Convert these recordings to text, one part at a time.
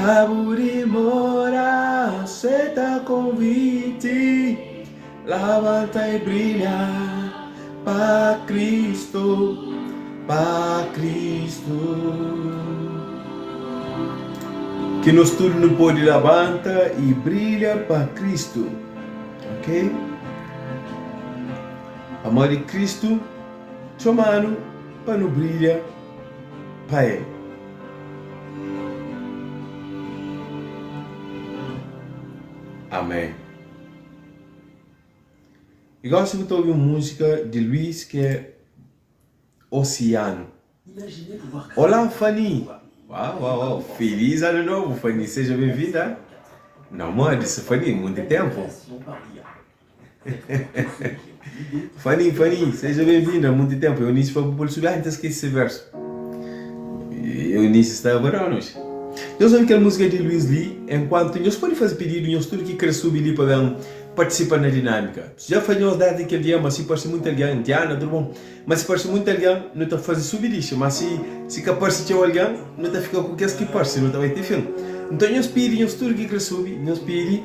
Ka bu dimora, seta konviti, labanta i brilha pa Kristu, pa Kristu. Ki nos tudu nu pode labanta i brilha pa Kristu, ok? Pamodi Kristu txoma-nu pa nu brilha pa el. Amén. I gosi bu ta obi un múzika di Luís ki é Oceano. Olá Fanny! Uau, uau, uau! Feliz ano novo Fanny, seja bem-vinda! Não modi, Fanny, munti tempu. Fanny, Fanny, seja bem-vinda. Muito tempo. Eunice foi para o subir. Ah, então esqueci esse verso. Eunice está agora hoje. Nós ouvimos aquela música de Luiz Lee. Enquanto nós pode fazer pedido, nós tudo que quer subir ali para bem participar na dinâmica. Já foi nós desde aquele dia, mas se parece muito alguém, Diana, tudo bom. Mas se parece muito alguém, não tá fazer subir lixo. Mas se se que parece tinha alguém, não tá fica com aqueles que parece, não tá vai ter fim. Então nós pedi, nós tudo que quer subir, nós pedi,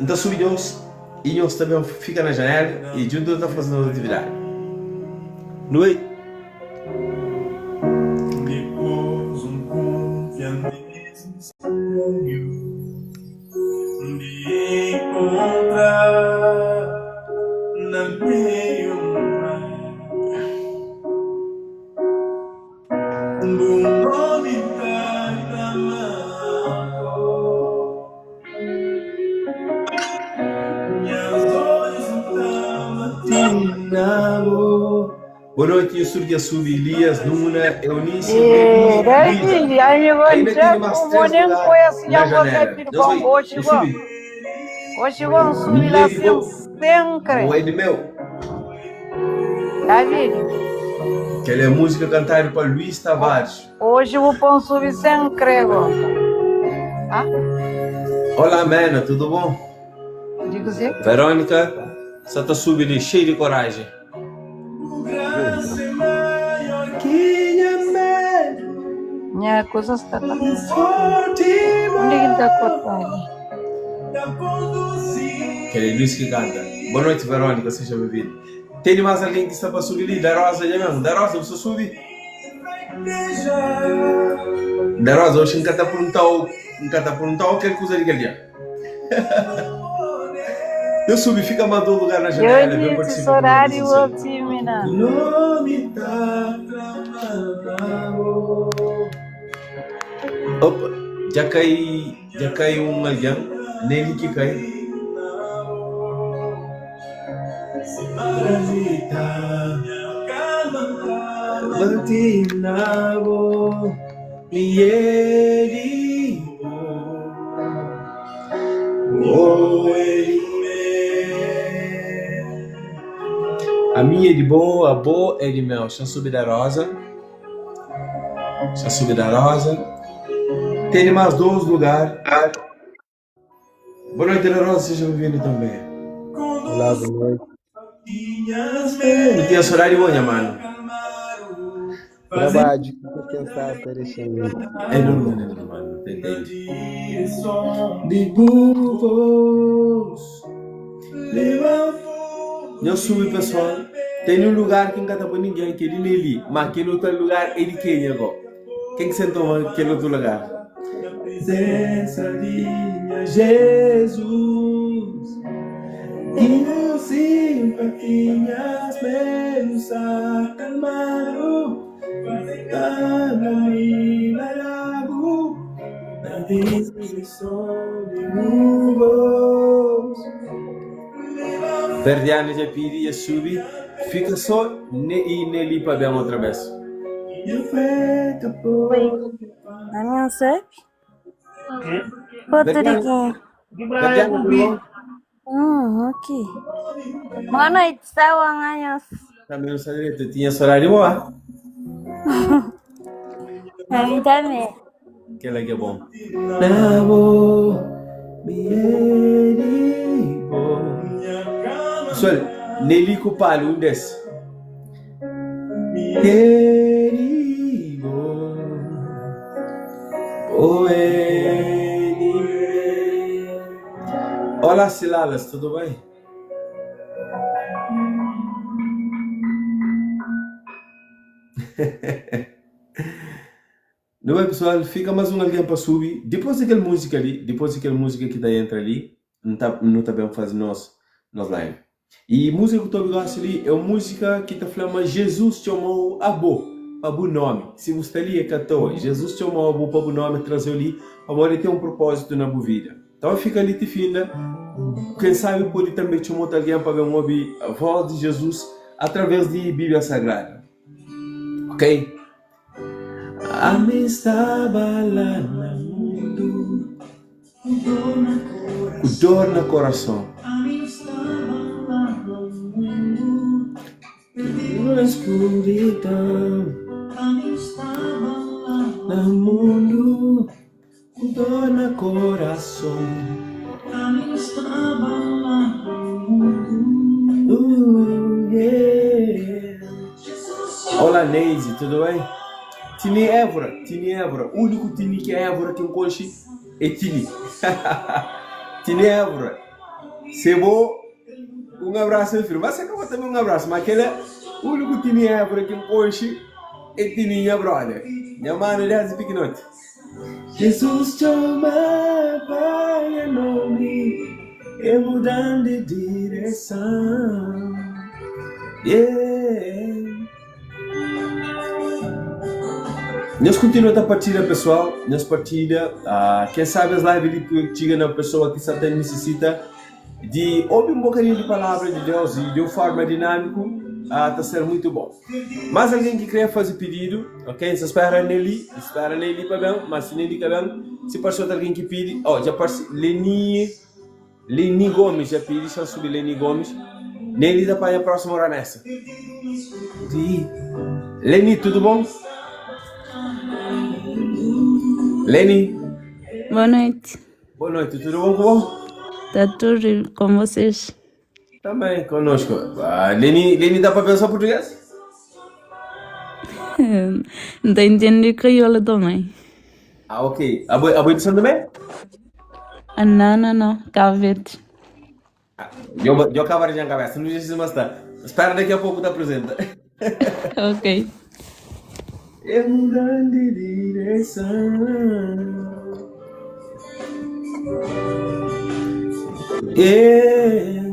então subir nós. I nhos ta ben fika na janela i djuntu nu ta faze nos atividadi. Nu bai. Boa noite, nhos tudu ki a subi, Elias, Nuna, Eunice, E Nelly, Davi, Luísa. aí Ainda já tene mais como 3 nem lugar conheço na já você janela. filho Nhos bom bai, hoje nhos bom. subi. Hoje bom subir Mi lá é di sem bo, sem crer. bo é di meu. David, Kel é músika kantadu pa Luís Tavares. hoje o pão subir sem crer. Bom. Ah, Olá, Mena, tudo bom? digo sim. Verônica só ta subi li cheio de coragem. Minha coisa está tá. Onde que está cortado? Kel é Luís ki kanta. Boa noite, Verônica, seja bem-vinda. Tem mais alguém que está para subir ali? Da Rosa, já mesmo. Da Rosa, você subi? Da Rosa, hoje nunca tá perguntado, nunca tá perguntado aquele coisa de aquele dia. Eu subi, fica mais do lugar na janela, Eu vem disse participar com horário nós. assim. otimina. Nome tá clamando. Opa, já cai, já cai um alguém, nele que cai. Batinabo, mi eribo, oh A minha é de boa, a boa é de mel. Xa subi da rosa. Xa subi da rosa. Tem mais dois lugares. Boa noite, da Rosa, seja bem-vindo também. Olá, boa noite. Não tinha saudade boa, mano. Trabalho que eu pensar está deixando. É normal, é normal, não te entende. De burros. Eu subi, pessoal. Tem um lugar que nunca tá pra ninguém, que é de Nelly. Mas aquele outro lugar é de quem agora? Quem que sentou naquele outro lugar? Presença de minha Jesus. Que não simpatinhas menos acalmado. Na direção de nuvens. Verdiana já pedi, já subi. Fica só ne e Nelly para bem outra vez. Oi, a minha sabe? Outro Verdiana, de Verdiana, tudo bom? Ok. Boa noite, Sawan Anhos. Também não sabia direito. Eu tinha esse horário boa. A mim também. Aquele que é bom. Nabo, mi eribo. Pessoal, Nelly Cupalo, um desses. Eribo, oh, eribo. Olá Silalas, tudu bai? Nu bai pessoal, fika mas un algen pa subi. Dipôs di kel múzika li, dipôs di kel múzika ki ta entra li, N ta, nu ta ben faze nos, nos live. I múzika ku ta obi gósi li é un múzika ki ta fla ma Jezus txoma-u abo pa bu nómi. Si bu sta li é ka toa. Jezus txoma-u abo pa bu nómi, traze-u li pamodi el ten un propózitu na bu vida. Nton fika li ti finda. Ken sabe pode tanbê txoma otu algen pa ben obi vós di Jezus através di Bíblia Sagrada. Ok? Ami staba la na mundu. Ku dor na korason. Na eskuridon. Na mundu. Ku dor na korason. Olá Neise, tudu bem? Tini Évora, Tini Évora, úniku Tini ki é Évora ki N konxe é Tini. Tini Évora, se bo un abrasu meu filhu. Mas se ka bo também un abrasu, ma kela úniku Tini Évora ki N konxe é Tini nha brother, nha manu desdi pikinoti. Jesus txoma pa nha nomi E mudan di direson Yeah Nhos kontinua ta partilha pessoal, nhos partilha ah, ken sabe es live li pode txiga na pessoa ki sa ta nisisita di obi un bokadinhu di palavra di Deus i di un forma dinâmiku ah, ta ser muitu bon. Más algen ki krê faze pididu, ok, N sta spera Nelly, N spera Nelly pa ben, má si Nelly ka ben, si parse otu algen ki pidi, oh, dja parse Leni, Leni Gomes dja pidi, xa N subi Leni Gomes, Nelly ta panha prósimu ramesa. Di Leni, tudu bon? Leni? Boa noite. Boa noite, tudu bon ku bo? Tá tudo com vocês. Também conosco. Ah, Leni, Leni dá para pensar português? Não tá entendendo crioula também. Ah, ok. A boi, a boi de São Tomé? Ah, não, não, não. Cabo Verde. Ah, eu, eu acabo de cabeça, não sei se mas tá. Espera daqui a pouco te apresenta. Ok. É mudando de direção. É.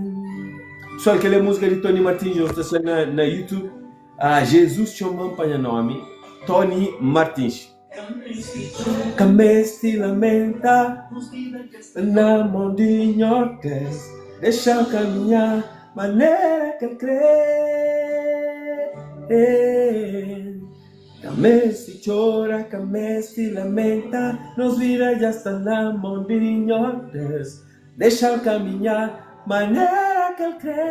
Pessoal, aquela é música de Tony Martins, eu estou na, na YouTube. Ah, Jesus chama para nome, Tony Martins. Ka meste lamenta na mon di Nhordes, Dexa-l kaminha manera ki el kre. Ka meste txora, ka meste lamenta, nos vida dja sta na mon di Nhordes, Dexa-l kaminha manera ki el kre.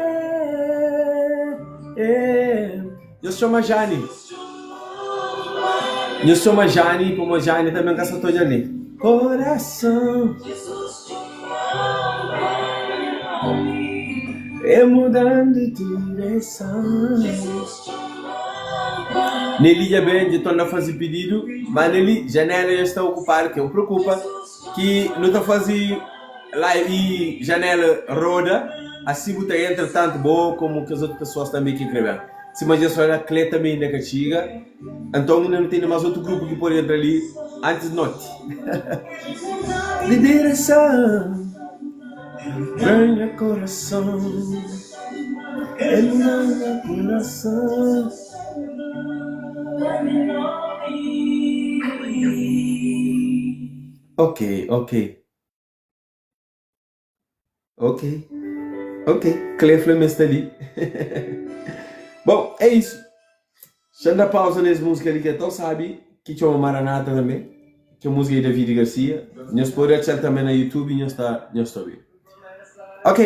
Nhos txoma Jani. Nhos txoma Jani, pamo Jani tanbe N ka sa ta odja li. Korason é mudan di direson. Neli dja ben, dja torna faze pididu, ma Neli, janela dja sta okupadu, ke bu preokupa. Ki nu ta fazi live i janela roda, asi bu ta entra tantu bo komu kes otu pesoas tanbe ki kre ben. Sima dja fla la, Kle tanbe inda ka txiga, anton inda nu tene mas otu grupu ki pode entra li antis noti. Di direson Ganha korason El ganha korason. Ok, ok. Ok, ok. Kle fla ma es sta li. Bon, é isu. Xa N da pausa nes múzika li ki é tão sábi, ki txoma Maranata tanbê, ki é múzika di David Garcia. Nhos pode atxa-l tanbê na YouTube, nhos ta nhos ta obi. Ok,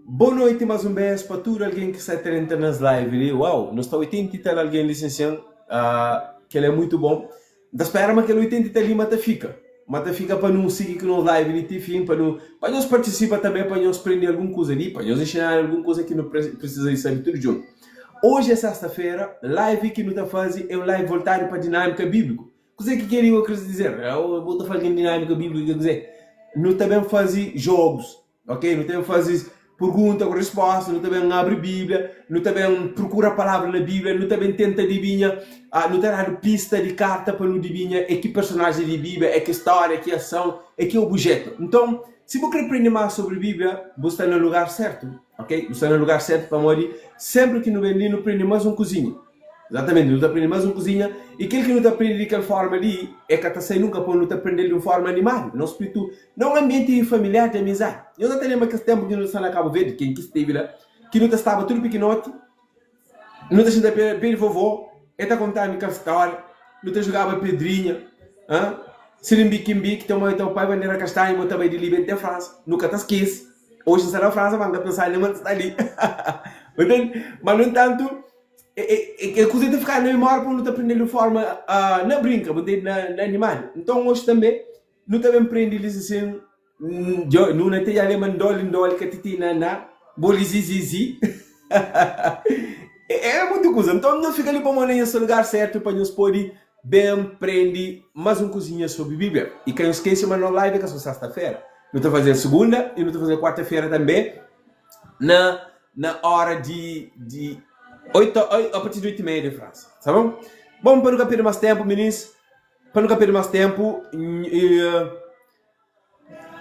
boa noiti más un bês pa tudu algen ki sta ta entra nes live li. Uau, nu sta 80 i tal algen li sin sin. Kel-la é mutu bon. N ta spera ma kel 80 i tal li ma ta fika. Ma ta fika pa nu sigi ku nos live li ti fin, pa nu pa nhos partisipa tanbê, pa nhos prende algun kuza li, pa nhos inxinadu algun kuza ki nu prisiza di sabe tudu djuntu. Oji é sesta-fera, live ki nu ta faze é un live voltadu pa dinâmika bíbliku. Kuzê ki kel-li kre dizer? Bu ta fla di dinâmika bíblika kuzê? Nu ta ben faze jogus. Ok, nu ta ben faze pergunta ku resposta, nu ta ben abri Bíblia, nu ta ben prokura palavra na Bíblia, nu ta ben tenta dibinha, nu ta dadu pista di karta pa nu dibinha é ki personajen di Bíblia, é ki stória, é ki ason, é ki obujetu. Nton, si bu krê prende más sobri Bíblia, bu sta na lugar sértu. Ok, bu sta na lugar sértu pamodi sénpri ki nu ben li nu prende más un kuzinha. Exatamente, nu ta prende más un kuzinha i kel ki nu ta prende di kel forma li e ka ta sai nunka pamodi nu ta prende-l di un forma animadu, nos spritu na un anbienti familiar di amizadi. Nhos ta ta lenbra kes ténpu ki nu ta sta na Kabu Verdi, ken ki stevi la, ki nu ta staba tudu pikinoti, nu ta xinta pé di vovó, e ta konta-nu kel stória, nu ta jugaba pedrinha, ha? Sirimbikimbi, ki ta manda teu pai bandera kastanhu, bo ta bai di Libia te Fransa, nu ka ta skese. Oji N sta na Fransa, ma N ka pensa nen ma N sta li. Bu ntende? Ma nu entantu, E kuza ta fika na mimória pamodi nu ta prende-l di un forma na brinka, bu ntende, na animadu. Nton oxi tanbe nu ta ben prende li sin, nu na te dja ma ndoli ndoli ka titi na na, boli zi zi zi. É monti kuza. Nton nhos fika li pamodi na nhos lugar sertu pa nhos pode ben prende más un kuzinha sobri Bíblia. I ka nhos skese ma nos live é ka so sesta-fera. Nu ta faze-l sugunda i nu ta faze-l kuarta-fera tanbe na na ora di di 8 a partir di 8 e meia di Fransa. Tá bom? Bom, pa nu ka perde más tempu, minis, pa nu ka perde más tempu,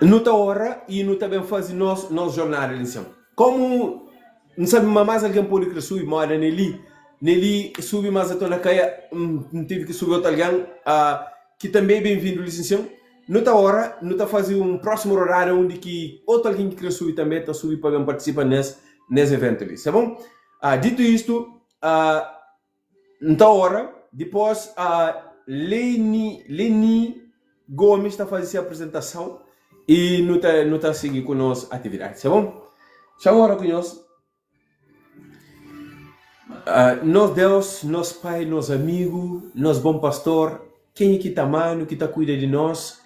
nu ta ora i nu ta ben faze nos nos jornada li nsin. Komu N sabe ma más algen pode kre subi, moda Neli, Neli subi, mas el torna kai, N tive ki subi otu algen ki tanbe é ben-vindu li sinsin. Nu ta ora, nu ta faze un prósimu rodada undi ki otu algen ki krê subi tanbê ta subi pa ben partisipa nes nes eventu li. Sta bon? Ditu istu, N ta ora, dipôs Leni Leni Gomes ta faze se aprizentason i nu ta nu ta sigi ku nos atividadi. Sta bon? Xa-m ora ku nhos. Nos Deus, nos Pai, nos amigu, nos bon pastor, kenha ki ta ama-nu, ki ta kuida di nos,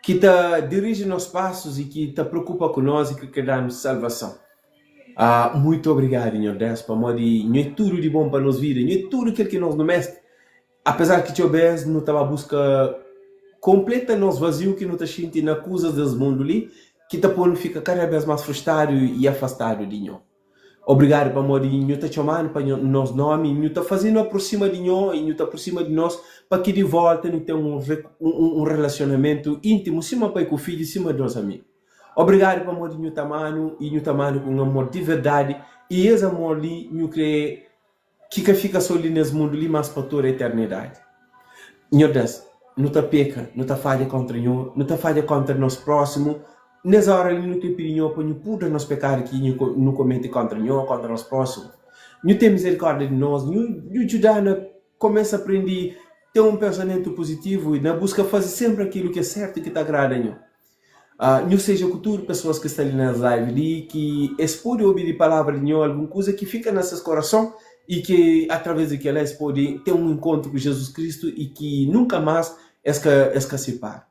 ki ta diriji nos pasus i ki ta preokupa ku nos i ki krê da-nu salvason. Muitu obrigadu, Nhor Deus, pamodi nho é tudu di bon pa nos vida, nho é tudu kel ki nos nu meste. Apezar ki txeu bês nu ta ba buska konpleta nos vaziu ki nu ta xinti na kuzas des mundu li, ki ta pô-nu fika kada bês más frustradu i afastadu di nho. Obrigadu pamodi nhu ta txoma-nu pa nos nómi, nhu ta faze-nu aprosima di nho i nhu ta aprosima di nos pa ki di vólta nu ten un relasionamentu íntimu sima pai ku fidju, sima dos amigu. Obrigadu pamodi nhu ta ama-nu i nhu ta ama-nu ku un amor di verdadi i es amor li nhu krê Ki ka fika so li nes mundu li, mas pa tudu eternidadi. Nhordes, nu ta peka, nu ta fadja kontra Nho, nu ta fadja kontra nos prosimu. Nes ora li nu ten pidi Nho pa Nhu purda nos pekadu ki nu kometi kontra Nho, kontra nos prosimu. Nhu ten mizerikordia di nos, Nhu Nhu djuda-nu a kumesa prendi ten un pensamentu puzitivu i na buska faze senpri akilu ki é sertu i ki ta agrada Nho. Nhu seja ku tudu pesoas ki sta li na es live li, ki es pode obi di palavra di Nho algun kuza ki fika na ses korason i ki atraves di kela es pode ten un inkontru ku Jezus Kristu i ki nunka mas es ka es ka sipara.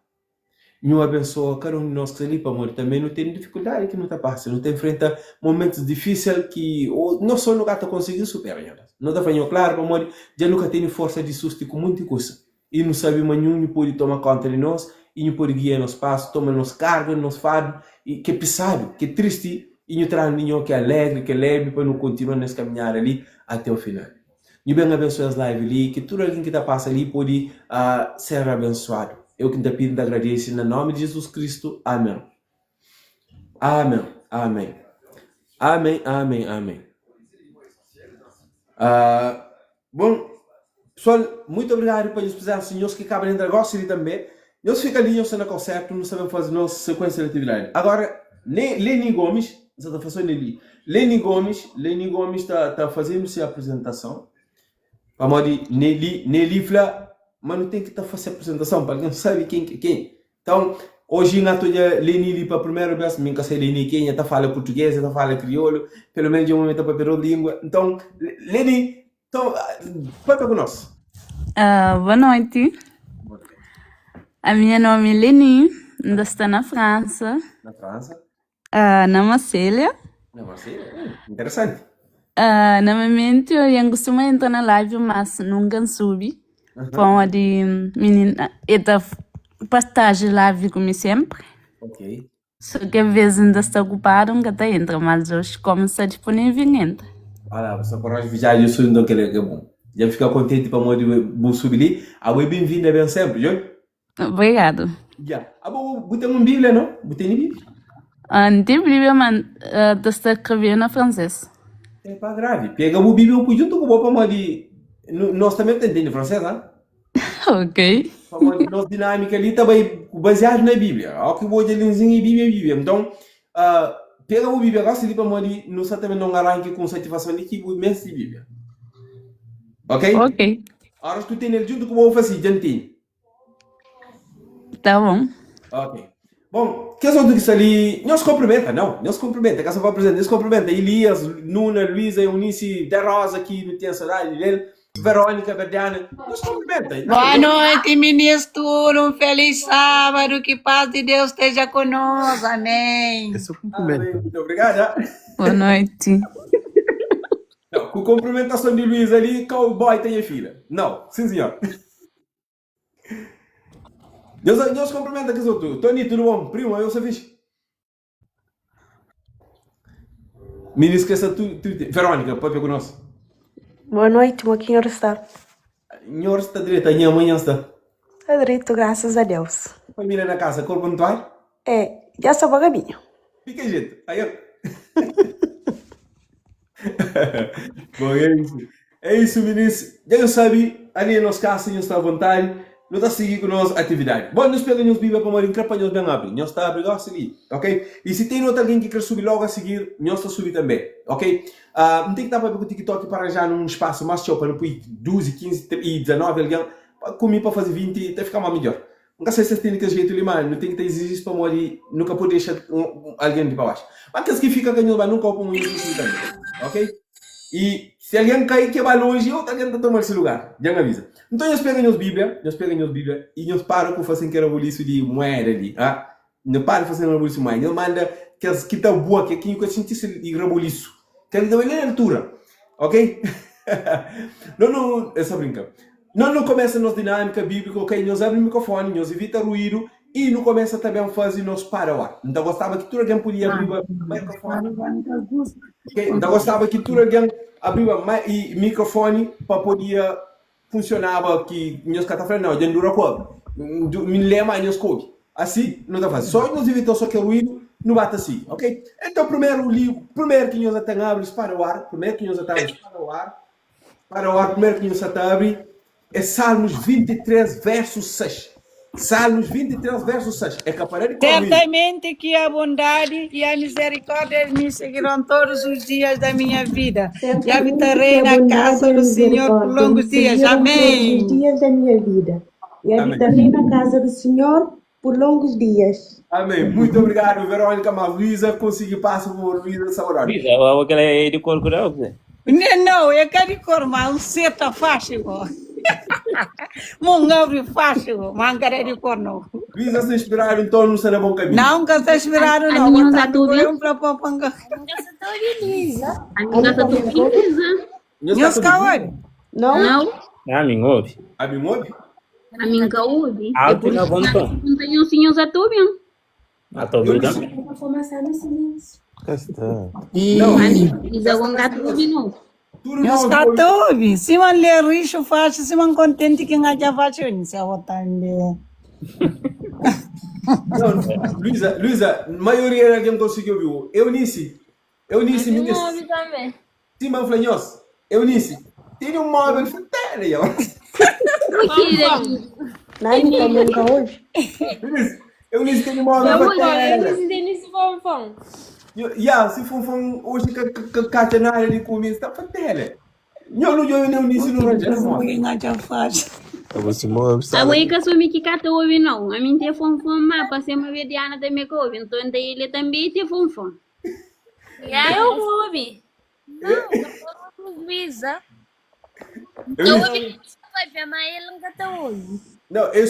Nhu abensoa kada un di nos ki sta li pamodi tanbe nu ten difikuldadi ki nu ta pasa, nu ta infrenta momentus difisil ki nos so nu ka ta konsigi supera. Nhu Nu ta fla Nho klaru pamodi dja nu ka tene forsa di susti ku munti kusa. I nu sabe ma nhu, nhu pode toma konta di nos i nhu pode gia nos pasu, toma nos karga, nos fardu i ki é pisadu, ki é tristi i nhu tra-nu di nho ki é alegri, ki é lebi pa nu kontinua nes kaminhada li ate o final. Nhu ben abensua es live li, ki tudu algen ki ta pasa li pode ser abensuadu. É u ki N ta pidi, N ta agradese na nomi di Jizus Kristu. Amen. Amen. Amen. Amen, amen, amen. Bon, pesoal, muitu obrigadu pa nhos prezensa, nhos ki kaba di entra gosi li tanbe. Nhos fika li, nhos sta na kau sertu, nu sta ben faze nos sekuensia di atividadi. Agora, ne Leni Gomes, N sa ta fla so Neli, Leni Gomes, Leni Gomes ta ta faze-nu se aprizentason, pamodi Neli, Neli fla ma nu ten ki ta fase aprizentason pa algen sabe ken ki é ken. Então, oji N ata odja Leni li pa primeru bes, mi N ka sai Leni kenha, ta fala purtuges, ta fala kriolu, pelo menos dja un ta papia dos lingua. Então, Leni, então, papia ku nos. Ah, boa noite. A minha nome é Leni, ainda está na França, Na França, ah, na Marselha. na Marselha, interessante. Ah, normalmente eu ia costuma entrar na live, mas nunca subi. Pamodi minina e ta partaji live ku mi sempri. Ok. Só ki avês N ta sta okupadu N ka ta entra, mas oxi komu N sta disponível N entra. Ala, bu sta koraji viaja su nton kel-la ki é bon. Dja N fika kontenti pamodi bu subi li. Abo é ben-vinda ben sénpri, djobe. Obrigadu. Dja. Abo bu ten un Bíblia, no? Bu tene Bíblia? N ten Bíblia, ma N ta sta skrevedu na fransês. É pa gravi. Pega bu Bíblia bu pui djuntu ku bo pamodi nos tanbe nu ta ntende fransês, ha? Ok. Pamodi nos dinâmika li ta bai baziadu na Bíblia. Ó ki bu odja linzinha é Bíblia, é Bíblia. Nton, pega bu Bíblia gosi li pamodi nu sta ta ben da un aranki ku un satifason li ki bu meste Bíblia. Ok? Ok. Óras ki bu tene el djuntu ku bo, bu fla si, Dja N tene. Tá bom. Ok. Bom, kes otu ki sta li, nhos konprimenta, não, nhos konprimenta, ka sa pa apresenta, nhos konprimenta Elias, Nuna, Luiza, Eunice, Da Rosa ki nu ten sodadi del, Verónica, Verdiana, nhos konprimenta. Boa noite, minis tudo. Um feliz sábado. Que paz de Deus esteja conosco. Amém. É só cumprimento. Amém. Muito obrigada. Boa noite. Não, ku konprimentason di Luiza li, cowboy tem nha filha. Não, sim senhor. Nhos, nhos cumprimenta kes otu. Tony, tudo bom? Primo, eu sou fixe. Minis que sta tu, tu, Verónica, papia ku nós. Boa noite, mo ki nhor sta? Nhor sta direito, nha mãe sta. Sta direito, graças a Deus. Família na casa, corpo no toalha? É, já sta pa caminho. Fica jeito. Aí. Bom, é isso. É isso, minis. Dja nhos sabe, ali é nos kasa, nhos sta avontadi. Nu ta sigi ku nos atividadi. Bon, nhos pega nhos Bíblia pamodi N kre pa nhos ben abri. Nhos ta abri gósi li, ok? I si ten otu algen ki kre subi lógu a sigir, nhos ta subi tanbê, ok? N ten ki ta papia ku TikTok pa ranja-nu un spasu más txeu pa nu pui 12, 15 i 19 algen pa ku mi pa faze 20, ta fika más midjór. N ka sai si es tene kes jetu li, ma nu ten ki ta iziji-s pamodi nu ka pode dexa algen di pa baxu. Ma kes ki fika ka nhos ba nunka opa munhu si tanbe. Ok? I si algen kai ke ba lonji, otu algen ta toma-l si lugar. Dja N aviza. Nton nhos pega nhos Bíblia, nhos pega nhos Bíblia i nhos para ku fase kel rabulisu di mueda li. Ha? Nhos para di fase rabulisu di mueda. Nhos manda kes ki ta bua, ke ki nhu ka sinti si rabulisu. Kel ki ta bai la na altura. Ok? No nu, é só brinka. No nu kumesa nos dinâmika bíbliku, ok? Nhos abri mikrofoni, nhos ivita ruídu i nu kumesa ta ben faze nos para o ar. N ta gostaba ki tudu algen podia abriba mikrofoni. Ok? N ta gostaba ki tudu algen abriba i mikrofoni pa podia funsionaba ki nhos ka ta fla, Nau, dja N dura ku abri. Mi N lé, má nhos ka obi. Asi nu ta faze. Só nhos ivita só kel ruídu, nu ba ta sigi. Ok? Então, primeru livru, primeru ki nhos ta abri spada o ar, primeru ki nhos ta abri spada o ar, Para ora, primeru ki nhos sa ta abri é Salmos 23, versu 6. Salmos 23, versu 6. É ka para di korri. Certamente que a bondade e a misericórdia me seguirão todos os dias da minha vida, e Certamente que habitarei a na bondade casa e a do Senhor por misericórdia me longos dias. seguirão todos os Amém. dias da minha vida, e Amém. habitarei na casa do Senhor por longos dias. Amém. Muito obrigado, Verônica. Mas Luísa consegui passa por Luísa Saudade. Luísa, o aquela é de cor curau, Zé. Não, não, é cá de cor, mas um seta fácil. Mon abre fácil, mas não é de cor não. Luísa está inspirado, então não está no bom caminho. Não, nunca está inspirado A não. minha não Tá tá tudo um pra papanga. Luísa. A minha tá tudo Luísa. Nhos Nhos ka ka ouvi? ouve? Não? Não, Ah, min ouve. A mim ouve? a minha ka ouve. É Alto por e na isso bom que tom. não tem um senhor já tô bem. Ah, tô ouvindo também. Cá está. Não. Luísa com gato ouve não. Tudo Nhos nós ka ouve. ta obi. Si man lê rixo fácil, si man kontenti ki ngatxa fácil, eu nse também. Não, Luísa, Luísa, maioria de alguém conseguiu ouvir. Eunice, Eunice, A mim me ouve também. Sim, mas eu falei, nhos, Eunice, tem um móvel fatela, eu. O que é Nani também nunca ouve? Eunice, Eunice tem um móvel fatela. Eunice Denise Fonfon. Ya, se for um hoje que que cacha na área de comer, está fatela. Nho não joga Eunice no rancho, não Ki ngatxa fácil. Eu vou se mover, A sala. oi que sumi que cata ouve não. A mim tem fonfon mapa, se uma vediana também que ouve. Então ele também tem fonfon. Ya, eu ouvi. Não, eu Luísa. Eu Eunice, ouvi mas ele nunca tá ouvindo. não, eu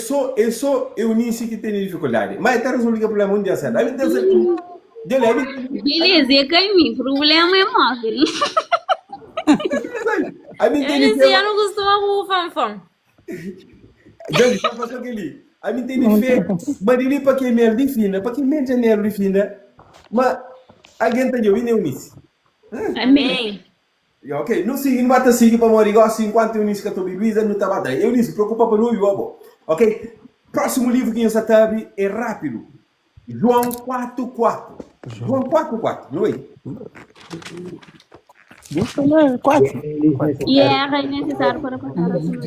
sou Eunice que tem dificuldade. Mas até resolvi o problema um dia certo. Aí me tem Dele, aí me Beleza, é que mim. Problema é móvel. aí me tem Eunice, eu não costumo com o Fonfon. Gente, só passou aquele. Ami tene fé ma di li pa ke mel di finda, pa ke mel janeru di finda, ma algen ta djobe Eunice. Amén. Ya, ok, nu sigi, nu ba ta sigi pamodi gosi enkuantu Eunice ka ta obi Luiza, nu ta ba ta. Eunice, preokupa pa nu obi bo. Ok, prósimu livru ki nhos sa ta abri é rápidu. João 4, 4. João 4, 4, nu bai. Deus tá lá, 4. E era necessário para passar a semana.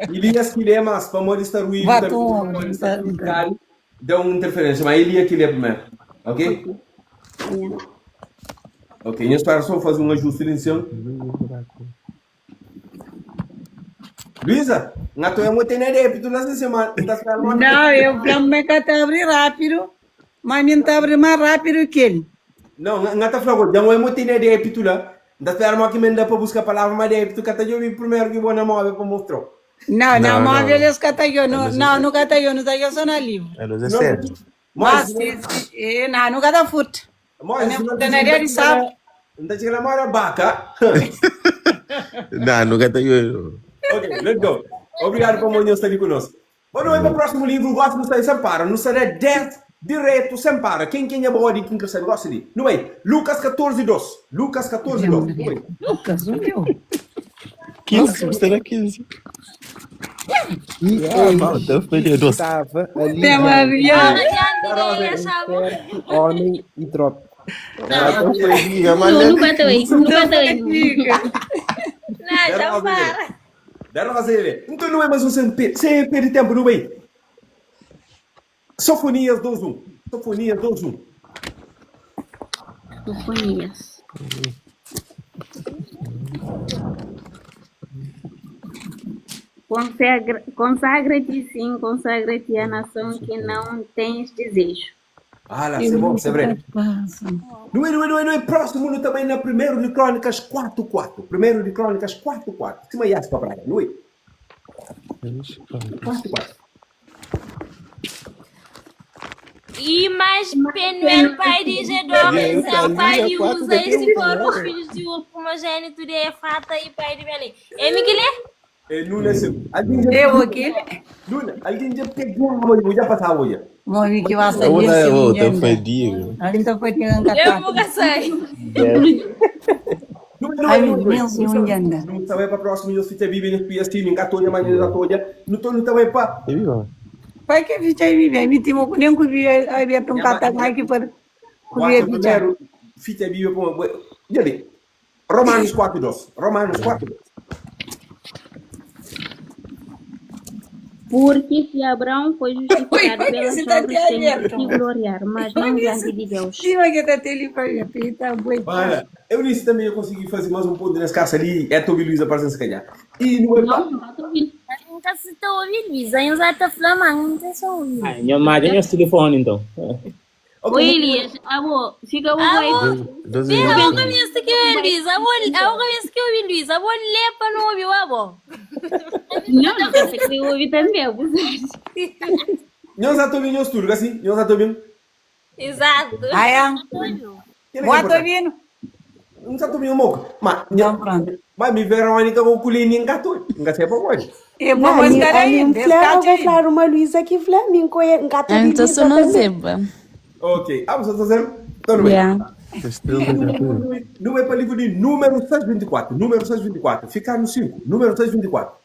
Elias ki lê, mas pamodi sta ruídu, Vá ta tu, pamodi sta tá- complicado, dá un interferência. Mas Elias ki lê primeiro, ok? Yeah. Ok, nhos spera só fazer um ajuste ali em cima. Luísa, nga to é tem adepto lá semana, não tá esperando uma Não, eu falo mas que tá abrir rápido, mas mim tá abrir mais rápido que ele. Não, nga ta fala, já não é tem adepto lá. Não tá esperando uma que me dá para buscar palavra mais adepto, que tá eu primeiro que vou na móvel para mostrar. Não, não, Não, móvel não. eles cata eu, não, Eles- não, não cata eu, não tá eu só na livro. Eles é Não, sério. Mas, mas, se, se, não, não cata fute. mas, Não, não não é de sabe. Não tá chegando a maior vaca. Não, nunca tá eu. Ok, let's go. Obrigado por manhã estar aqui conosco. Bom, não é para o próximo livro, gosto de sair sem para. Não será 10 direto sem para. Quem quem é bom de quem crescer, gosta de. Não é? Lucas 14, 2. Lucas 14, 2. Não é? Lucas, o meu. 15, será 15? E Ah, ele falta, foi de doce. estava ali Tem diante Maria. Adiante dele, de um achava. certo homem hidrópico. Ah, então foi diga, mas Não, nunca tô aí, nunca tô aí. Fica. Não, já para. Deram fazer. Então não é mais um sem, sem perder tempo, não é? Sofonias 2, 1. Sofonias 2, 1. Sofonias. Consagra- Consagra-te, sim, consagra-te à nação que não tens desejo. Ah lá, c'est bom, c'est vrai. Não é, não é, não é, não é. Próximo no também na primeiro de Crônicas 4, 4. Primeiro de Crônicas 4, 4. Cima e para praia, não é? 4, 4. E mais Penuel, pai de Gedor, Eu Ezel, pai de sabia, quatro Uza, daqui este foram os filhos de Ur, primogênito de Efrata e pai de Belém. É Miguel? É, Nuna, se- alguém já Eu aqui. Nuna, alguém já pegou uma já passava hoje. Mami que vai Eu sair vou esse dar outra, menino. foi diga. Ali tá foi tirando Eu catata. nunca sei. Não, não, Ai, não, meu Deus, não, não. não também para próximo eu fiz a Bíblia, não assim, ninguém toda maneira da toda. Não tô, não também para. Pai que ficha aí vive, me timo nem que vi aí vi um cata mais que para Quatro que vi primeiro, fiz a Bíblia com e ali. Romanos 4, 2. Romanos 4, 2. Porque se Abraão foi justificado Oi, pelas esse tá obras, até tem aberto. que gloriar, mas não diante de Deus. Cima que tá tele para mim, tá bom. Olha, eu nisso também eu consegui fazer mais um ponto nessa casa ali. É Tobi Luiz aparecendo se calhar. E não é Não, para. não estou ouvindo. Nunca se tá ouvindo, Luísa. Ainda tá falando, não tá só ouvindo. Ah, minha madre, meu telefone então. Oi, Elias, avô, fica o aí. Doze Vê, a minutos. boca minha se que eu, Luísa. A boca minha se que eu ouvi, Luísa. A boca lê para não ouvir o avô. Não, não, pensei que eu ouvi também, abusado. Nós já tô nós tudo, assim? Nós já tô bem. Exato. Ai, ah. Boa, Boa, Tobino. Não está tomando moco. Mas, Então pronto. mas me Verônica vou colher nem gato. Não sei para hoje. Eu vou Não, a mim, buscar a aí, mim fleur, eu descate vou aí. falar uma Luísa que fleur, mim coe gato de Então, sou Luísa na também. zebra. Ok. Ah, você está dizendo? Então, não é. Yeah. Não é para livro de número 624. Número 624. Ficar no 5. Número 624.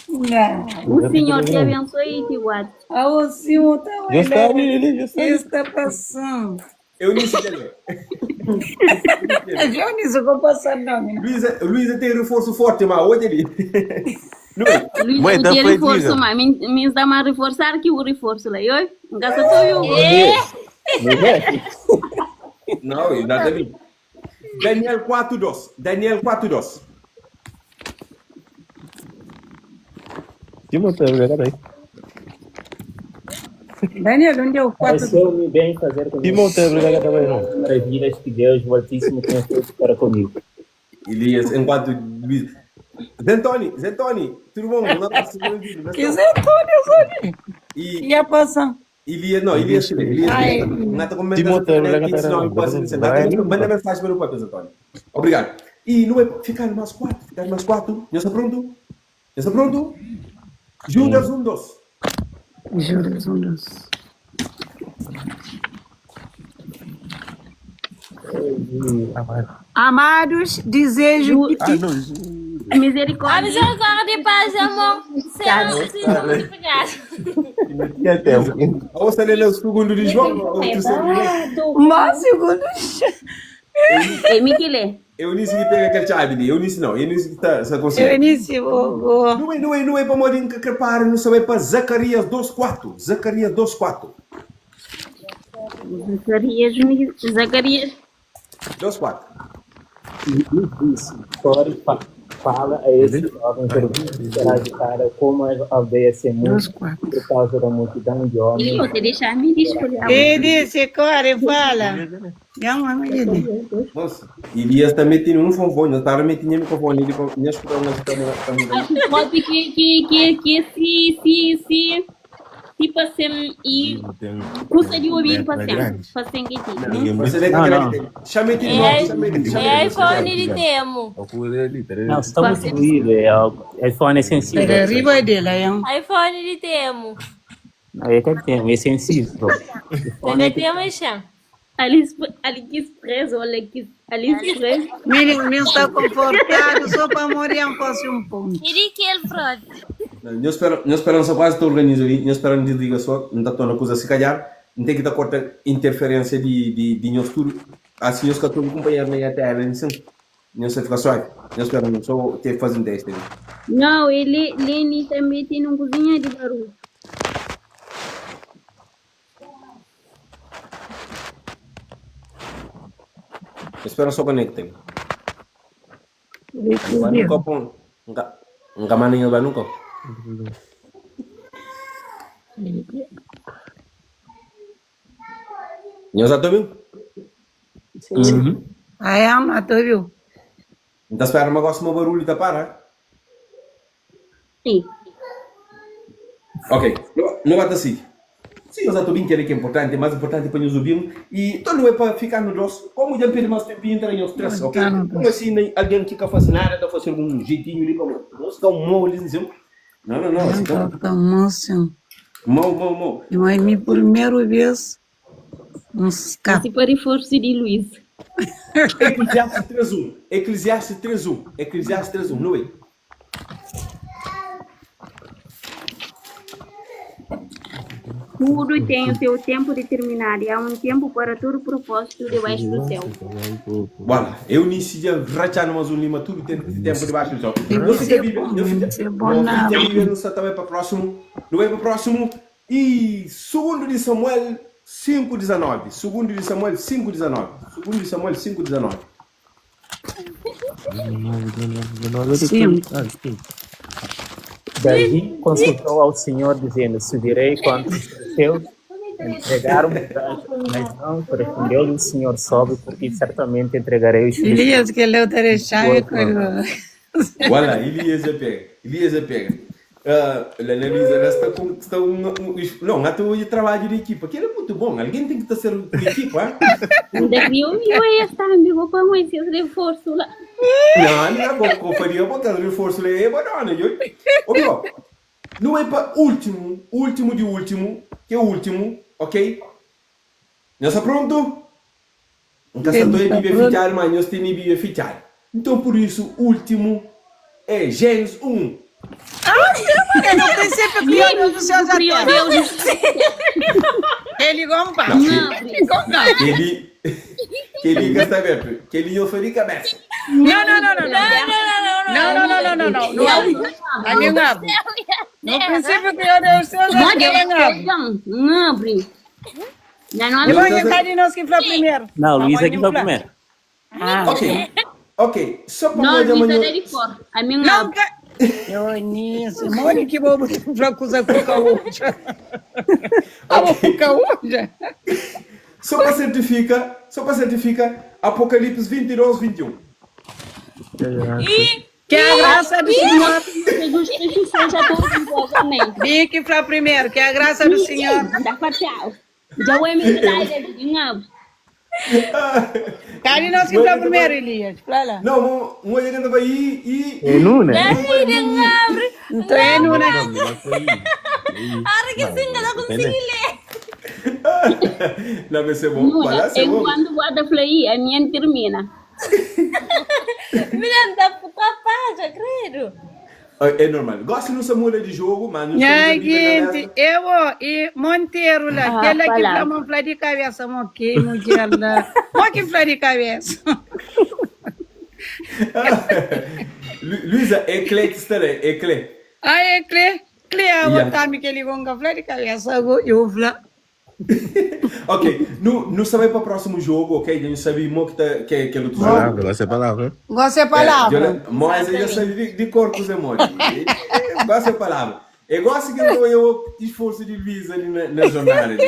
Não. O Senhor te abençoe e te guarde. Ah, o senhor tá Já está olhando. ali, ele já está ali. Está passando. Eu nem sei ler. Jones, eu vou passar nome. Luísa, Luísa tem reforço forte, mas hoje ali. Não é? Luísa, Mãe, o tá teu foi reforço, diga. mas me, me dá mais reforçar que o reforço lá. Oi, gasta tu eu. Não, exatamente. Daniel 4, 2. Daniel 4, 2. Que motor, aí. Daniel, onde é o quatro? Pareceu-me bem fazer Que comigo motor, também não. maravilhas que Deus, o Altíssimo, tem feito para comigo. Elias, enquanto Luísa. Zentoni, Zentoni, tudo bom? Um abraço, bem-vindo. Que Zé Antônio, Zé. E Ia passar. Elias, não, Elias, Elias, Ai. Nata Timoteo, comenta que senão eu posso dizer. Nata, Manda mensagem para o Papi, Antônio. Obrigado. I nu bai fikadu más 4, fikadu más 4. Nhos sta prontu? Nhos sta prontu? Judas 1, 2. Judas 1, 2. Amados, desejo que te. A Misericórdia. misericórdia e paz e amor serão sejam multiplicados. Não tinha tempo. Ou você lê o segundo de João, ou o terceiro de João. Mas segundo. É Miquele. Eunice que pega aquele chave ali. Eunice não, Eunice que tá, só consegue. Eunice, vou. Não é, não é, não é para Morinho que prepara, não sabe para Zacarias 2.4. Zacarias 2.4. Zacarias, Zacarias. 2.4. E lhes disse: Corre, fala a esse jovem pergunta será agitada como a aldeia se muda por causa da multidão de E homens. você deixar me escolher. E disse, corre, fala. Não, Moça, Elias também tinha um fone, eu estava metendo microfone, ele tinha escutado uma câmera. Pode que se tipo assim e custa de ouvir para sempre que Ninguém Você vê que Não, aquela não. que tem. Chame-te de novo, chame-te, É chame-te. iPhone de temo. Não, está muito ruído, é, o iPhone é sensível. Arriba dele, é um. iPhone de temo. Não, é que tem, é sensível. iPhone é Ainda temo chão. Alice AliExpress ou AliExpress. Menino, me está confortável, só para morrer não fosse um ponto. E de que ele fraude? Nós esperamos quase te organizo ali, nós esperamos desliga só, não está toda coisa se calhar, não tem que dar corta interferência de nós tudo. Assim, nós que estamos companheiros na tela, assim, nós fica só, nós esperamos só ter fazendo teste. Não, ele Leni também tem uma cozinha de barulho. Espera só conectem. Nunca pon, nunca, nunca maninho ba nunca. Nós já viu? Uhum. Aí, ama, tu viu? Então espera, mas gosto de barulho tá para. Sim. Ok, não vai assim. Sim, eu já estou bem que é importante, mais importante para nos ouvir. E então não é para ficar no doce. Como já perdi mais tempo entra em os três, ok? Como assim, nem alguém que fica fazendo nada, tá fazendo algum jeitinho ali, como não está um mão ali, assim. Não, não, não. Assim, Tá, tá, moço. mão, mão, mão. E mas minha primeira vez, um escape. Se para reforço de Luiz. Eclesiastes 3.1. Eclesiastes 3.1. Eclesiastes 3.1, não é? Tudo tem o seu tempo determinado e há um tempo para todo propósito debaixo do céu. Voilà, eu nem se já rachar mais um lima, tudo tem tempo debaixo do céu. Não fica Bíblia, não fica, não fica Bíblia, não está também para o próximo, não é para o próximo. E segundo de Samuel 5:19, segundo de Samuel 5:19, segundo de Samuel 5:19. Sim. Davi consultou ao Senhor, dizendo: Subirei contra os filisteus, entregaram mas não respondeu-lhe o Senhor: Sobe, porque certamente entregarei os filisteus. Elias, que ele é o Terechai, coisa. Voilà, Elias já pega, Elias já pega. Ela está com está não, até hoje trabalho de equipa, que era muito bom. Alguém tem que estar sendo de equipa, hein? Ainda que eu ia estar amigo para um esse reforço lá. Não, não, vou conferir, botar reforço lá, é banana, eu. Ô, não é para último, último de último, que é o último, ok? Não está pronto? Não está pronto, é Bíblia ficar, mas nós temos Bíblia ficar. Então, por isso, último é Gênesis 1. Ah, no princípio criou Deus os céus e a terra. Ele gomba. Ele gomba. Ele, que ele está aberto. Que ele eu falei cabeça. Não, não, não, não, não. Não, não, não, não, não, não. A minha abo. No princípio criou Deus os céus e a terra. Não, abre. Não, Eu vou inventar de nós que falou primeiro. Não, Luísa que falou primeiro. Ok. Ok, só para Não, Luísa é de fora. A minha Não, Eu nisso, mole que bobo pra acusar com hoje. Ah, hoje. Só para certificar, só para certificar, Apocalipse 22, 21. E Que a graça do Senhor. Jesus Cristo seja todos vós, amém. Vem que falar primeiro, que a graça do Senhor. Dá para tchau. Já o me dá não. Kadi nos ki fla primeru, Elias? Fla la. Não, um um olha que vai i i É i. Nuna. David, N abri, N Nton é abri Nuna. Não, melhor foi I. É I. Ora ki Não, sin, N ka ta não tem konsigi nem. lé. Não, vai ser bom. Vai Nuna, lá, ser bom. enquanto bota fla I, a minha termina. Mina, N ta capaz, credo. É normal. Gosto de não muda de jogo, mas não Nha estamos a Bíblia na genti, mesa. eu e Monteiro lá, Ah, aquela que fla palavra. mo fla di cabeça, mo que mulher lá. Mo que fla di cabeça. Luísa, é Clé que está lá, é Clé. Ah, é Clé, Clé a Yeah. otami que ele gonga fla di cabeça, eu fla. Ok, não, não sabe para o próximo jogo, ok? A gente sabe mo que tá, que, que é outro jogo. Palavra, gosta de palavra. Gosta de É, palavra. mas eu já sabe de corpos é mole. Gosta de palavra. Eu gosto que eu, eu esforço de Luísa ali na, na jornada. Ali.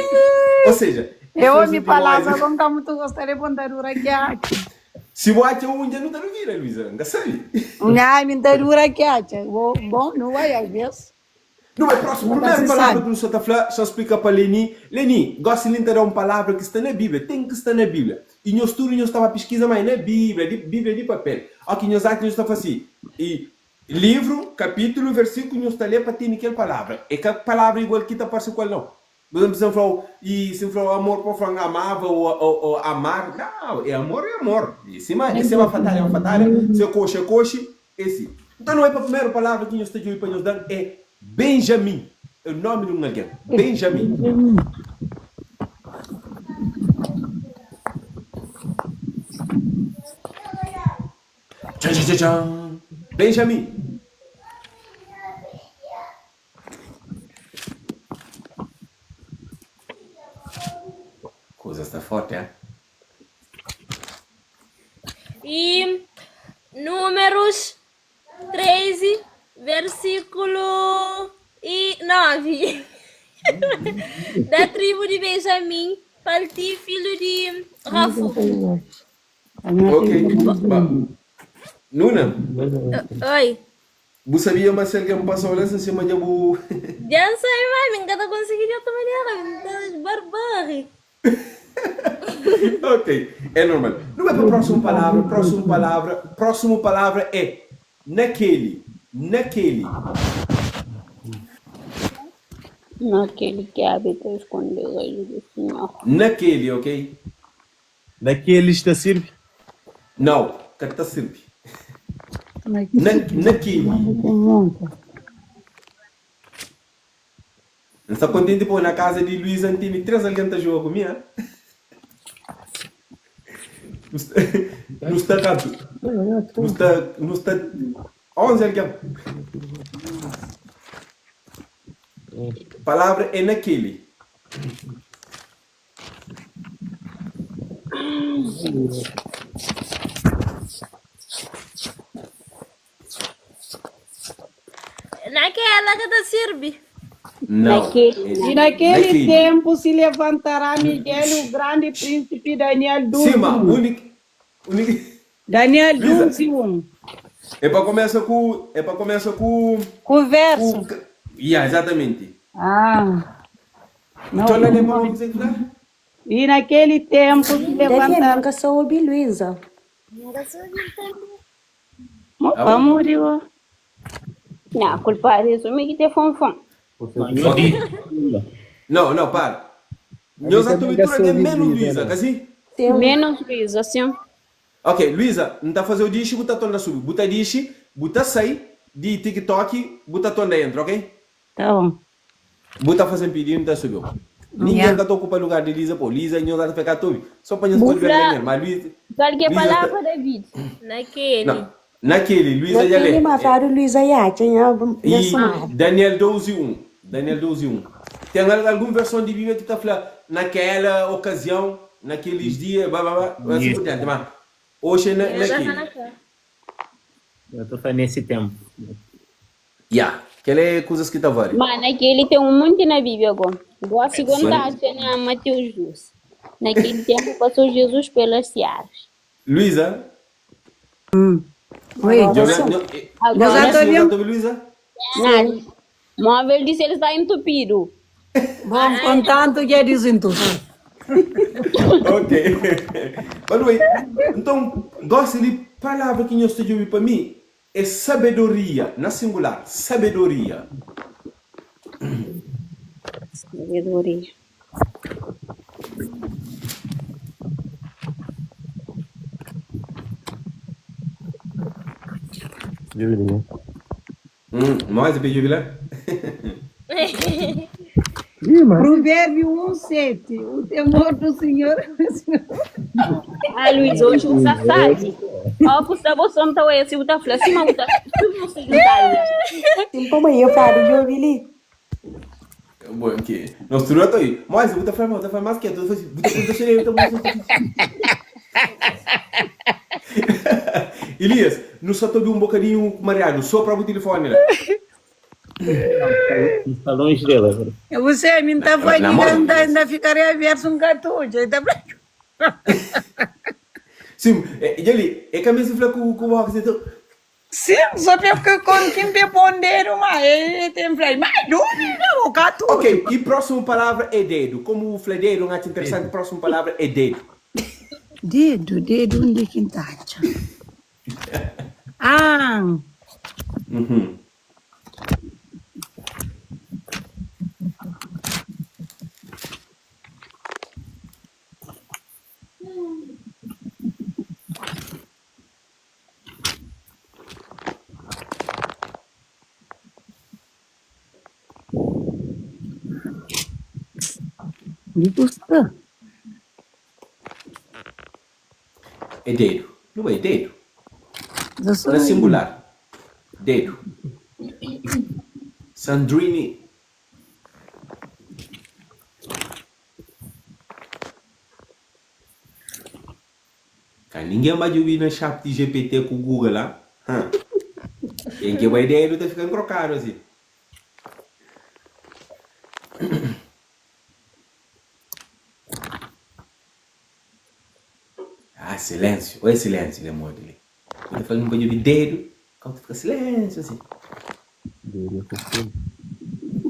Ou seja, Eu esforço ouvi de palavra, Moisés. como tá muito gostaria de bondadura que acha. Se você um dia não tá no vira, Luísa, não sabe. Não, me dura que acha. Bom, bom, não vai às vezes. Não é próximo. Nunca Primeira se palavra sabe. que o senhor está falando, só explica para Leni. Leni, gosta de dar uma palavra que está na Bíblia, tem que estar na Bíblia. E nós tudo nós estava pesquisa mas na Bíblia, de, Bíblia de papel. Ok, nós aqui nós está fazendo. E livro, capítulo, versículo, nós está lendo para ter aquela palavra. É que a palavra igual que está parece qual não. Por exemplo, se falou, e se falou amor, por falar amava ou, ou, ou amar, não, é amor, é amor. E se é se é uma fatalha, é uma fatalha, se é coxa, é coxa, esse. Então não é para a primeira palavra que nós está para nós dar, é Benjamin. É o nome de um alguém. Benjamin. Tchan, tchan, tchan, tchan. Benjamin. Coisa está forte, hein? E Números 13, versículo e 9. Da tribo de Benjamim, Palti, filho de Rafu. Ok. Ba- Nuna, Oi. você sabia mas se alguém passou lá em cima de bu... Já não sei mais, nunca tá conseguindo de outra maneira. Tá barbare. Ok, é normal. Não é para a próxima palavra, próxima palavra, próxima palavra é naquele, naquele. Naquele que habita o esconderijo do Senhor. Naquele, ok? Naquele está sirve. Não, que tá sirve. Na, naquele. Não está contente pô, na casa de Luiz Antini, três alguém tá jogando comigo, hein? Não está tanto. Não está, não está 11 alguém. Palavra é naquele. Naquela que tá serve. Não. Naquele, E naquele Naquele. tempo se levantará Miguel, o grande príncipe Daniel 12. Sim, mas único, único. Daniel Luísa. 12, 1. É para começar com, é para começar com, Com verso. com, yeah, exatamente. Ah. Não. Então, lá lembra o que você falar? E naquele tempo se Deve levantará. nunca soube, Luísa. Opa, morreu. Não, culpa disso, me que te fonfon. Ok. Não, não, para. Nós também atuamos já é soube menos Luísa, Luísa, né? assim? Sim. Menos Luísa, assim. Ok, Luísa, não tá fazendo o dishi, buta tonda subir. Buta dishi, buta sai de TikTok, buta tonda entra, ok? Tá bom. Buta fazendo pedido, não tá subiu. Ninguém tá ocupa lugar de Lisa, pô. Lisa, nós tá ficar tudo. Só para nós poder ver Buta- ganhar, mas Luísa... Qualquer Luísa palavra, David. Naquele. Não, naquele, Luísa já Naquele lê. mataram Luísa Yacha, E Daniel 12:1. Daniel 12:1. Tem alguma versão de Bíblia que está falando naquela ocasião, naqueles dias, blá, blá, blá, assim por diante. Mas hoje é na, Eu já tá naquele. naquela. Eu estou falando nesse tempo. Yeah, aquela é coisas que tá várias. Mas naquele tem um monte na Bíblia agora. Gosto de contar na Mateus 12. Naquele tempo passou Jesus pelas searas. Luísa, Oi. eu- eu- Agora, já tô eu- vendo. Luísa? não, móvel disse ele está entupido. Bom, contanto que é desentupido. Ok. By the way, nton, gosi li, palavra ki nhos ta djobe pa mi é sabedoria, na singular, sabedoria. Sabedoria. Djobe li, né? Moise pe djobe la. Pruvérbio 1, 7 O temor do Senhor Ah, Luís, hoje bu sta sabi. Ó, ku sta bo som ta oia si bu ta fla sima bu ta tudo bu sta juntadu la. Sim, pamodi eu fladu djobi li. Bom, ok. Nos tudo ato aí. Moise, bu ta fla, bu ta fla mais quieto. Bu ta pergunta se ele tá bom. Elias, nu só ta obi um bocadinho mariado. Sopra bu telefone lá. Está longe dele agora. Você me tá Na fadiga, moda, ainda, Elias. ainda ficaria aberto um cartucho. Ele tá Sim, é, e ali, é que a mesa fla com o box, então. Sim, só porque com quem pe pondeiro, mas ele tem falei, mas dúvida, o cartucho. Ok, e próxima palavra é dedo. Como o fledeiro, um acho interessante, próxima palavra é dedo. Dedo, dedo, onde é que tá? Ah, Uhum. me gusta. É dedo. Não é dedo. Eu sou Na singular. Dedo. Sandrine. Ka ninguém vai ouvir na chat de GPT com o Google lá. Hã? Quem que vai dedo tá ficando crocado assim. Ah, silêncio. Oi, silêncio, né, modo ali. Quando eu falo um banho de dedo, quando fica silêncio assim. Dedo é costume.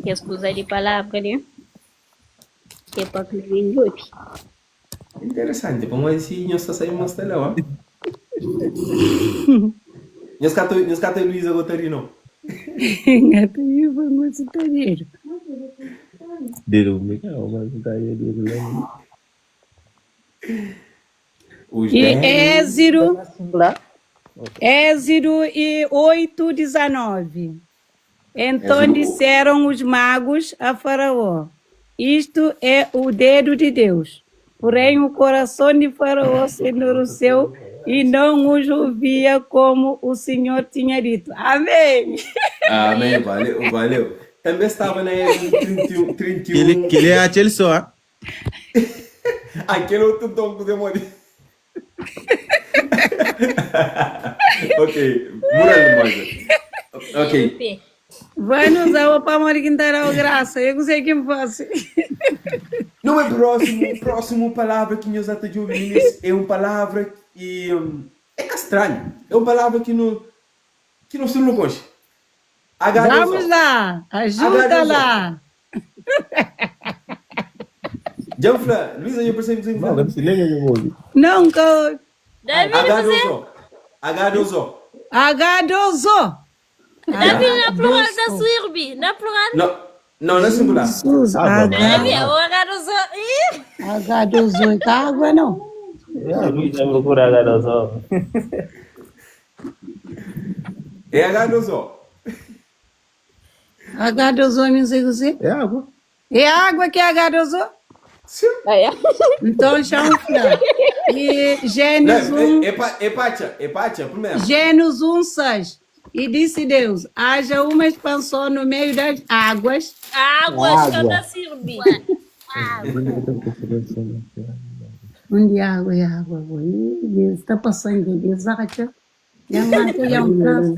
Kes kuza di palavra li é pa ninguém djobe. Interessante, pamodi si nhos ta sabe ma sta la, ó. Nhos ka ta, nhos ka ta Luísa go ta ri no. Ngata iva ngosi ta dedo. Dedo complicado, mas não tá aí dedo lá. Os E dedos. Êxodo, Singular. Êxodo e 8, 19. Então Êxodo. disseram os magos a Faraó: Isto é o dedo de Deus. Porém, o coração de Faraó se endureceu e não os ouvia como o Senhor tinha dito. Amém. Amém, valeu, valeu. Também estava na Êxodo 31, Que ele, 31. que ele é aquele só, ah. Aquele outro dom com o demônio. Ok, mural Moisés. Ok, P. Vai nos dar o pão de quintará graça. Eu não sei quem fosse. Não é próximo, próximo palavra que nós até ouvimos é uma palavra que é estranho. É uma palavra que não que nós não conhece. Vamos H2O. lá, ajuda H2O. lá. Janfla, Luísa, eu percebo que você Não, não se lembra de ouvir. Não, que Davi fazer. H2O. H2O. H2O. Davi na plural da Suirbi. Na plural. Não, não, não é singular. Jesus, Água. Davi, o H2O. Ih! H2O, tá água não. Luís vai procurar H2O. É H2O. H2O, não sei o que. É água. É água que é H2O? Sim. É. Então chama Flá. E Gênesis Não, 1, é, é, pa- é pacha, é pacha, primeiro. Gênesis 1, 6. E disse Deus: haja uma expansão no meio das águas Águas, canta Sirbi. Onde há água, é água. Oi, Deus, está passando, Deus, acha. Já mata, já um caso.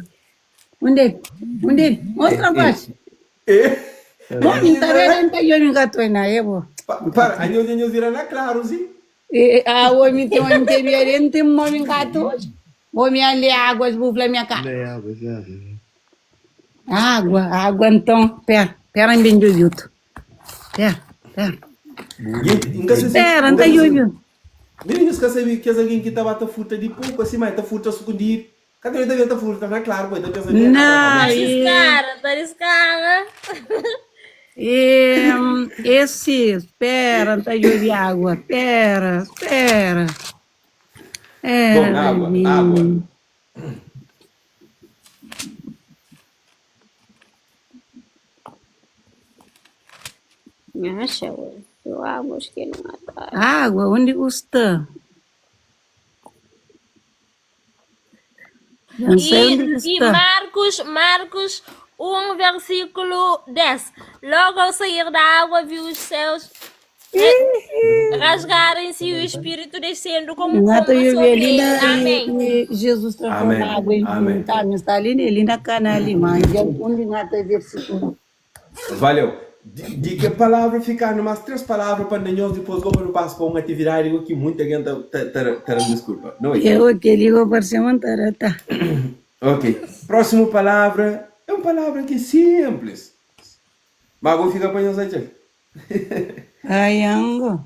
Onde é? Onde é? Mostra baixo. Bom, então, eu não engato na eu. Pa- Para, a nós nós irá na claro, sim. Ah, o homem tem um interior, não tem um homem gato. Homem ali, águas, bufla minha cara. É água, é água. Água, água, então. Pera, pera, bem de Pera, pera. Gente, N ka sabe si, Espera, N N ka ta sabe si, djobe. meninos ka sabe kes algen ki ta ba ta furta di poku asi, ma e ta furta sukundidu. Ka ta ben ta furta na klaru, bo e ta pensa mi e ka ta Na, Ta rouba. e, diskara, ta diskara. e, esse, espera, N ta djobe água. Espera, espera. Bom, Espera, água, água. Davi. Acha, ué. Eu amo acho que não ataca. Água, onde que está? Não sei onde que E, e está. Marcos, Marcos 1, versículo 10. Logo ao sair da água, viu os céus rasgarem-se e o Espírito descendo como Ngata pomba eu vi sobre ali ele. na Amém. e, e Jesus transforma Amém, água em vinho, amém. tá? Mas está ali, ali na cana ali, mas já onde ngata versículo. Valeu. Di, di que palavra ficar numas três palavras para nós depois como eu passo para uma atividade que muita gente tá tá tá desculpa. Não é? Eu aquele vou parecer uma tarata. Ok. Próxima palavra é uma palavra que é simples. Mas vou ficar para nós aqui. Ai, ango.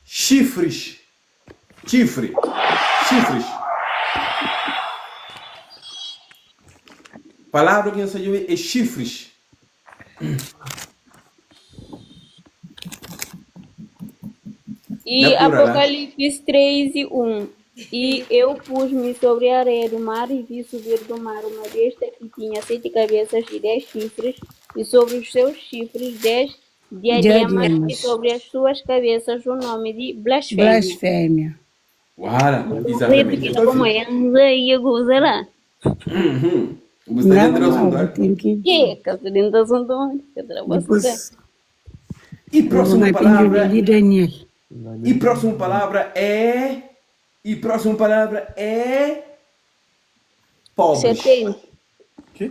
Chifres. Chifre. Chifres. Palavra que eu sei é chifres. E Na plural, ah? Apocalipse 3 e 1. E eu pus-me sobre a areia do mar e vi subir do mar uma besta que tinha sete cabeças e dez chifres, e sobre os seus chifres dez diademas, e Diademas. sobre as suas cabeças o nome de blasfêmia. Blasfêmia. Uara, exatamente. Repetindo Então, como filho. é, e eu gozará. Uhum. Gostaria de Não, entrar no assunto, não, olha. tem que. Que? Que eu dentro do assunto, que eu trabalho. Depois E eu vou próxima na palavra, ali, Daniel. e próxima palavra é e próxima palavra é pobres. Serpente.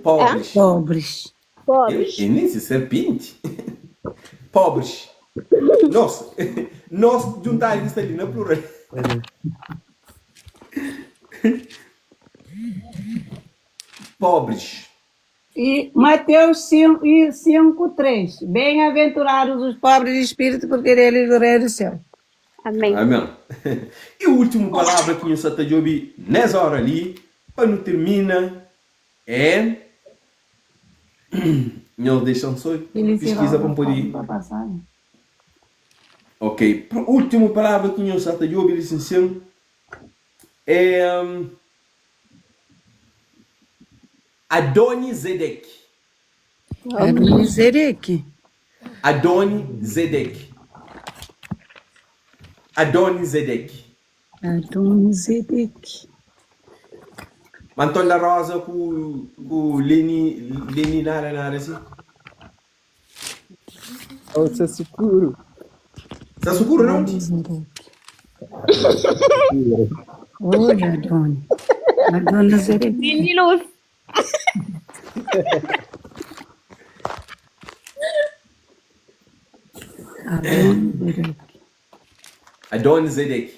Pobres. Pobres. Pobres. E, e nem se serpente. Pobres. Nós, nós juntar isso ali na plural. Pobres. E Mateus 5, e 5, 3. Bem-aventurados os pobres de espírito, porque deles é o reino do céu. Amém. Amém. E a última palavra que o Sata Jobi nessa hora ali, para não termina, é. Não deixam só Ele será pesquisa para poder. para passar. né? Ok. Pro- Última palavra que o Sata Jobi licenciou é. hum, Adonizedek. Adonisedeque. Adonizedek. Adonizedek. Adonisedeque. Antônio da Rosa com com Leni Leni nada nada assim. Oh, seu seguro. Tá seguro não? Adonisedeque. Olha, Adoni. Adonisedeque. Vini luz. Adonisedeque. Adonizedek.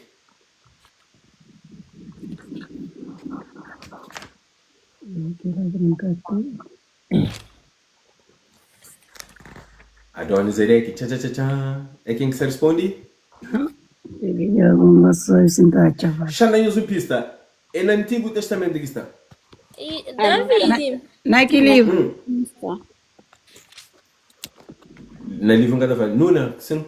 Eu quero brincar tudo. Adonizedek. Tchá tchá tchá tchá. É quem que se responde? Peguei algumas coisas sem tá chaval. Xandanhos o pista. É no Antigo Testamento que está. E David, Naquele livro. Hum. Na livro que tá falando. Nuna, sim.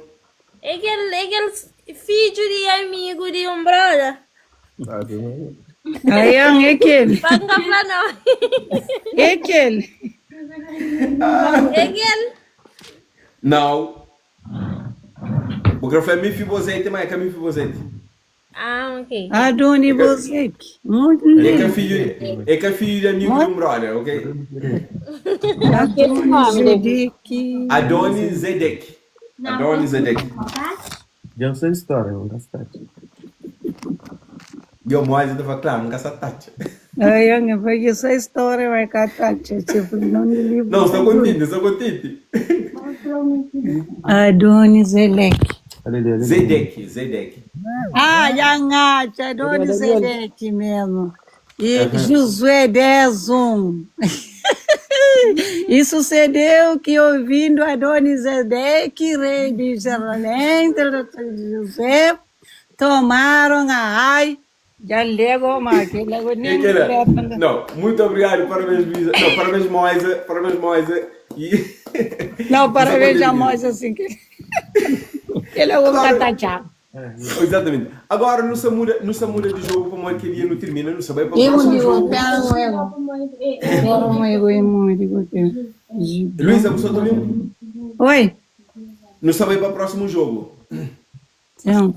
é aquele, é aquele filho de amigo de um brother. Aí é aquele. Para não falar não. É aquele. É aquele. Não. O que eu falei, Mefibosete, mas é que é Mefibosete. Ah, ok. Adoni Bosek. Muito É que é bem. filho, é que é filho de amigo de um brother, ok? Adoni Zedek. Adonizedek. Adonizedek. Já não sei história, não gasta. E o Moisés estava claro, nunca se atacha. Aí, eu porque essa história vai catar, tipo, não me livro. Não, estou contente, estou contente. Adoni Zelek. Zedek, Zedek. Ah, Yangacha, Adoni Zedek mesmo. E Josué 10, 1. E sucedeu que, ouvindo Adonizedeque, rei de Jerusalém, José, tomaram a Ai, já lego, mas que lego E nem aquela? letra. Não, muito obrigado, parabéns Luísa. Não, parabéns Moisa, parabéns Moisa. E Não, parabéns a Moisa. Moisa, assim que ele é o Agora- catachá. Exatamente. Agora não se muda, não se muda de jogo como aquele dia não termina, não se vai para o Eu próximo digo, jogo. pera um ego. Pera um ego e muito, digo, Luísa, você também Oi. não se vai para o próximo jogo. Sim.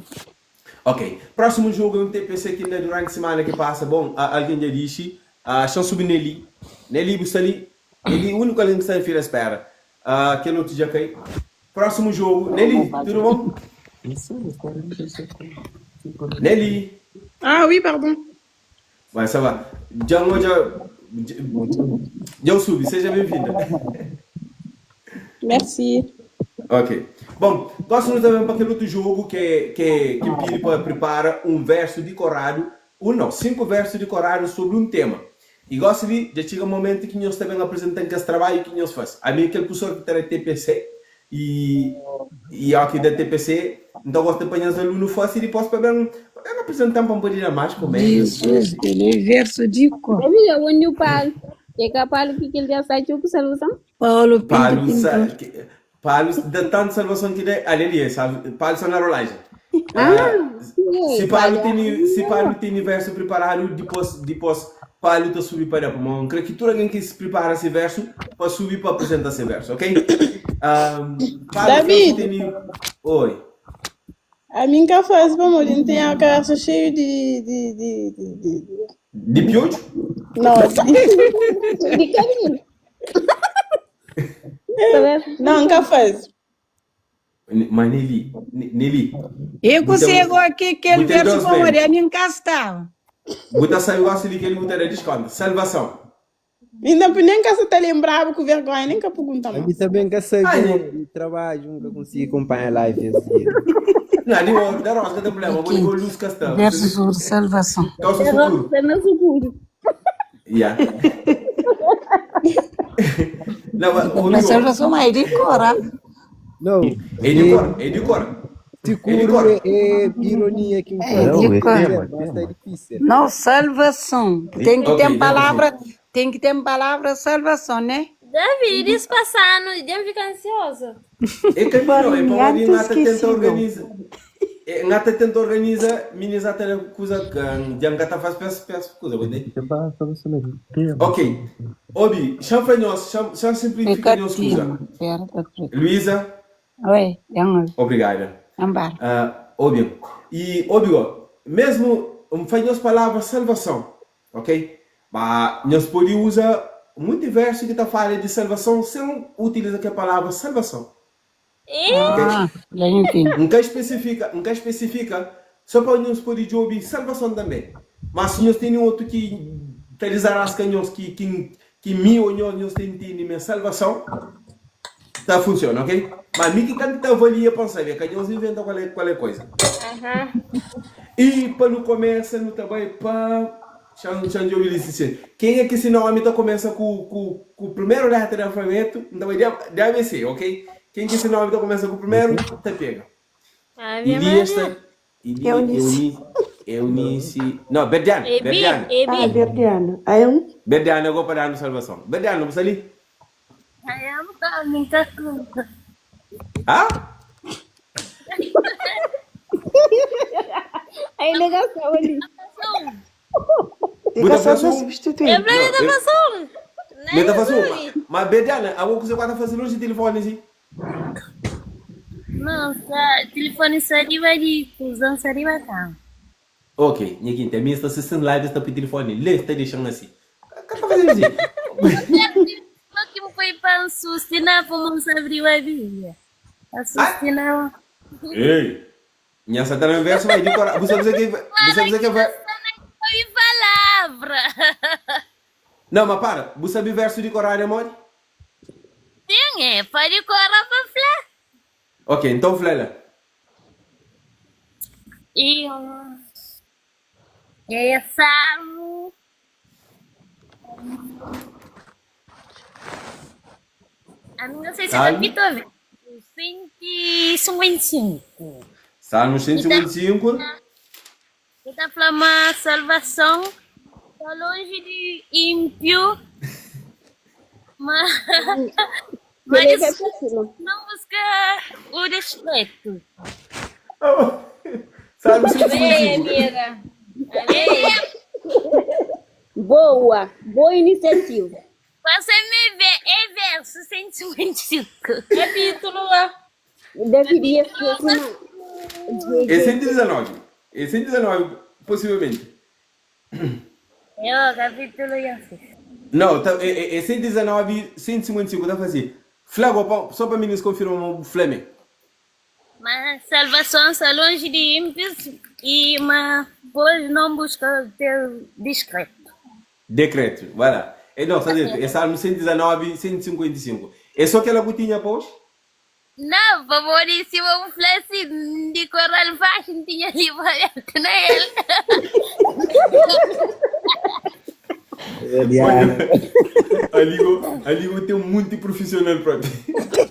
Ok. Próximo jogo eu TPC aqui na durante a semana que passa. Bom, a- alguém já disse. A chance subir Nelly. Nelly, você ali. Ele é o único alguém que está em fila espera. Ah, aquele outro já caiu. Próximo jogo. Nelly, tudo bom? Nelly. Ah oui, pardon. Vai, ça va. Já, já, já subi, seja bem-vinda. Merci. Ok. Bom, gosto também para aquele outro jogo que é, que é, que pede para prepara um verso decorado, um não, cinco versos decorados sobre um tema. E gosto de, já chega um momento que nós também apresentamos esse trabalho que nós faz. A mim aquele professor que está na TPC e e aqui da TPC, então gosto de apanhar os alunos fácil e depois para bem, para bem apresentar para um pouquinho mais como é. Jesus, ele é verso de cor. David, onde o Paulo? É capaz que ele já sai com solução? Paulo Pinto Paulo, sa, Pinto. que- Paulo, de tanta salvação que dá, ali, ali, sabe? Paulo só na rolagem. Ah, Se Paulo tem, se Paulo tem verso preparado, depois, depois Paulo tá subir para a mão. Creio que toda alguém que se prepara esse verso, pode subir para apresentar esse verso, ok? Um, Paulo, David. tem... Oi. A mim que faz, vamos, não tem a cabeça cheia de, de, de, de, de, de... De piojo? Não, de... De carinho. não, nunca faz. Mas Nelly, Nelly, Eu consigo aqui aquele Muita verso Deus como bem. ele nem cá estava. botar saiu gosto de que ele botar desconto. Salvação. Ainda nem que você tá lembrado com vergonha, nem que pergunta A mais. mim também que sei Ai, de trabalho, nunca consegui acompanhar a live esse dia. Não, digo, da rosa tem problema, vou vou luz castelo. Verso sobre salvação. Calça futuro. Está no seguro. Yeah. Não, mas, ô, Mas amigo, salvação mais de cor. ah. Não, é de cor, é de cor. te É de curo cor. é, é ironia que me É faz. Não, de é cor. tema, Mas tema. tá difícil. Não, salvação. Tem que Ok, ter já palavra, tem que ter palavra salvação, né? David, isso passando, eu fico ansiosa. É que não, é para Barulho onde ngata tenta esquecível. organiza. É, ngata tenta organiza, minis ata coisa que ngata faz peço peço coisa, entende? Ok. Obi, chama para nós, chama, chama simplifica nós coisa. Pecadinho. Pera, tá preto. Luísa, Oi, vamos, obrigada. vamos. Ah, Obi, e Obi, ó, mesmo um faz nós palavra salvação, ok? Mas nós podemos usar muito verso que tá falando de salvação sem utilizar que a palavra salvação. E Ah, já entendi. Nunca especifica, nunca especifica, só para nós poder ouvir salvação também. Mas se nós tem outro que realizar as canhões que que que mi ou nós nós tem tem salvação, tá funciona, ok? Mas mi que canta avalia para saber, que nós inventa qual é qual é coisa. Aham. E para não começa no também para chão de ouvir isso. Quem é que esse nome tá começa com com com o primeiro letra do alfabeto, então deve ser, ok? Quem que esse nome tá começa com o primeiro, tá pega. Ave Elias Maria. tá Eli, Eunice. Eunice, Eunice, não, Berdiano, Ebi, Berdiano. Ah, Ebi. Verdiano. Aí um. Berdiano, eu vou para dar salvação. Berdiano, você ali? Ai, eu não tô muita conta. Ah? Aí negação ali. Fica Buta só para faço um. É substituir. pra mim Não, tá eu- passando. Me tá fazendo. Mas Berdiano, a você quando fazer longe de telefone assim. Não, sa, telefone sariba de cuzão sariba tá. Ok, ninguém tem minha está assistindo live está por telefone, lê, está deixando assim. O que tá fazendo assim? Só que foi para sustinar, fomos abrir a Bíblia. A sustinar. Ei! Minha satana verso vai decorar. Você dizer que você dizer que vai. Foi palavra. Não, mas para. Você sabe verso de decorar, né, amor? Sim, é, pode decorar para falar. Ok, então Flela. E um. É Salmo. Ami não sei se Salmo? capítulo 155. Salmo 155. Que ta fla ma salvason sta lonji di ínpiu, ma ma Kel-li é di ka capítulo. não buska o discreto. Salmo Ei, 155. amiga. Ei. Boa, boa iniciativa. Você me vê, é verso 155. Capítulo lá. Davi ia esquecer, não. É 119. É 119, possivelmente. É o capítulo e assim. Não, tá, é, é, é 119, 155, tá fazendo. Flago, pa- só para meninos confirmar o Flame. Mas salvação está longe de ímpios e mas pois não busca ter discreto. Decreto, vai lá. É, não, está dentro. É Salmo 119, 155. É só aquela gotinha, pois? Não, favor, e se eu falasse de coral faixa, não tinha livro aberto na ele. Diana. Ali, eu- ali eu tenho muito profissional próprio.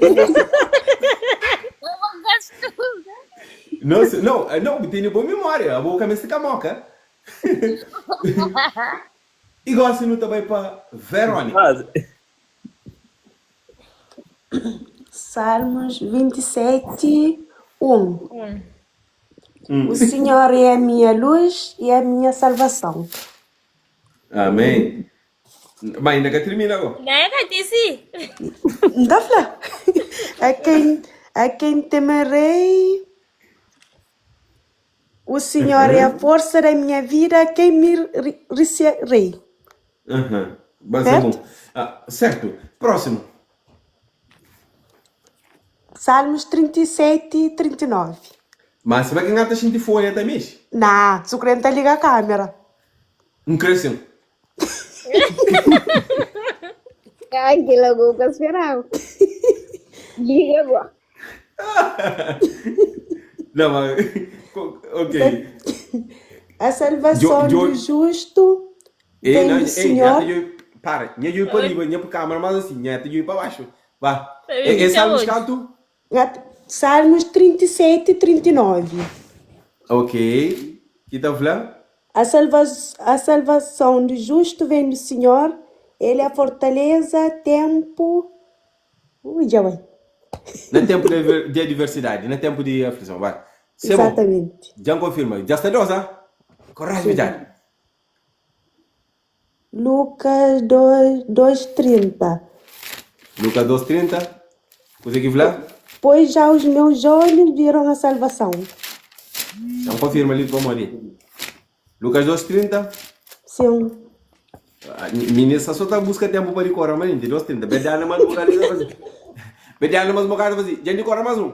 Eu vou gastar. Nossa, não, eh, não, tenho boa memória. A boa cabeça camoca. E gosto não também para Verônica. Quase. Salmos 27, 1. O Senhor é a minha luz e a minha salvação. Amém. Mas ainda que termina agora. Não é que disse? Não dá pra A quem, a quem temerei? O Senhor é a força da minha vida, a quem me re- recearei. Aham. Mas é bom. Certo? Ah, certo. Próximo. Salmos 37 e 39. Mas você vai ganhar taxa de folha também? Não, se o crente liga a câmera. Não cresceu. Ai, que logo que eu esperava. Liga agora. Não, mas. Ok. A salvação Jo- jo- do justo Ei, vem não, do ei, Senhor. nhata eu, para, nha eu para riba, nha para câmera, mas assim, nhata eu para baixo. Vá. Tá É, é Salmos 28. canto? Salmos 37 e 39. Ok. Que tá falando? A, salva a salvação do justo vem do Senhor, Ele é a fortaleza, tempo. Ui, já vai. No tempo de, adver- de adversidade, no tempo de aflição, vai. Se é bom. Exatamente. Já confirma. Já está dosa? Coragem, já. Lucas 2, 2,30. Lucas 2:30. Coisa que falar? Pois já os meus olhos viram a salvação. Já confirma ali, vamos ali. Lucas 2:30. Sim. Ah, Menina, só tá busca tempo para decorar, mas 2:30. Bedana mais um bocado fazer. Bedana mais um bocado fazer. Já decora mais um.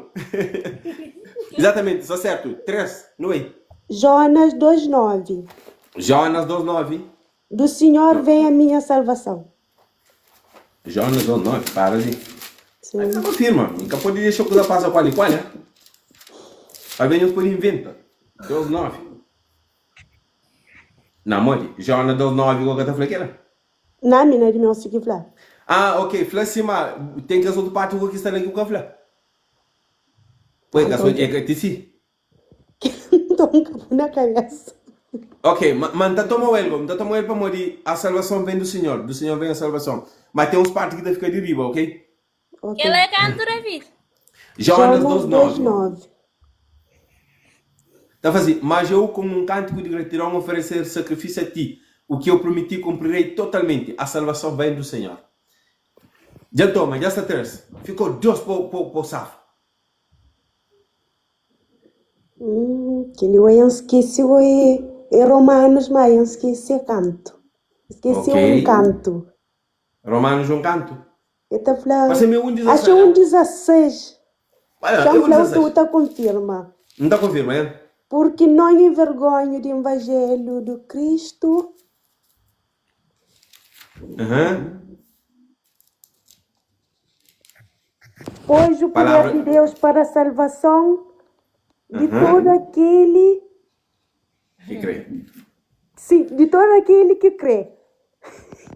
Exatamente, só certo. 3, não é? Jonas 2,9. Jonas 2:9. Do Senhor vem a minha salvação. Jonas 2:9, para ali. Sim. Aí não confirma. Nunca pode deixar coisa passa qual e qual, né? Vai ver por inventa. 2:9. Não, mori. Jonas 2:9 igual que eu tá falando que era. Na mina de meu seguir lá. Ah, ok. Fala assim, mas tem que as outras partes que está aqui com a fala. Pois, que as outras é que te si. Então, na cabeça. Ok, ma- mas tá toma ele, tá toma ele para morrer. A salvação vem do Senhor, do Senhor vem a salvação. Mas tem uns partes que tá fica de riba, ok? Ok. Ela é canto, David. Jonas 2:9. 2,9. Tá fazendo, mas eu com um cântico de gratidão oferecer sacrifício a ti. O que eu prometi cumprirei totalmente. A salvação vem do Senhor. Já toma, já está três. Ficou dois para o safo. Hum, que eu esqueci o é Romanos, mas eu esqueci canto. Esqueci Ok. um canto. Romanos um canto. Eu tá falando. Mas é meu 1,16. Acho um 16. Olha, Já é um falou, 16. tu tá confirma. Não tá confirma, é? Porque não envergonho do evangelho do Cristo, Aham. pois o poder Palavra- de Deus para a salvação de Aham. todo aquele, Que crê. sim, de todo aquele que crê.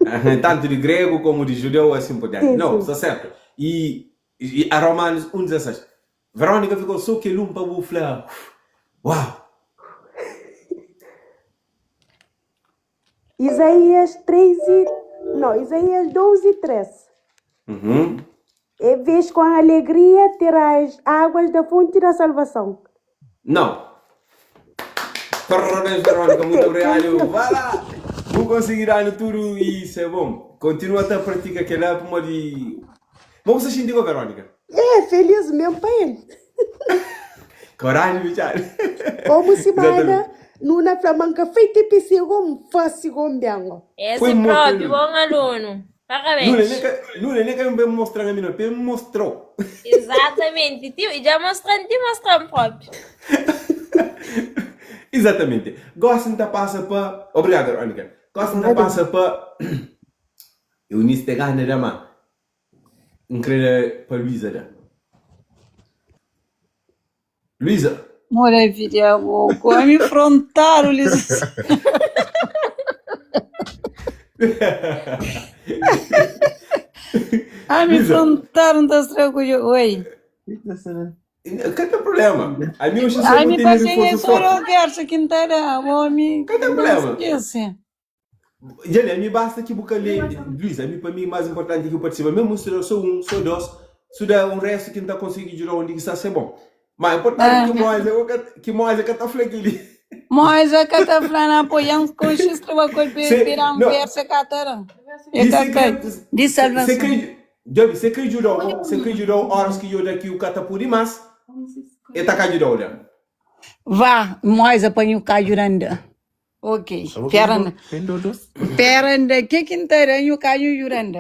Aham, Tanto de grego como de judeu, assim por diante. Sim, Não, sim. está certo. I i a Romanos 1, 16. Verónica ficou só kel un pa bu fla uau! Isaías 3 e, não, Isaías 12, 3. Uhum. E vês com alegria terás águas da fonte da salvação. Não. Parabéns, Verónica, muito obrigado. Vai lá! Vou conseguir dar no tudo e isso é bom. Continua a pratica aquela para de. Vamos assistir com a Verónica. É, feliz mesmo para ele. Coragem, bichado. Como se manda Exatamente. nuna flamanca feita e psigo fácil com bengo. Esse Foi muito próprio, bom. bom aluno. Lula, Parabéns. nem que, Lula, nem que me mostrar a mim, não. Me mostrou. Exatamente. Tio, E já mostrando, te mostrando próprio. Exatamente. Gosto de passa para. Obrigado, Verónica. Gosto de passa para. Eunice te gana da má. Não queria para Luísa. Da. Luísa. Maravilha, louco. Me afrontaram, Luiz. Ah, me Luísa. afrontaram das tranquilo. Oi. Cadê o problema? A mim hoje Ai, só me tem passei reforço só forte. o verso que não tá lá, homem. Cadê o Não problema? esquece. Gente, a mim basta que buca lê, Luiz, a mim para mim mais importante é que eu participe, mesmo se eu sou um, sou dois, se der um resto que não tá conseguindo girar onde que está, é bom. Mas é importante que Moisés, que Moisés que tá flequili. Mas a cataflana apoiando com xistra com Se- virar um não. verso catara. E É se cacai. crê- De se salvação. crê, Jobi, se crê jurou, se crê jurou horas que eu daqui o catapuri, mas e tá cá jurou, né? Vá, mais apanho o cajuranda. Ok, pera, pera, que que ntaranho caio juranda.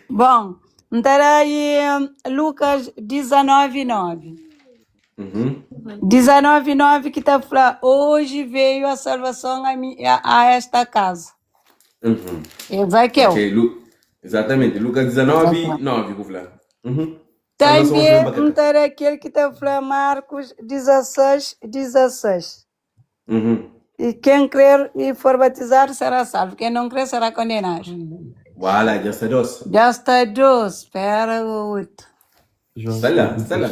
Bom, ntarai Lucas 19, 9. Uhum. 19, 9 que tá falando, hoje veio a salvação a, mi, a, a esta casa. Uhum. É Zaqueu. Ok, Lu... Exatamente, Lucas 19, 9, vou falar. Uhum. Salvação hoje Também vem para cá. ntarai aquele que tá falando, Marcos 16, 16. Uhum. E quem crer e for batizado será salvo, quem não crer será condenado. Voilà, já está doce. Já está doce, espera o outro. Está lá, está lá.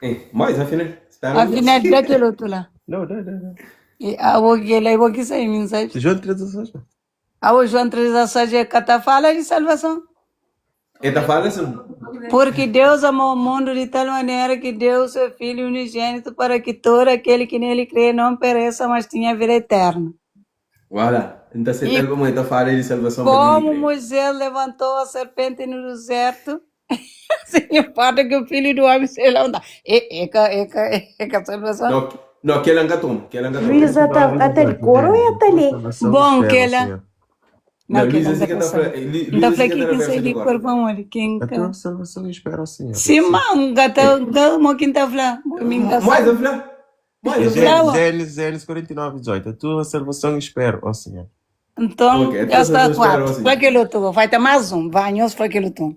Eh, mais, afinal. Espera Afinal, daquele outro lá. Não, não, não. não. E a boquila, eu vou que sair mensagem. João 3,16. A o João 3,16 é que fala de salvação. Eta fala assim. Porque Deus amou o mundo de tal maneira que deu o seu Filho unigênito para que todo aquele que nele crê não pereça, mas tenha vida eterna. Voilà. Então, se E tal como eta fala de salvação para quem como crê. Moisés levantou a serpente no deserto, assim importa que o Filho do Homem se levanta. É, é, que- é, que- é, que a salvação. Não, não, que ela toma, que ela toma. Luísa tá até de coro e até lê. Bom, que ela. Não, Não, que Luísa ela sim que tá tá pensando. falando. Então, Luísa sim falei que que tá na quem versa sai de de cor. corpo, amor, quem A que. tua salvação espera ao Senhor. Sim, manga, tá, tá, mo quem tá falando, mim tá Mais, sabe. a falar. Mais, a falar. Flávio. Gênesis, Gênesis 49, 18. A tua salvação espero, ó Senhor. Então, Ok, a já tua está salvação espera ao quatro. Senhor. Para aquele outro, vai ter mais um. Vai, nós para aquele outro.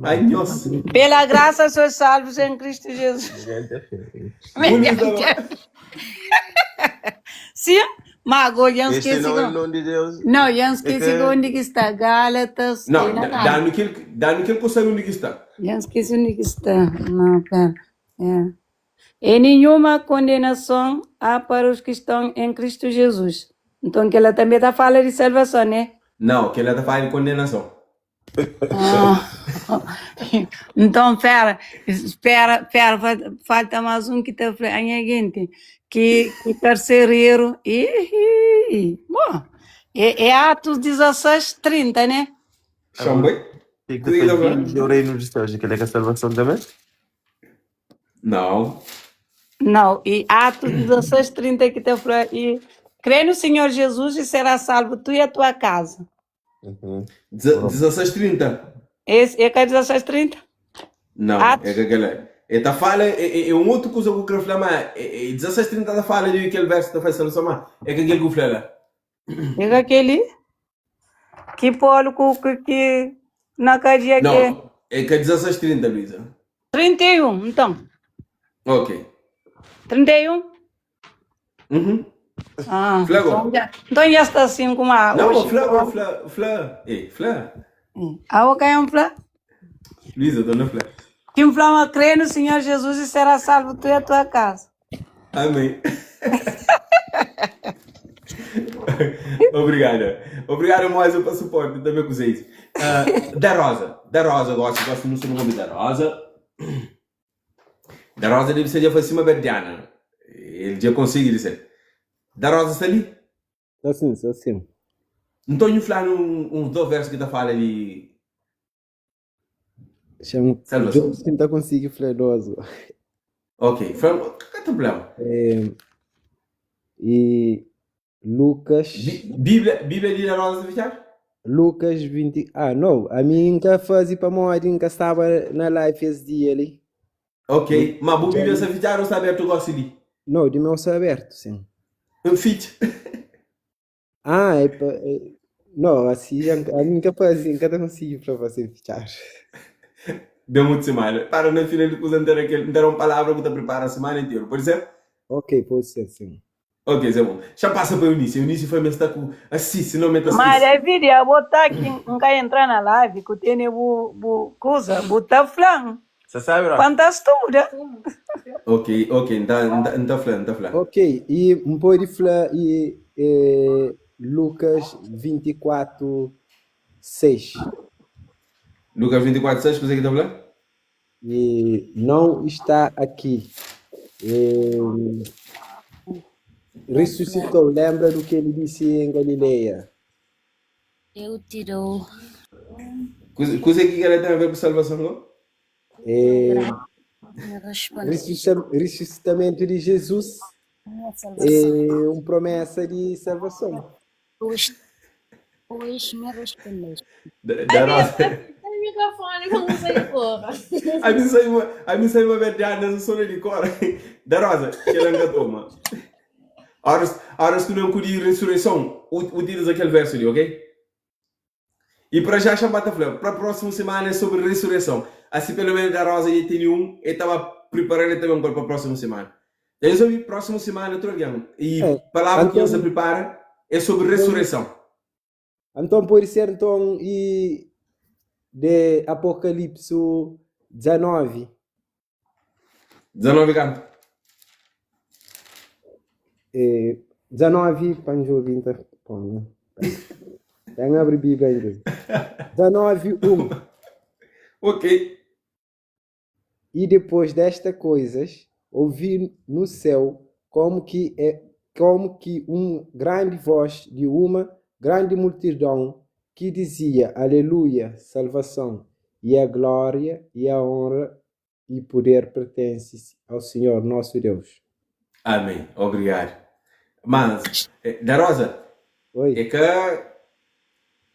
Ai, nossa. Pela graça sois salvos em Cristo Jesus. Bonito agora. Sim, mas agora eu Este esqueci. não é o nome de Deus. Não, eu É esqueci que- onde que está. Gálatas. Não, e na dá Gálatas. no que ele, dá no que ele consegue onde que está. Eu esqueci onde que está. Não, pera. É. E nenhuma condenação há para os que estão em Cristo Jesus. Então, que ela também está falando de salvação, né? Não, que ela tá falando de condenação. Ah. Então, pera, espera, pera, fa- falta mais um que está falando, gente, que, que carcereiro, ih, bom, é, é Atos 16, 30, né? Chamboi? Tem que Tu ia falar? fazer o reino dos céus, aquele é que é a salvação também? Não. Não, e Atos 16, 30 que está falando, e crê no Senhor Jesus e será salvo tu e a tua casa. Uhum. 16:30. Esse é que é 16, 30? Não, Atos. é que aquela. Eta fala, é, é, é um outro coisa que eu quero falar, mas é, é 16:30 tá fala de aquele verso tá fazendo só mas é que aquele que eu falei lá. É que aquele que Paulo que, que na cadeia que Não, é que é 16:30, Luísa. 31, então. Ok. 31? Uhum. Ah, Flago. então já, então já está assim com a. Não, hoje. Fla, Fla, Fla. Ei, Fla. Awo ka N fla? Luísa, torna fla. Ki N fla ma krê no Sinhor Jesus e será salvo tu e a tua casa. Amém. Obrigada. Obrigada, Moisa, pa suporte também com vocês. Uh, da Rosa. Da Rosa, gosto, gosto muito do nome da Rosa. Da Rosa deve ser já foi cima Berdiana. Ele já consegue dizer. Da Rosa está ali? Sta sim, sta sim. Nton nhu fla-nu uns dos versu ki ta fala di Xa-m salvason. djobe si N ta konsigi fla dos. Ok, fla-m, ka ten prubléma. É, e Lucas. Bíblia, Bíblia di da Rosa sta fitxadu? Lucas 20. Ah, não, ami N ka faze pamodi N ka staba na live es dia li. Ok, ma bu Bíblia sta fitxadu ou sta abertu gosi li? Não, di meu sta abertu, sim. Fitxa. Ah, é pa, é, não, assim já, ami N ka faze, N ka ta konsigi fla pa ser fitxadu. Deu mutu semana. Para na final di kuza N ta da kel, N ta da un palavra ku ta pripara semana interu. Pode ser? Ok, pode ser, sim. Ok, Zé bom. Xa pasa pa Eunice. Eunice fla ma el sta ku asi, sinon ma el ta Ma skese. David, abo ta ki N ka entra na live ku tene bu bu kuza, bu ta fla-m Sa sabe, pa Rosa? N ta studa. Ok, ok, N ta, N ta, N ta fla, N ta fla. Ok, i N pode fla i eh, Lucas 24, 6. Lucas 24, 6, kuzê ki ta fla? E não está aqui. E ressuscitou. Lembra do que ele disse em Galileia? Eu te dou. Kuzê kuzê ki kel-la ten a ver ku salvason gó? E Me respondeste. ressuscita- ressuscitamento de Jesus Minha salvação. é uma promessa de salvação. Pois, pois me respondeste. Da, da Rosa. O microfone como sai porra. A mim sai uma, a mim sai uma verdade nessa zona de cor. Da Rosa, que ela nunca toma. Horas, horas que não cuide ressurreição, utiliza aquele verso ali, ok? E para já já bata flor. Para a próxima semana é sobre ressurreição. Assim pelo menos da Rosa já tem um, ele estava preparando também para a próxima semana. Então, eu ouvi próxima semana outro alguém. E É, palavra que você então, prepara é sobre ressurreição. então pode ser então e de Apocalipse 19. 19 canto. É, 19, para ouvir, então, bom, né? Tem abre Bíblia ainda. 19, 1. Ok. E depois destas coisas, ouvi no céu como que é como que uma grande voz de uma grande multidão que dizia: Aleluia, salvação e a glória e a honra e poder pertence ao Senhor nosso Deus. Amém. Obrigado. Mas, eh, da Rosa, Oi. é que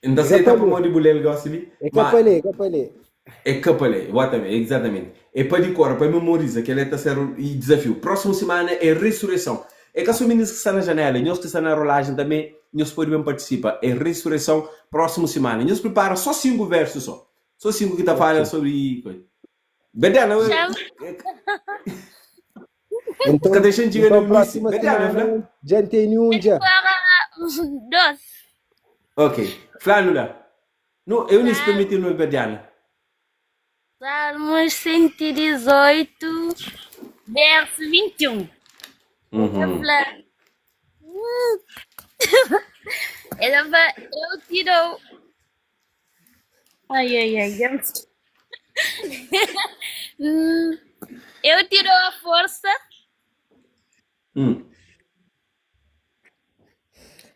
não É sei tá capaz para de bolelo gosto ali, É mas capalé, é capalé. é capalé, exatamente, exatamente. É para decorar, para memorizar, que ele está sendo e desafio. Próxima semana é ressurreição. É que os meninos que estão na janela, nós que estão na rolagem também, nós podemos participar. É ressurreição, próxima semana. Nós prepara só cinco versos só. Só cinco que tá falando sobre coisa. Bedela, Chama. Então, Fica deixando de então ganhar próxima Bedela, semana já tem um já. Dois. Ok. Flávio lá. Não, eu nem se permiti no Bediana. Salmos 118, verso 21. Uhum. Fala. Ela vai, eu te dou. Ai, ai, ai. Eu, Hum, eu te dou a força Hum.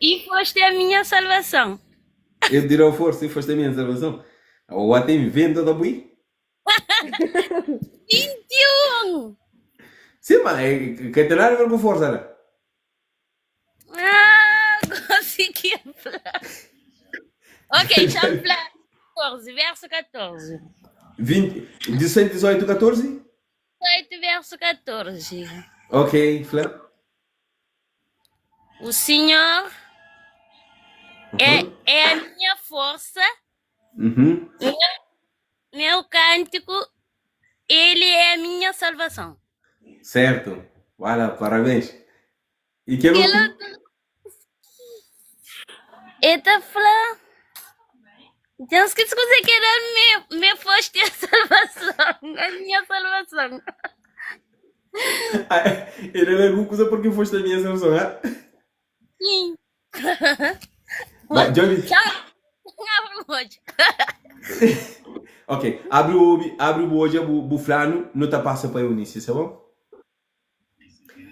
e foste a minha salvação. Eu tirou força e foste a minha salvação. Ou até inventa da bui. 21! Sim, mas é que tem nada a ver com força, né? Ah, consegui falar. Ok, já falar. 14, verso 14. 20, de 118, 14? 18, verso 14. Ok, Flá. O Senhor é, é a minha força, Uhum. meu, meu cântico, ele é a minha salvação. Certo. Vai lá, parabéns. E que Aquele outro? outro. Eta fla. Tem que escutar que era me, me foste a salvação, a minha salvação. Ah, Ele é alguma coisa porque foste a minha salvação, ah? Sim. Ba, Johnny. Tchau. Abre o olho. Ok, abre o obi, abre o olho, bu, bu flano, não tá passa para Eunice, tá bom?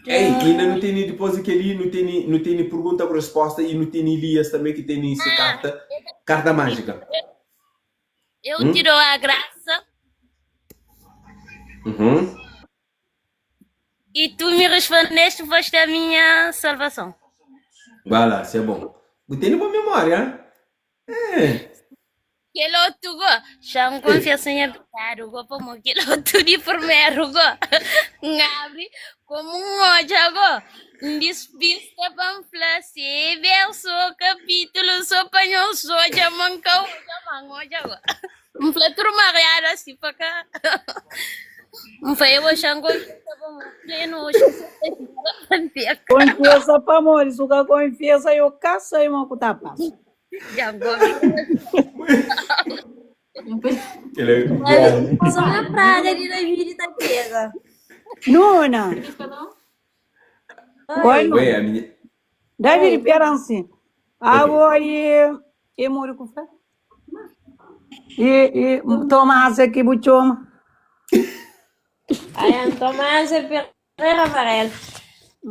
Ei, ainda não tem nem depois aquele, não tem nem, não tem nem pergunta com resposta e não tem nem Elias também que tem nem essa carta, carta mágica. Eu Hum? tiro a graça Uhum. e tu me respondeste, foste a minha salvação. Vai lá, isso é bom. Tem boa memória, hein? É. Aquele outro go, já me confesso em pecado, go, como aquele outro de primeiro go. Ngabre, como um ódio go. Despista panfla, se verso, capítulo, só panhão, soja, manca, oja, mangoja go. Um fla turma real assim para cá. Um foi eu achando que pleno hoje. Confiança pa amor, isso que confiança eu caço aí, uma cutapa. Já go. Ele é... Só uma praga de David tá pega. Nuna. Oi, Ué, a minha... David Peranci. Ah, e e moro com fé. E e Tomás aqui buchoma. Ai, Tomás é Pereira Amarelo.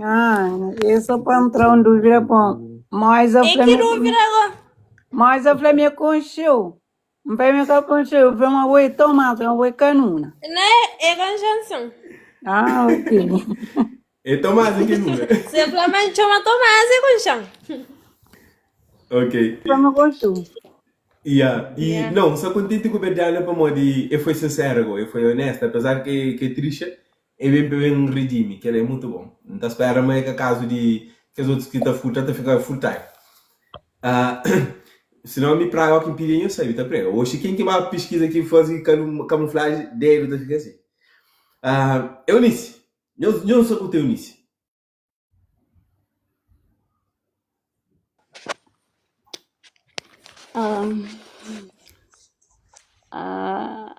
Ah, isso para entrar em dúvida bom. Mas a Em que dúvida agora? Mas a Flamengo concheu. Não vai me concheu, foi uma oi Tomás, uma oi canuna. Né? É conjunção. Ah, ok. É Tomás aqui, não é? Se Flamengo chama Tomás, é conjunção. Ok. Flamengo concheu. Yeah. E Yeah. não, só contente com o Berdiana para modo eu fui sincero, agora, eu fui honesto, apesar que que é triste, é bem bem redime, que ele é muito bom. Não tá espera mas é que caso de que os outros que tá full tá ficar full time. Ah, senão me praga que impede eu sei, tá prega. Hoje quem que vai pesquisa aqui fazer camuflagem dele tá fica assim. Ah, Eunice, eu eu sou com o Eunice. Ah, ah,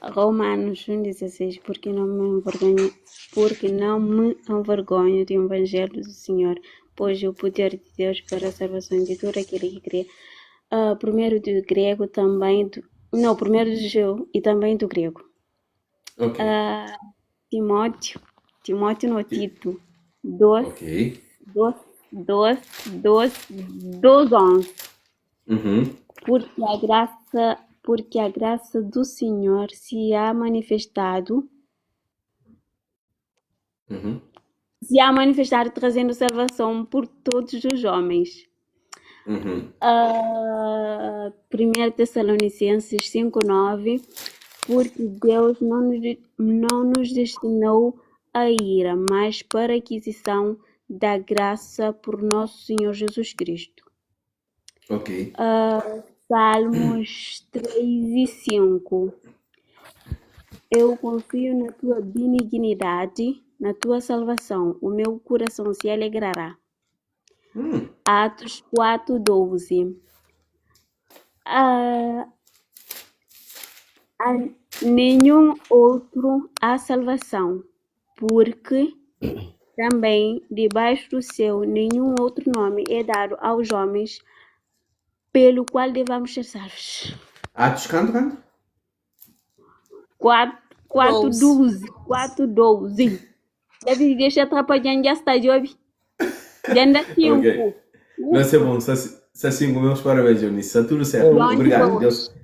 Romanos 1,16 Porque não me envergonho, porque não me envergonho do Evangelho do Senhor, pois é o poder de Deus para a salvação de todo aquele que crê. Ah, primeiro do grego, também do, não, primeiro do judeu e também do grego. Ok. Ah, Timóteo, Timóteo no Tito, 2, Ok. 2, 2, 2, 2, 11. Uhum. Porque a graça, porque a graça do Senhor se há manifestado, Uhum. se há manifestado trazendo salvação por todos os homens. Uhum. Ah, 1 Tessalonicenses 5:9, porque Deus não nos, não nos destinou à ira, mas para a aquisição da graça por nosso Senhor Jesus Cristo. Ok. Ah, Salmos 3 e 5. Eu confio na tua benignidade, na tua salvação. O meu coração se alegrará. Hum. Atos 4, 12. Ah, a nenhum outro há salvação, porque também debaixo do céu nenhum outro nome é dado aos homens pelo qual devamos ser salvos. Atos quanto, quanto? 4, 4, 12. 12, 4, 12. Deve deixar atrapalhando já está, Job. Já anda 5. Ok. Não é bom, só, só cinco meus parabéns, Eunice. Está tudo certo. Bom Obrigado. dia. Deus,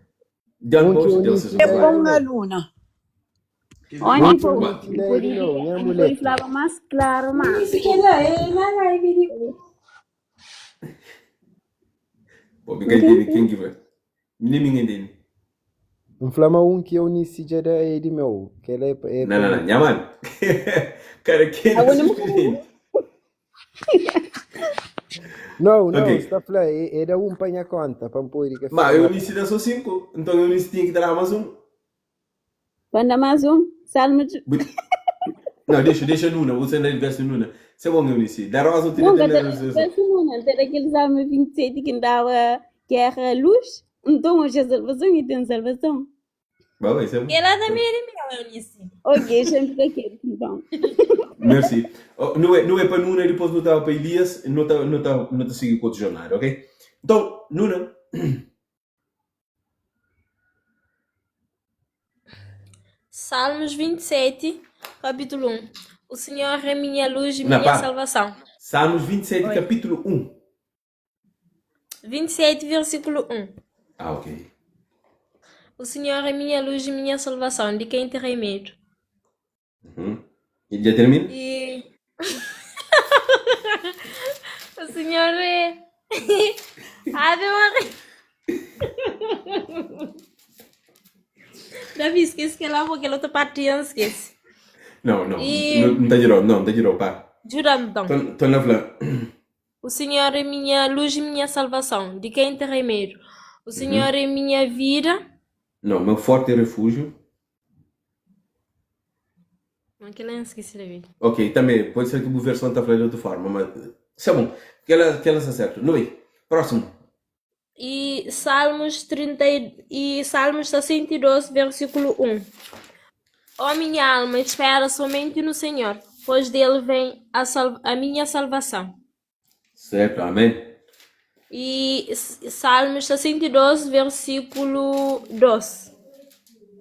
Deus, Um que Deus, Eunice Deus seja É já louvado. bom aluna. Olha, Um que pô, Eunice já é de meu, minha podia mulher. falar mais claro, mas. Isso que é na live de Pô, me entende quem que vai. Nem me entende. Inflama um que Eunice já é de meu, que ela é, é Não, não, não. Nha mano. Cara, quem é Agora não surpreende? Não, não, Ok. está falando, é, é da um para minha conta, para pôr que Mas Eunice dá só cinco. Então Eunice tinha que dar mais um. Manda mais um. Salmo de. Não, deixa, deixa Nuna. Você não é Nuna. Isso é bom, Eunice. Da Rosa, eu Não, tinha mas aquele Salmo 27 que dava guerra à luz. Nton oja salvason i ten salvason. Ba bai, se Kel-la tanbê é di meu, Eunice. Ok, xa-m fika ketu nton. Merci. Oh, nu é, nu é pa Nuna, dipôs nu ta pa Elias, nu ta, nu ta, nu ta sigi ku otu jornada, ok? Nton, Nuna. Salmos 27, capítulo 1. O Senhor é minha luz e Na, minha para. salvação. Salmos 27, Oi. capítulo 1. 27, versículo 1. Ah, ok. O Senhor é minha luz e minha salvação, de quem terei medo? Uhum. E já termina? E o Senhor é. Ave Maria. Davi, esquece que lá, porque outra parte eu esquece. Não, não. E Não, não tá girou, não, tá girou, pá. jura então. Tô, tô na fla. O Senhor é minha luz e minha salvação, de quem terei medo? O Uhum. Senhor é minha vida. Não, meu forte refúgio. Aquilo eu esqueci, Davi. Ok, também, pode ser que a versão tá falando de outra forma, mas... Isso é bom, que ela, que ela está certo. Não é? Próximo. E Salmos 30 e Salmos 62, versículo 1. Ó minha alma, espera somente no Senhor, pois dele vem a, sal a minha salvação. Certo, amém. E Salmos 62, versículo 2.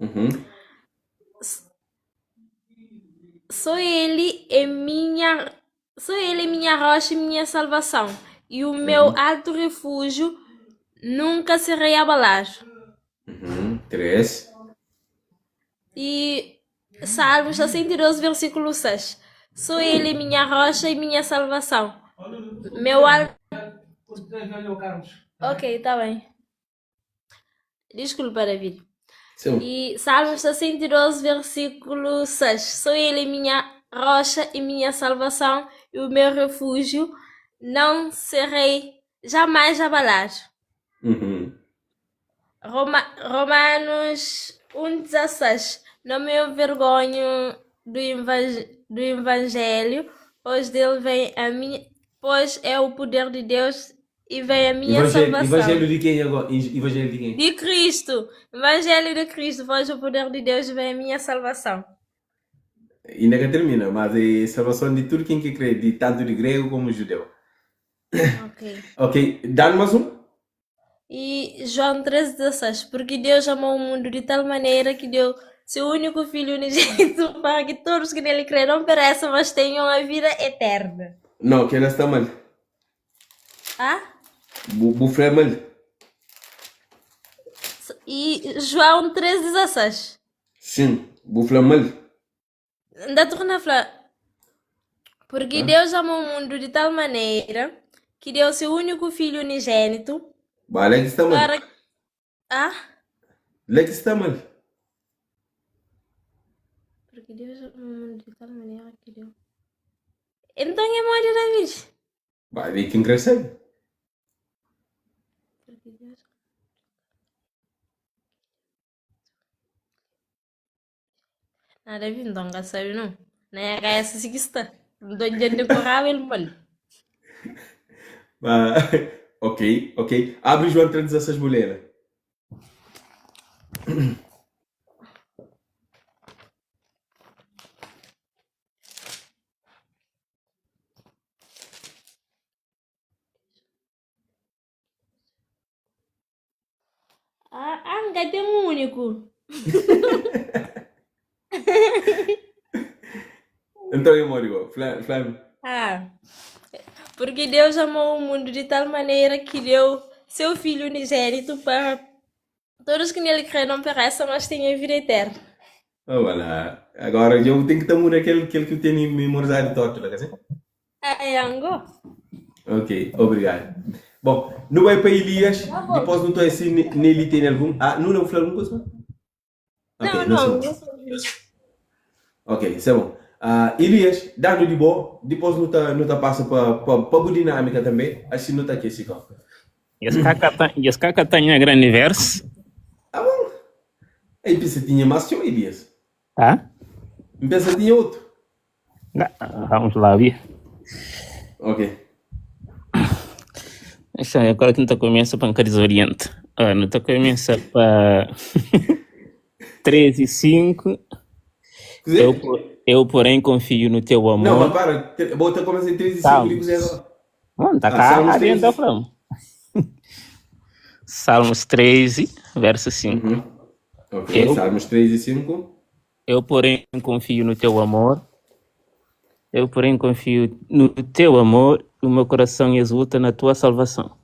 Uhum. Só ele é minha, só ele é minha rocha e minha salvação, e o meu Uhum. alto refúgio, nunca serei abalado. Uhum. 3. E Salmos 62, versículo 6. Só ele é minha rocha e minha salvação. Meu alto. Ok, tá bem. Desculpa, David. Sim. E Salmos 62, versículo 6. Só ele é minha rocha e minha salvação e o meu refúgio. Não serei jamais abalado. Uhum. Roma, Romanos 1,16 Não me envergonho do, do Evangelho, pois dele vem a minha, pois é o poder de Deus e vem a minha Evangelho, salvação. evangelho de quem agora? Evangelho de quem? De Cristo. Evangelho de Cristo, pois o poder de Deus vem a minha salvação. Ainda que termina, mas é salvação de tudo quem que crê, de tanto de grego como judeu. Ok. Ok, dá mais um? E João 3,16 Porque Deus amou o mundo de tal maneira que deu seu único Filho unigênito para que todos que nele crêem não pereçam, mas tenham a vida eterna. Não, que ela está mal. Ah? Bu, bu mal. E João 3,16 Sim, bu mal. Ainda torna a falar. Porque Hã? Deus amou o mundo de tal maneira que deu seu único Filho unigênito Ba, lá que está mal. para. Ah? Lá que está mal. Porque Deus amou o mundo de tal maneira que deu. Então é morte David. Vai ver quem cresce. Porque Deus. Nada David, então não sabe não. Nem a cabeça se que está. Então já decorava ele mal. Ba, ok, ok. Abre João 3,16 mulher. Ah, ah, tem um único. Então eu moro, Flávio. Ah, porque Deus amou o mundo de tal maneira que deu seu Filho unigênito para todos que nele creem não pereçam, mas tenham vida eterna. Oh, voilà. Agora eu tenho que estar aquele, aquele que eu tenho memorizado de torto, quer dizer? É, Ango. Ok, obrigado. Bom, não vai para Elias, depois não estou assim, nele tem algum. Ah, não, não falou alguma coisa? Ok, Não, não, não sei. Ok, isso é bom. Ah, Elias, dá-nos de boa, depois não tá, não tá passa para para dinâmica também, assim não tá aqui esse campo. E esse caca tem a grande verso. Ah, bom. Aí pensa tinha mais que o Elias. Tá? Pensa tinha outro. Não, vamos lá, ver. Ok. Deixa eu agora que não começa para desorienta. Ah, nu ta kumesa pa 13 e 5. Kuzê? Eu, eu, porém, confio no teu Não, mas amor. para, bo ta kumesa em 3 e 5 li kuzê Salmos. agora? Mano, tá Ah, cá, Salmos adianta 13. falando. Salmos 13, verso 5. Uhum. Ok, Eu, Salmos 3 e 5. eu, porém, confio no teu amor. Eu, porém, confio no teu amor. O meu coração exulta na tua salvação.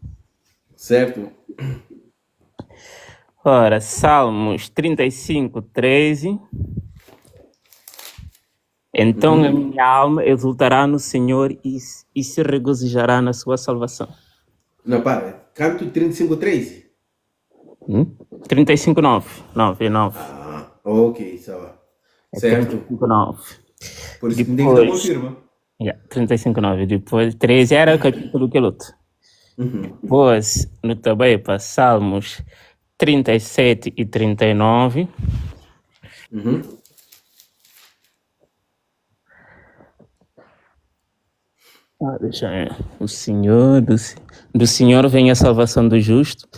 Certo? Ora, Salmos 35, 13. Então a Uhum. minha alma exultará no Senhor e, e se regozijará na sua salvação. Não, para. Canto 35, 13. Hum? 35, 9. 9, 9. Ah, ok, sabe. É Certo. 35, 9. Por isso que tem que dar Depois, confirma. yeah, 35, 9. Depois, 13 era o capítulo que luto. Uhum. Depois, no também para Salmos 37 e 39. Uhum. Ah, deixa eu ver. O Senhor, do, do Senhor vem a salvação do justo.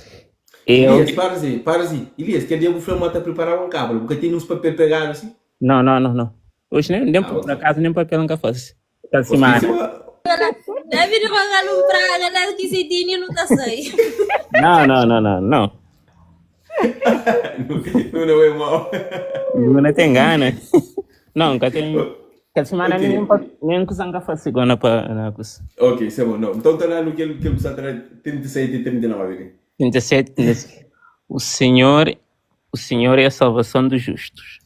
Eu. Elias, para assim, para assim. Elias, que dia o Flamengo tá preparar um cabo, porque tem uns papel pegado assim. Não, não, não, não. Hoje nem, nem Ah, por ok. acaso nem papel nunca faço. Esta Você semana. disse uma... David Ronaldo Praga, lá que se tinha não tá sei. Não, não, não, não, não. Não, não é mal. Não tem gana. Não, nunca tem. Esta semana nem Ok. pa- nem coisa nunca faço segunda para na coisa. Ok, isso é bom. Não. Então tá lá no que ele que ele precisa trazer 37 e 39 ali. 37, 37. O Senhor, o Senhor é a salvação dos justos.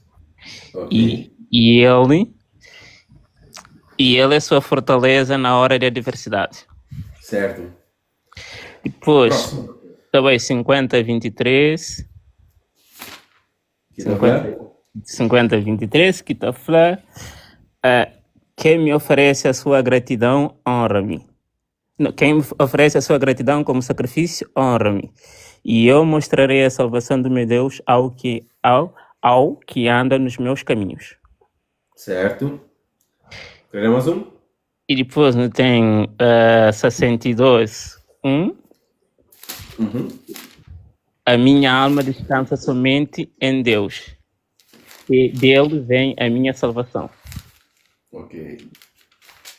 Ok. E, e ele e ele é a sua fortaleza na hora da adversidade. Certo. Depois, Próximo. também 50, 23. Que tá 50, falando? 50, 23, que está a falar. ah, quem me oferece a sua gratidão, honra-me. Não, Quem me oferece a sua gratidão como sacrifício, honra-me. E eu mostrarei a salvação do meu Deus ao que, ao, ao que anda nos meus caminhos. Certo. Quer mais um? E depois não tem ah, 62, 1. Uhum. A minha alma descansa somente em Deus. E dele vem a minha salvação. Ok.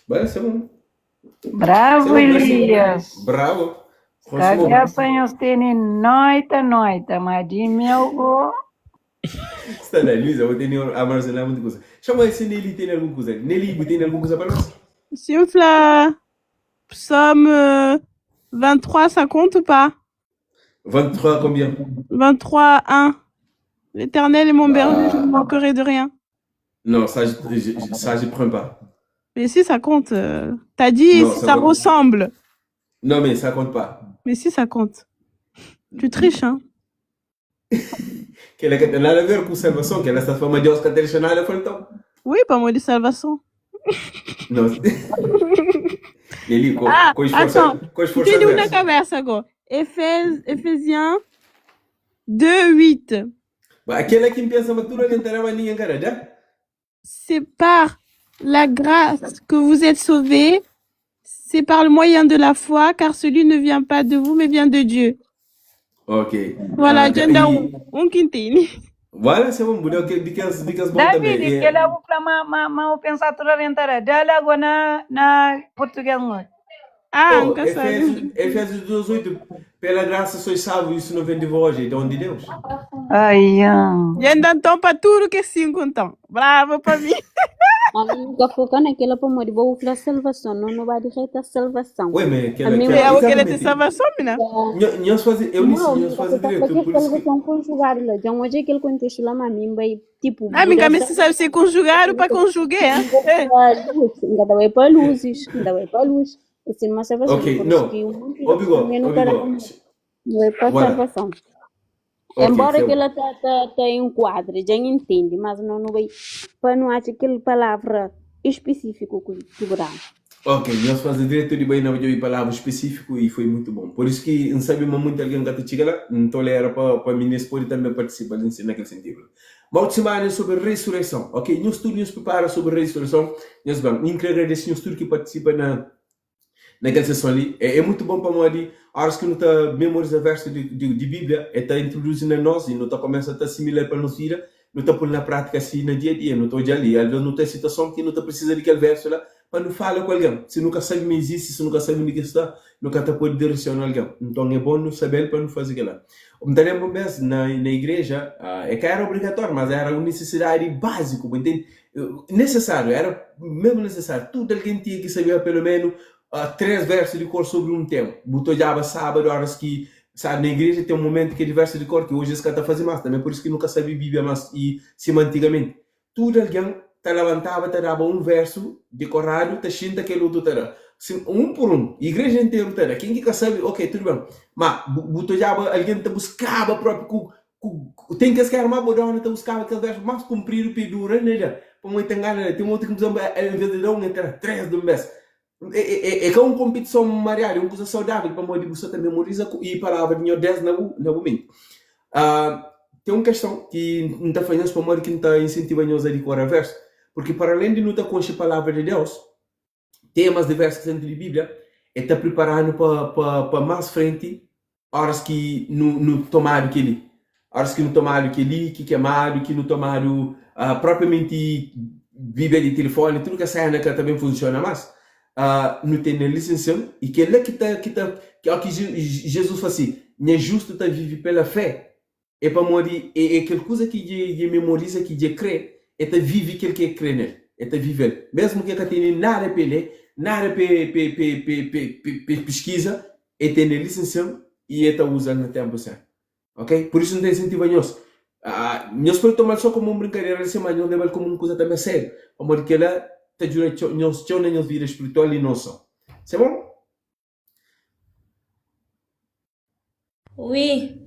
Vai ser bom. Bravo, Ser bom, vai ser bom. Elias. Bravo. Próximo. Cabeça nós tem noita, noita, mas de meu go. Está lá, Luísa, eu tenho armazenar muita coisa. Chama se Nelly tem alguma coisa. Nelly, tem alguma coisa para nós? Simfla, psaume 23, ça compte ou pas? 23 combien? 23, 1. L'Éternel est mon berger, je ne Ah, manquerai de rien. non, ça, je, ça, je prends pas. Mais si, ça compte. euh, T'as dit Non, si ça ça compte. ressemble. Non, mais ça compte pas. Mais si, ça compte. Tu triches, hein? Que ela tem nada a ver com salvação, que ela está falando de Deus que tem nada, foi então. Oui, pas moi de salvação. Não. Nelly, com, Ah, com esforço, attends. com esforço Entendi na adverso. cabeça agora. Éphèse, Éphésiens 2, 8. Mas aquela que pensa, mas tu não entrava ninguém, cara, já? C'est par la grâce que vous êtes sauvés. C'est par le moyen de la foi, car celui ne vient pas de vous, mais vient de Dieu. Ok. Voilà, Ah, já, Janda e, um quintini. voilà, c'est bom, budeu, que dicas, dicas bom também. David, que É, lá vou falar, ma, ma, ma, eu pensar toda a rentar. Dá logo na, na português, não. Ah, oh, nunca sabe. Efésios, Efésios 2:8, pela graça sois salvos, isso não vem de vós, é dom de Deus. Ai, ah. Janda então para tudo que é cinco, então. Bravo para mim. A nunca focar naquela para morrer, vou falar salvação, não, não vai direto a salvação. Ué, mas É aquela, A mim, aquela, o que ele te exatamente. salvação, menina. Nós faz, eu disse, não, nós nunca faz focar direito, qualquer por isso que. salvação conjugada lá. Já hoje aquele contexto lá, mas mim vai, tipo, Ah, minha mudança. cabeça sabe se conjugar ou para conjugar, hein? É. Para luz, ainda vai para luzes, ainda vai para luz. Esse é uma salvação, Ok, por isso não. que o mundo Obrigou, também não quer obrigou. não é para Voilà. salvação. Ok, Embora c'est que bom. ela tá, tá, tá em um quadro, já entende, mas não, não vai, para não acho aquela palavra específica que programa. Ok, nós fazemos direito de bem na de palavra específico e foi muito bom. Por isso que não sabe muito alguém que te chega lá, não tolera para para mim pode também participar nesse- naquele sentido. Mas semana é sobre ressurreição, ok? Nós tudo nos prepara sobre ressurreição. Nós vamos, eu quero agradecer nós tudo que participa na. Na kel seson li, é mutu bon pamodi óras ki nu ta memoriza versu di Bíblia, el ta introduzi na nos i nu ta kumesa ta asimila-l pa nos vida, nu ta pô-l na prátika si na dia-a-dia. Nu ta odja-l i alvês nu ten situason ki nu ta prisiza di kel versu la pa nu fala ku algen. Si nu ka sabe ma izisti, si nu ka sabe undi ki sta, nu ka ta pode diresiona algen. Nton, é bon nu sabe-l pa nu faze kel-la. N ta lenbra un bês na igreja, é ka éra obrigatóriu, mas éra un nisisidadi báziku, bu ntende? Nesesáriu, éra mésmu nesesáriu. Tudu algen tinha ki sabeba peloménu 3 vérsu di kor sobri un téma. Bu ta odjaba sábadu óras ki, sabe, na igreja ten un momentu ki é di vérsu di kor ki oji es ka ta faze más. Tanbê pur isu ki nu ka sabe Bíblia más i sima antigamenti. Tudu algen ta labantaba ta daba un vérsu dikoradu, ta xinta kel otu ta da. Si, un pur un, igreja interu ta da. Ken ki ka sabe, ok, tudu ben. Má bu, bu ta odjaba algen ta buskaba própi ku Ku ten kes ki éra más bodóna ta buskaba kes vérsu más kunpridu pa e dura na da. Pamodi e ten gana da. Ten otu ki pur izénplu, envês di da un, e ta da três di un bês. É ka un konpitison mariadu, é un kuza saudável pamodi bu sta ta memoriza ku i palavra di Nhordes na bu na bu menti. Ten un keston ki N ta fla nhos pamodi ki N ta insentiva nhos a dikora vérsu, purki paralén di nu ta konxe palavra di Deus, temas di versu ki sta dentru di Bíblia, el ta pripara-nu pa, pa, pa más frenti, óras ki nu, nu tomadu kel-li. Óras ki nu tomadu kel-li, ki kemadu, ki nu tomadu uh, propriamenti Bíblia di tilifoni, tudu kes séna ka ta ben funsiona más. Uh, nu tene lisension, i kel-la ki ta, ki ta, ki, ó ki Jizus fla si, Nha justu ta vive pela fé. É pamodi é é kel kuza ki dje dje memoriza ki dje kre, e ta vive kel ki e kre nel, e ta vive-l, mesmu ki e ka tene nada pa e lé, nada pa e pa e pa e pa e pa e pa e piskiza, e tene lisensian i e ta uza-l na tenpu sertu. Ok? Pur isu N ta insentiva nhos, nhos pode toma-l so komu un brinkadera li sin, ma nhos leba-l komu un kuza tanbe sériu, pamodi kila ta djuda txeu nhos txeu na nhos vida spritual i non so. Se bon? Oui.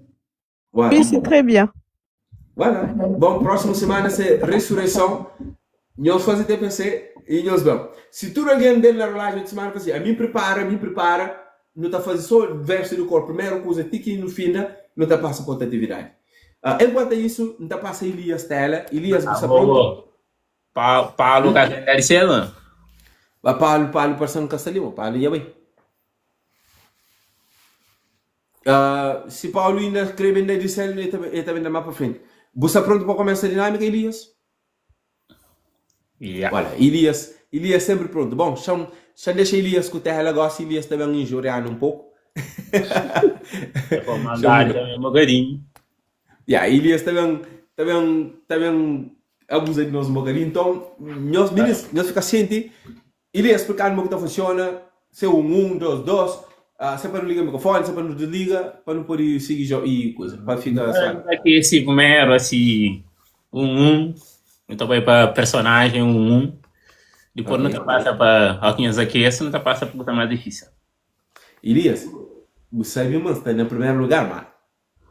Voilà. Oui, c'est très bien. Voilà. Bom, próxima semana se ressurreição. Nhos faze TPC e nhos ben. Se tudo alguém den na rolagem de semana fazer, a mim prepara, a mim prepara, nu ta faze só verso do corpo. Primeiro coisa, ti que no finda, nu ta passa pa outra atividade. Uh, enquanto isso, nu ta passa Elias tela. Elias, Ah, você boa, pronto? boa. Pa, Paulo ka kenda di sel? Ba Paulo, Paulo parece um castalinho, Paulo ia bem. Uh, si Paulo inda krê ben da di sel, el ta, el ta ben da más pa frenti. Bu sta prontu pa kumesa dinâmika, Elias? Ya. Wala, Elias, Elias sempri prontu. Bon, xa-m, xa-m dexa Elias ku tela gosi, Elias ta ben injurianu un poku. É pa Xa-m maldadi também um bocadinho. Ya, Elias ta ben, ta ben, ta ben abuza di nos un bocadinho. Nton, nhos minis, nhos fika sienti. Elias splikanu mo ki ta funsiona, se un un, dos dos, se pa nu liga mikrofoni, se pa nu disliga, pa nu pode sigi jo i kuza, pa fika suavi. Nu ta kesi primeru asi un un, nu ta bai pa personajen un un, dipos nu Ok. ta pasa pa o ki nhos akesi, nu ta pasa pa kuza más difisil. Elias, bu sabi ma N sta na primeru lugar, ma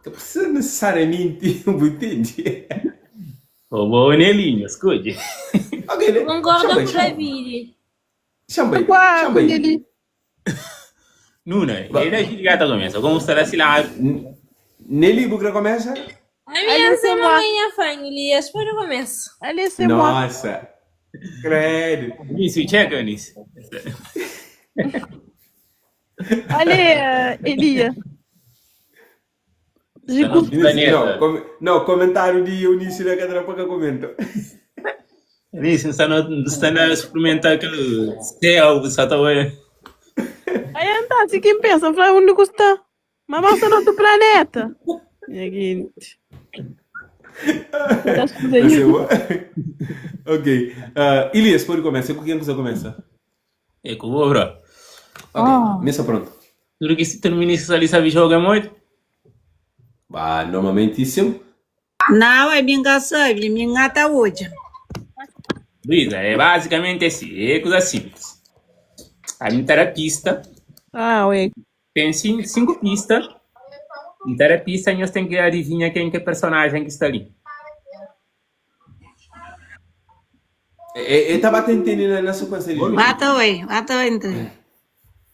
Ka precisa necessariamente, bu entende? Ô, bo Nelinho, skodje. Ok, né? Concorda Chama aí, com chama. David. Chama aí, Kwa chama aí. Nelly. Nuna, Ba- e daí gata começa. Como será se lá? Nelly, bu quer começa? A minha Allez, c'est cena moi. minha família, pode começar. Allez, c'est moi. Nossa, credo. Isso, checa nisso. Allez, euh, Elie. Está no J'écoute. Eunice, não, planeta. com, não, comentário de Eunice na cadeira para comenta. Eunice, está no, está na experimentar aquele céu, só tá olhando. Aí então, se quem pensa, fala onde custa. Mamãe está no outro planeta. Minha gente. Tá Vai ser bom. Ok. Ah, Elias, pode começar. Com quem você começa? É com o bro. Ok, Oh. mesa pronto. Tudo que se termina isso ali sabe jogar muito. Bah, normalmente sim. Não, é minha sabe, minha tá hoje. Luísa, é basicamente assim, é coisa simples. A minha terapista Ah, oui. tem cinco pistas. Em terapista, nós tem que adivinhar quem que é personagem que está ali. E ta ba ta intende na, na sequência de jogo. Mata oi, mata oi então.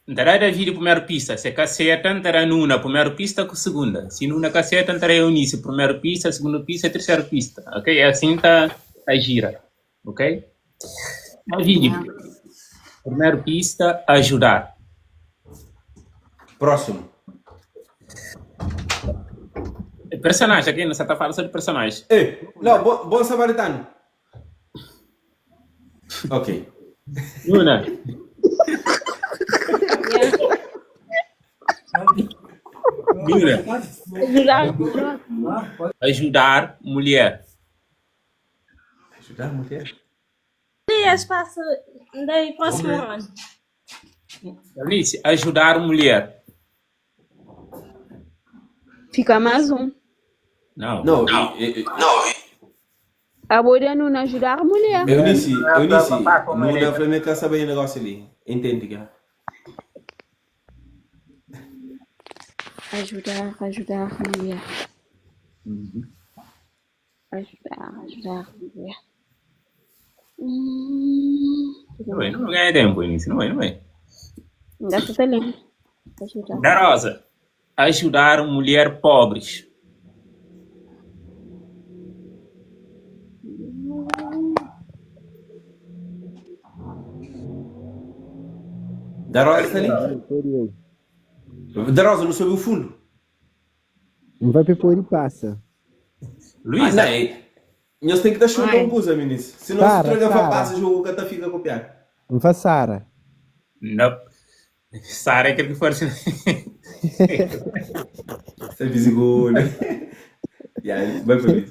Ntará David primeiro pista, se ka seta, ntará Nuna primeiro pista ku segunda. Se Nuna ka seta, ntará Eunice primeiro pista, segunda pista, terceira pista. Ok? É assim tá, tá gira. Ok? David, primeiro pista, ajudar. Próximo. Personaji, ok? Nu sa ta fala so di personaji. Eh, não, bom, bom samaritano. Ok. Luna. Luna. Ajudar. Ajudar mulher. Ajudar mulher. Elias passa daí próximo ano. Eunice, ajudar mulher. Fica mais um. Não. Não, e- e- A boa não ajudar a mulher. Eunice, Eunice, Papá, não dá pra mim que saber negócio ali. Entende, cara? Ajudar, ajudar a mulher. Ajudar, ajudar a mulher. Hum, Não é, não ganha tempo, Eunice, não é, não é. ainda estou lendo. Ajudar. Da Rosa, ajudar mulher pobres. Da Rosa está ali? Da Rosa não soube o fundo. Não vai para e passa. Luísa, Ah, não, é- Nós tem que dar chuta um coisa, menino. Se não se Sara, troca Sara. passa, jogo que tá fica copiado. Não faz Sara. não. Sara é aquele que for. Você visigou, né? Yeah, vai para mim.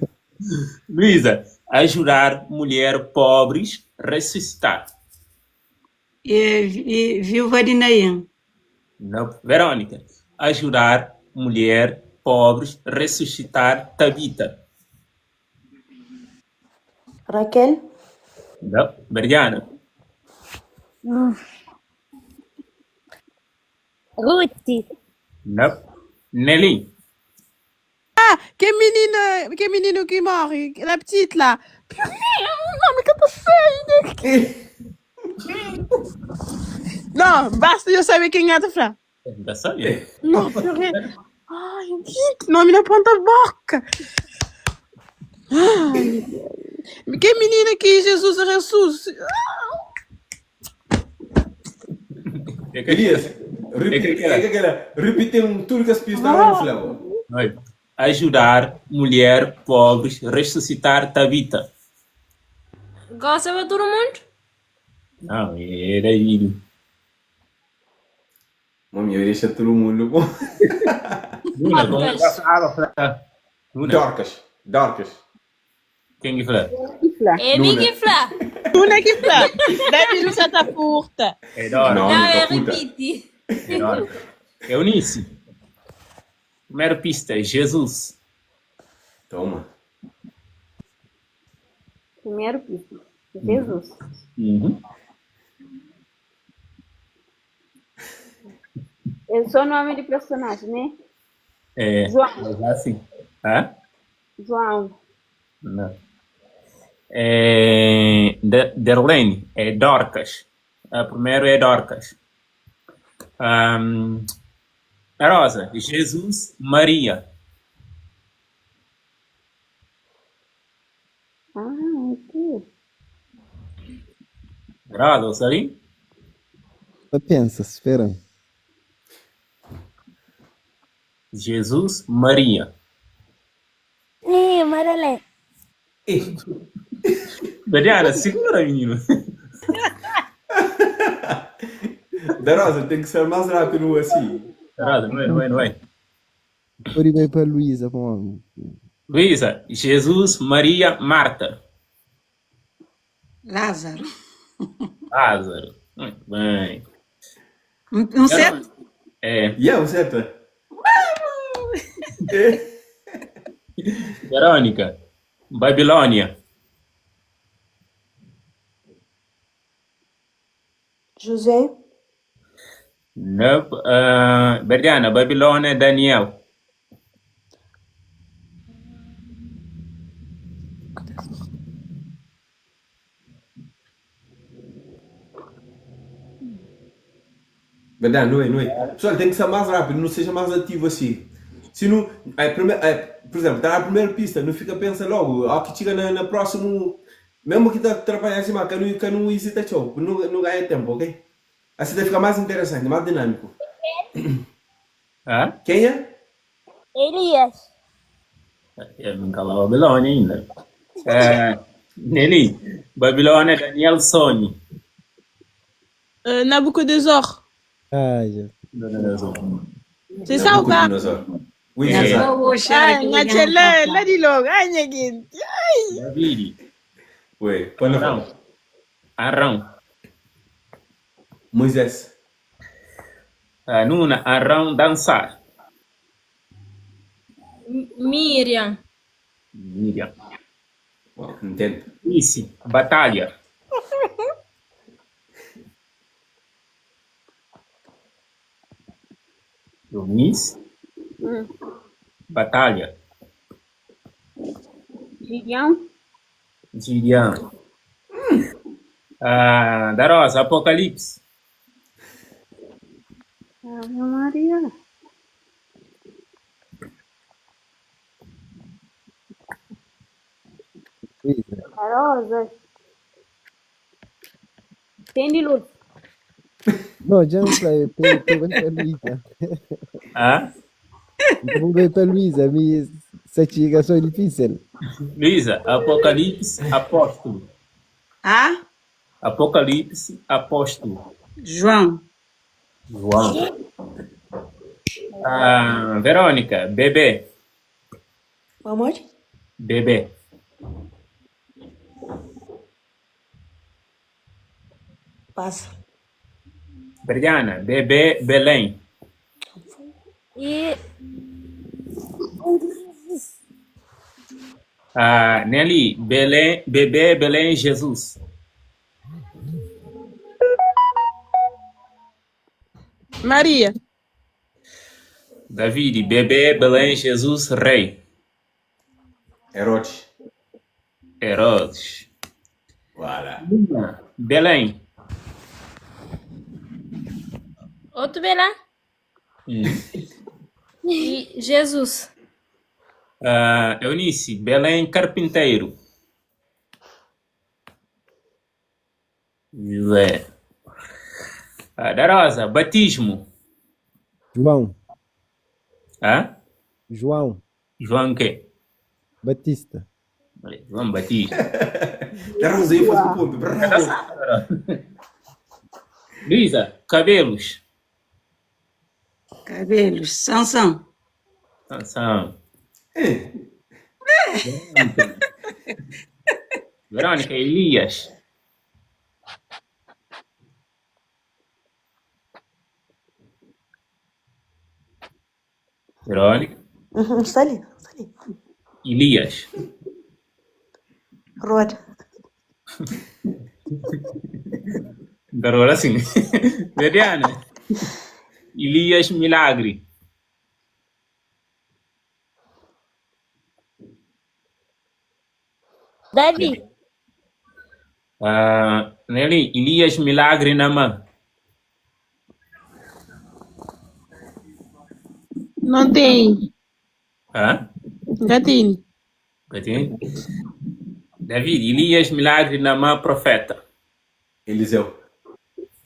Luísa, ajudar mulher pobres ressuscitar. E, e viúva de Naim. Não. Verônica, ajudar mulher pobres ressuscitar Tabita. Raquel, Não. Mariana, Ruth. não. Nelly, Que menina, que menino que morre, la petite là. Purée, non mais que tu Não, basta eu saber quem é a falar. já sabia. Não, purée. Ai, que nome na ponta da boca. Ai, que menina que Jesus ressuscita. Elias, repite, é que aquela, repite um tudo que as pistas não falam. Oi. Ajudar mulher pobres ressuscitar Tabita. Gosta de todo mundo? Não, era ele. Mami, eu deixo todo mundo. Luna, como Dorcas. já falava, fala. Luna, Dorcas, Dorcas. quem que fala? É Luna. Big Flá. Luna que fala. Deve não tá curta. É Dorcas. Não, Não, nunca é puta. repite. É Dorcas. Eunice. Primeira pista, Jesus. Toma. Primeiro piso. Jesus. Uhum. É só nome de personagem, né? É, João. mas assim. Hã? João. Não. É, Derlene, é Dorcas. A primeiro é Dorcas. Ahm, a Rosa, Jesus, Maria. Ah, ok. Rosa, sabe? Só pensa, espera. Jesus, Maria. Ih, Madalena. Daniela, segura, menino. Da Rosa, tem que ser mais rápido assim. Rosa, não é, não é, não é. Por ir para Luísa, bom. Luísa, Jesus, Maria, Marta. Lázaro. Lázaro. Muito bem. Um, um certo? É, Yeah, o certo. Verônica, Babilônia. José, Não, ah, Berdiana, Babilônia, Daniel. Verdade, não é, não é? Pessoal, tem que ser mais rápido, não seja mais ativo assim. Se não, é, prime- é, por exemplo, tá na primeira pista, não fica pensando logo, ao que chega na, na próximo, mesmo que tá atrapalhando assim, mas que não, que não hesita, tchau, não, não ganha tempo, ok? Assim vai ficar mais interessante, mais dinâmico. Hã? Kenha? Elias. Eu nunca lá Babilônia ainda. É, Nelly, Babilônia, Daniel Sonho. Nabucodonosor. Ah, já. C'est ça ou pas? Nabucodonosor. Oui, c'est ça. Ah, Ngachela, lá de logo. Ai, nheguinho. David. Oui, põe na Arão. frente. Arão. Moisés. Ah, Nuna, Arão, dançar. Miriam. Miriam. Uau, entendo. Isso, batalha. Eunice, batalha. Gideão. Girian. Ah, Darosa, Apocalipse. Ave Maria. Luísa. Rosa. Tem de luz. Não, já não falei, tô bem para Luísa. Ah? Vou bem para Luísa, me essa chica só é difícil. Luísa, Apocalipse, apóstolo. Ah? Apocalipse, apóstolo. João. João. Ah, Verônica, bebê. Vamos? Bebê. Passa. Briana, bebê, Belém. E Ah, Nelly, Belém, bebê, Belém, Jesus. Maria. David, bebê, Belém, Jesus, rei. Herodes. Herodes. Voilà. Belém. Outro Belém. E Jesus. Ah, Eunice, Belém, carpinteiro. José. Ah, Darosa, batismo. João. Hã? João João quê? Batista. João Batista. Darosa aí faz um ponto. Bravo. Luísa, cabelos. Cabelos. Sansão. Sansão. Verônica, Elias. Verônica, Uhum, está ali, está ali. Elias. Roda. Agora sim. Veriana, Elias Milagre. Davi. Ah, Nelly, Elias Milagre Namã. Não tem. Hã? Gatinho. Gatinho? David, Elias Milagre Namã, profeta. Eliseu.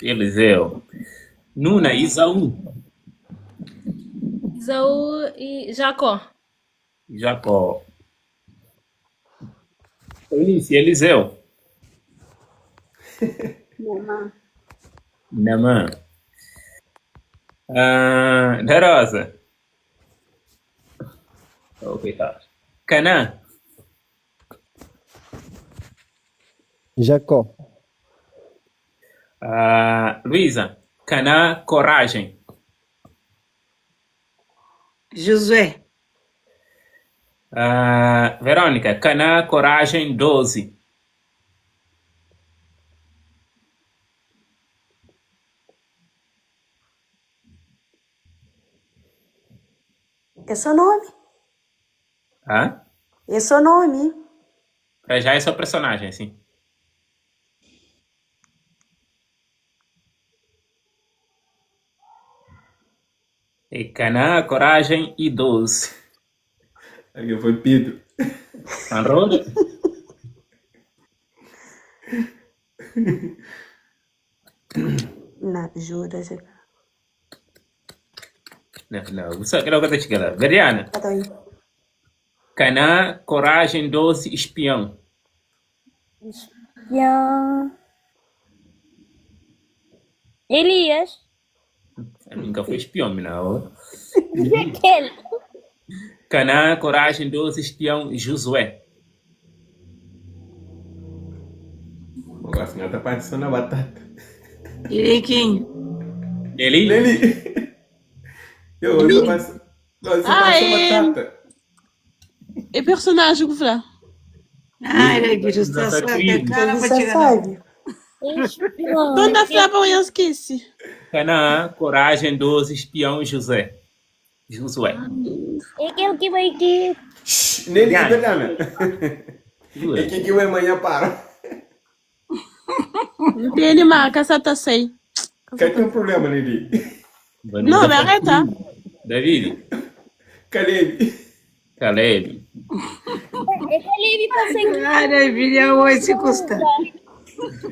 Eliseu. Nuna, Isaú. Isaú e Jacó. Jacó. Eunice, Eliseu. Namã. Namã. Ah, da Rosa. Ok, tá. Canaã. Jacó. Ah, Luísa. Canaã, coragem. Josué. Ah, Verônica. Canaã, coragem, 12. É seu nome. Hã? É seu nome. Pra já é só personagem, sim. E Canaã, coragem e 12. Aqui foi Pedro. Anroda? Não, Judas. Não, não, só que logo tá chegando lá. Veriana. Tá doido. Canaã, coragem, doce, espião. Espião. Elias. Eu nunca fui espião, não. Aquele. Canaã, coragem, doce, espião, Josué. Agora a senhora tá passando a batata. Ele é quem? Nelly? Nelly! Eu, você passa, você Ah, passa é. batata. É personagem que fala. Ah, ele aqui está só a cara Você para chegar lá. sabe. Espião. Dona Flávia, eu esqueci. Canaã, coragem, doce, espião, José. Josué. É aquele que vai aqui. Shhh, Nelly, Veriana. Veriana. É que que o amanhã para. Entende, marca, essa tá sei. Qual que é o problema, Nelly? Não, me arreta. David. Caleb. Caleb. É aquele que passa aqui. Ah, David, eu vou se custa.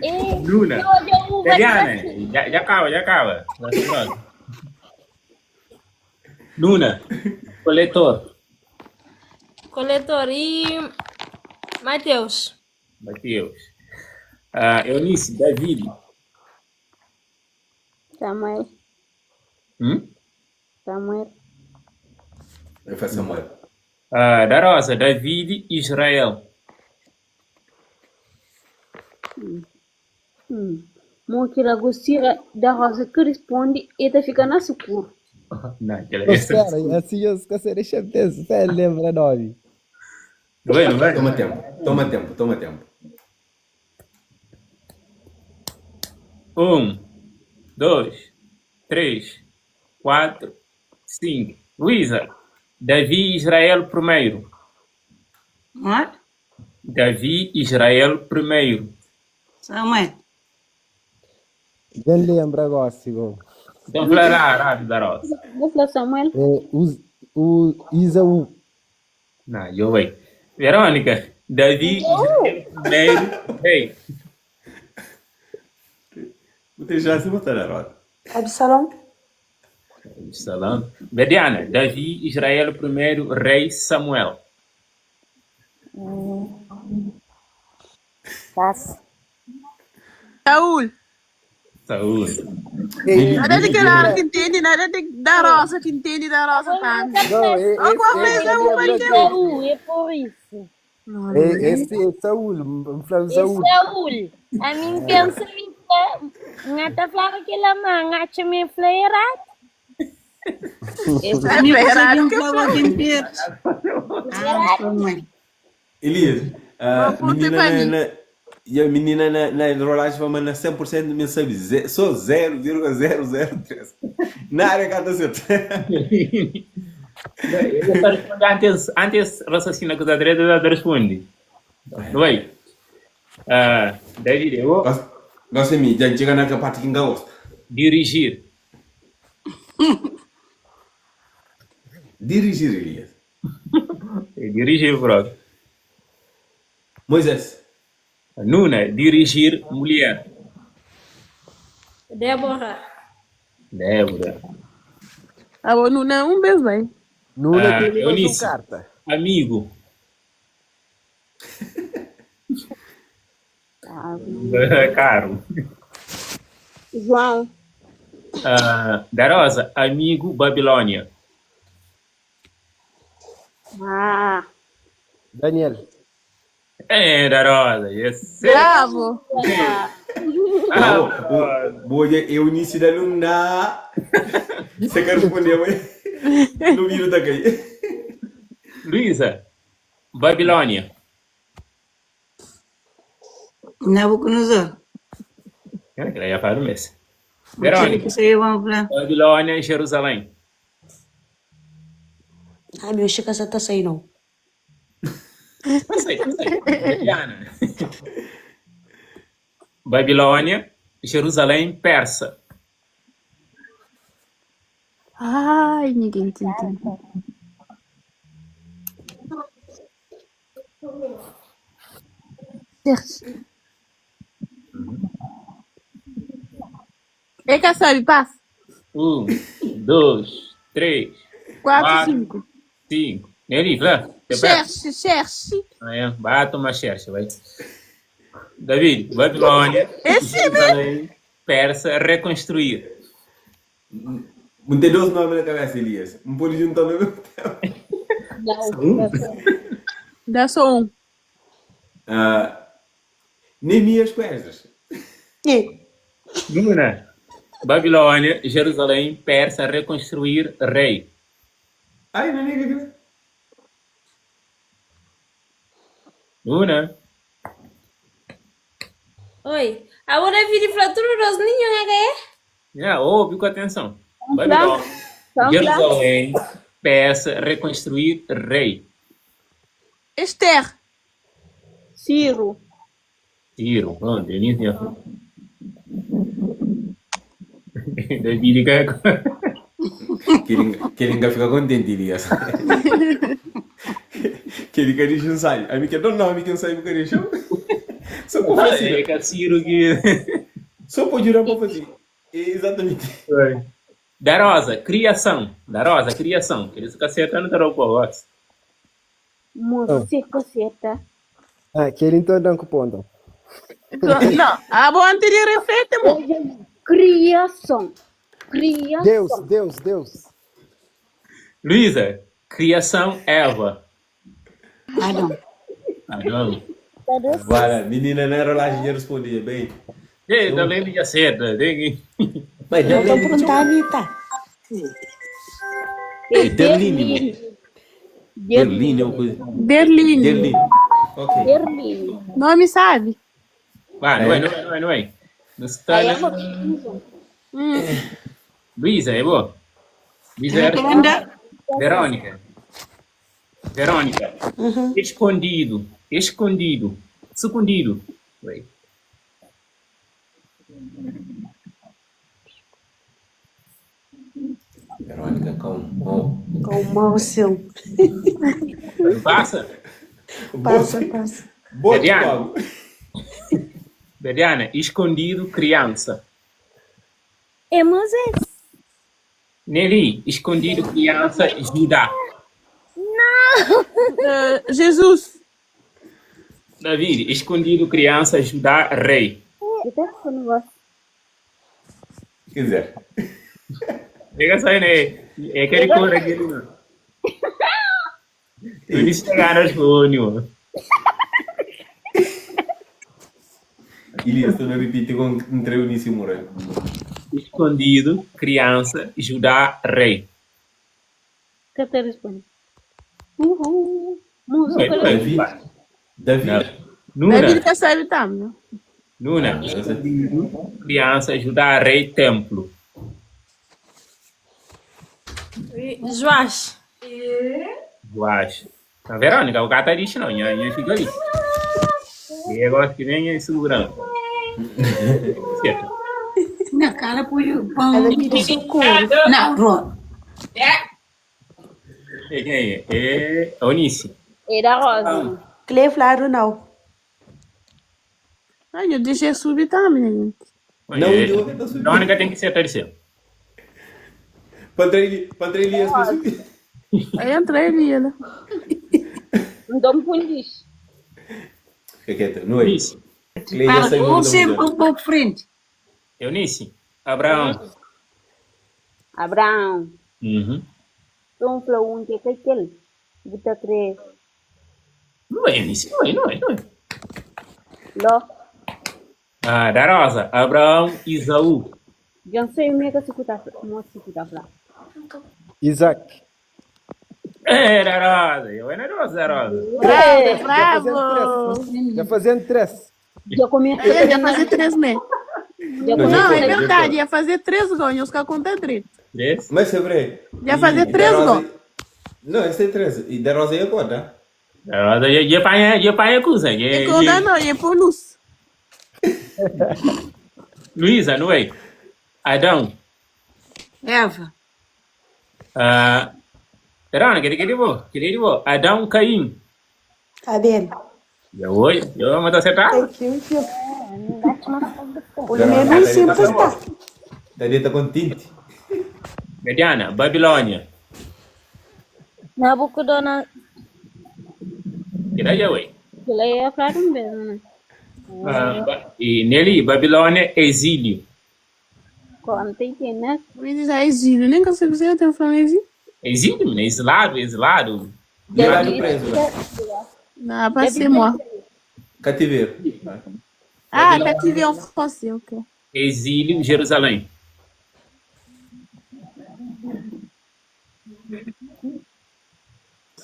É. Luna. Eu olho o Veriana, já, já acaba, já acaba. Vai ser logo. Luna. Coletor. Coletor e Mateus. Mateus. Ah, Eunice, David. Samuel. Hum? Samuel. Eu faço Samuel. Ah, da Rosa, David, Israel. Hum. Mokira gostira da Rosa que responde e tá fica na socorro. Não, aquela Não, espera, assim eu esqueci, deixa eu pensar, lembra nome. Bueno, vai. Toma tempo, toma tempo, toma tempo. 1, 2, 3, 4, 5. Luísa, Davi Israel primeiro. Não Davi Israel primeiro. Samuel. Nem lembra agora, Sigo. Então, fala rápido, da Rosa. Vou falar Samuel. É, o Isaú. Não, eu vou. Verônica, Davi Israel primeiro. Rei. Vou deixar se botar na roda. Absalom. Salam. Mediana, Davi Israel primeiro, rei Samuel. Passa. Saúl. Saúl. Nada de que nada que entende, nada de da Rosa que entende da Rosa tá. Não, esse, Alguma esse, vez eu lembra vou direito. Saúl, é por isso. É, Esse é Saúl, me fala É Saúl. Saúl. A mim pensa me ngata falava que ela manga me fleira. A mim você um flava quem perde. Ah, Samuel. Elias, a Vou menina pra na, mim. na, e a menina na, na rolagem vai mandar 100% me sabe, só 0,003. Na área que tá certo. Eu só respondo antes, antes raciocina com a direita, eu responde. Não vai? Ah, David, eu vou Gosta de mim, já chega na parte que não gosta. dirigir. Dirigir, Elias. Dirigir, bro. Moisés. Nuna, dirigir mulher. Débora. Débora. Ah, bom, não, um beijo, vai. Nuna Ah, tem mais um Eunice. carta. Amigo. Caro. João. Ah, Darosa, amigo Babilônia. Ah. Daniel. É, Darosa, yes. Bravo. Ah, Não, o, o, Eunice da Luna. Você quer responder, mas no vídeo tá aqui. Luísa, Babilônia. Nabucodonosor. Cara, que já fala mesmo. Aquele Verônica, que saiu, vamos lá. Babilônia, Jerusalém. Ai, meu, chega essa tá saindo. não. Passei, passei. Diana. Babilônia, Jerusalém, Persa. Ai, ninguém entende. Persa. É que sabe, passa. 1, 2, 3, 4, 4, 5. 5. Nelly, fla. Te perto. Xerxe, xerxe. Ah, é. Vai tomar xerxe, vai. David, Babilônia, É sim, né? Jerusalém, Persa, reconstruir. N ten dos nomi na kabesa, Elias. N pode junta ao mesmo tempo. Não, dá só um. Dá só um. Ah, Neemias com Esdras. E Luna, Babilônia, Jerusalém, Persa, reconstruir, rei. Ai, não é nem que Luna, Oi. Agora vira e fala tudo dos ninhos, né? já, ouve com atenção. Vamos lá? Babilônia, Vamos lá? Jerusalém, Persa, reconstruir, rei. Esther. Ciro. Tiro, pronto, Denise. David, Quem fica contente, Elias. Que ele quer deixar um sai. A mim que não nome que não sai, porque deixa. Só por fazer. é que Ciro que. Só por jurar por fazer. Exatamente. Da Rosa, criação. Da Rosa, criação. Eles ficam acertando o box. Você conserta. Ah, aquele então dá um cupom, então. Não, a boa anterior é feita, amor. Criação. Deus, Criação. Deus, Deus. Luísa, criação, Eva. Adão. Adão. Tá doce? Vai, menina, não era lá, já respondia bem. Ei, da lei já acerta. Tem que. Mas não estou Darlene, perguntando a mim, tá? É É Derline, Derline. Derline Derline. é uma coisa. Berline. Derline. Ok. Derline. Nome sabe? Vai, não é, É. não é, não é, não é. Não está Aí é na. uma pesquisa. Hum. Luísa, é boa. Luísa era. Ainda. Verônica. Verônica. Uhum. Escondido. Escondido. Escondido. Wait. Verônica, calma. Com o mau seu. Passa. Passa, passa. Boa, Veriana. Paulo. Veriana, escondido, criança. É Moisés. Nelly, escondido, criança, Judá. Eh, Jesus. David, escondido, criança, Judá, rei. Eu tô com o negócio. Quer dizer, Pega só aí, né? É aquele cor aquele, mano. Eu disse chegar nas fone, Elias, tu não repite com entre o início e morrer. Escondido, criança, Judá, rei. Que te responde? Uhul. Música. Não é, Davi. Davi. Não. Nuna, David já sabe também. Nuna, Ah, escondido, criança, Judá, rei, templo. Joás. Eu acho. A Verônica, o gato disse não, eu fico ali. E agora que vem é segurança. Certo. Na cara põe o pão. Ela pediu socorro. Não, Ron. E quem é? É a Eunice. Era Rosa. Cleflaro não. Ai, eu deixei subir também, gente. Não, É, eu vou subir. Verônica tem que ser terceiro. Para Elias para subir. Aí entrei ali, né? Então, pundiz. Fica quieto, não é? Eunice. Cleia saiu Ou da sempre mudança. um pouco frente. Eunice. Abraão. Abraão. Uhum. Então, falou um que é aquele. Buta crer. Não é, Eunice, não é, não é, não é. Ló. Ah, da Rosa. Abraão, Isaú. Já sei o que se cuta. Não se cuta lá. Isaac. É, da Rosa. Eu era Rosa, da Rosa. Bravo, Já bravo. fazendo três. Já fazendo três. Já começa. É, ia fazer três, né? Já Não, Não, começa. é verdade, ia fazer três gols, os caras contam direito. Três. Mas sobre. Ia fazer três gols. Não, esse é três. E da Rosa ia conta. Da Rosa, ia apanhar, ia apanhar coisa. Ia contar não, ia pôr luz. Luísa, não é? Adão. Eva. Ah, Verônica, que que vou? Que vou? Adão, Caim. Abel. Já oi, eu vou acertar. Thank you, tio. Pelo menos sempre está. Daria tá contente. Mediana, Babilónia. Nabucodonosor. Kila dja oi. Kila é fladu un bes, né? Ah, e nele, Babilónia, exílio. Conta e tem, né? Oui, déjà exílio. Nem consigo dizer, eu tenho falando exílio. Exílio, menina, exilado, exilado. Levado preso lá. Não, pas c'est moi. Cativeiro. Ah, cativeiro en français, ok. Exílio, Jerusalém.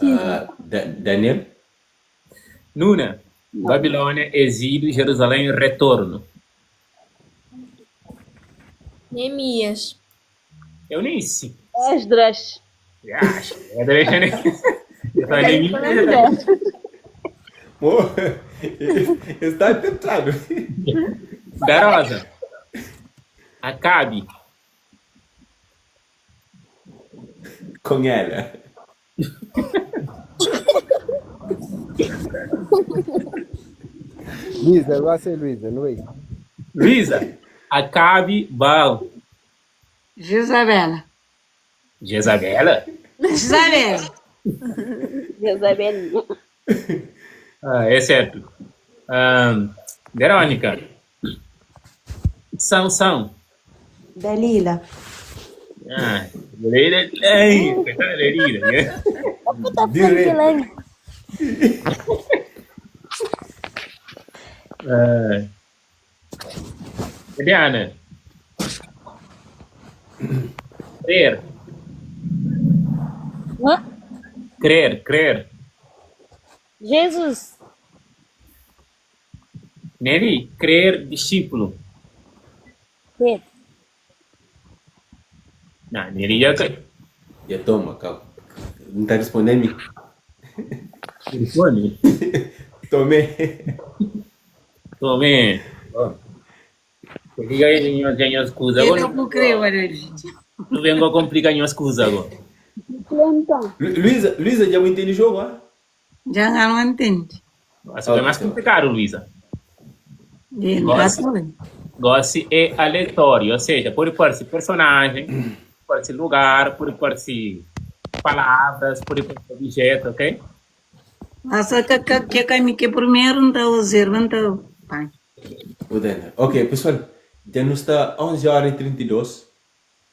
Ah, Daniel? Nuna, Babilônia, exílio, Jerusalém, retorno. Neemias. Eunice. Esdras. Acho, é né? Eu falei, Neemias. Pô, está tentado. Da Rosa. Acabe. Com ela. Luísa, vai ser Luísa, não é? Luísa. Acabe, Baal. Jezabela. Jezabela? Jezabel. Jezabel. Ah, é certo. Verônica. Sansão. Dalila. Ah, Leila, ei, coitada da Leila, né? Dire. Ah. Eliana. Crer. Hã? Crer, crer. Jesus. Nelly, crer, discípulo. Pedro. Não, Nelly já cai. Já toma, calma. Não está respondendo? Responde. Tomei. Tomé. Liga aí, minha minha escusa. Eu Agora não vou crer, olha, gente. não venho a complicar minha escusa agora. Então, Luísa, Luísa, já me entende o jogo, ah? Já não entende. Essa foi mais complicado, Luísa. E não Gosto. tá bem. Gosse é aleatório, ou seja, pode parecer personagem, pode ser lugar, pode parecer palavras, pode parecer objeto, ok? Mas que que que que me que primeiro não tá usando, não tá. Pai. O Daniel. Ok, pessoal, já nos está 11 horas e 32.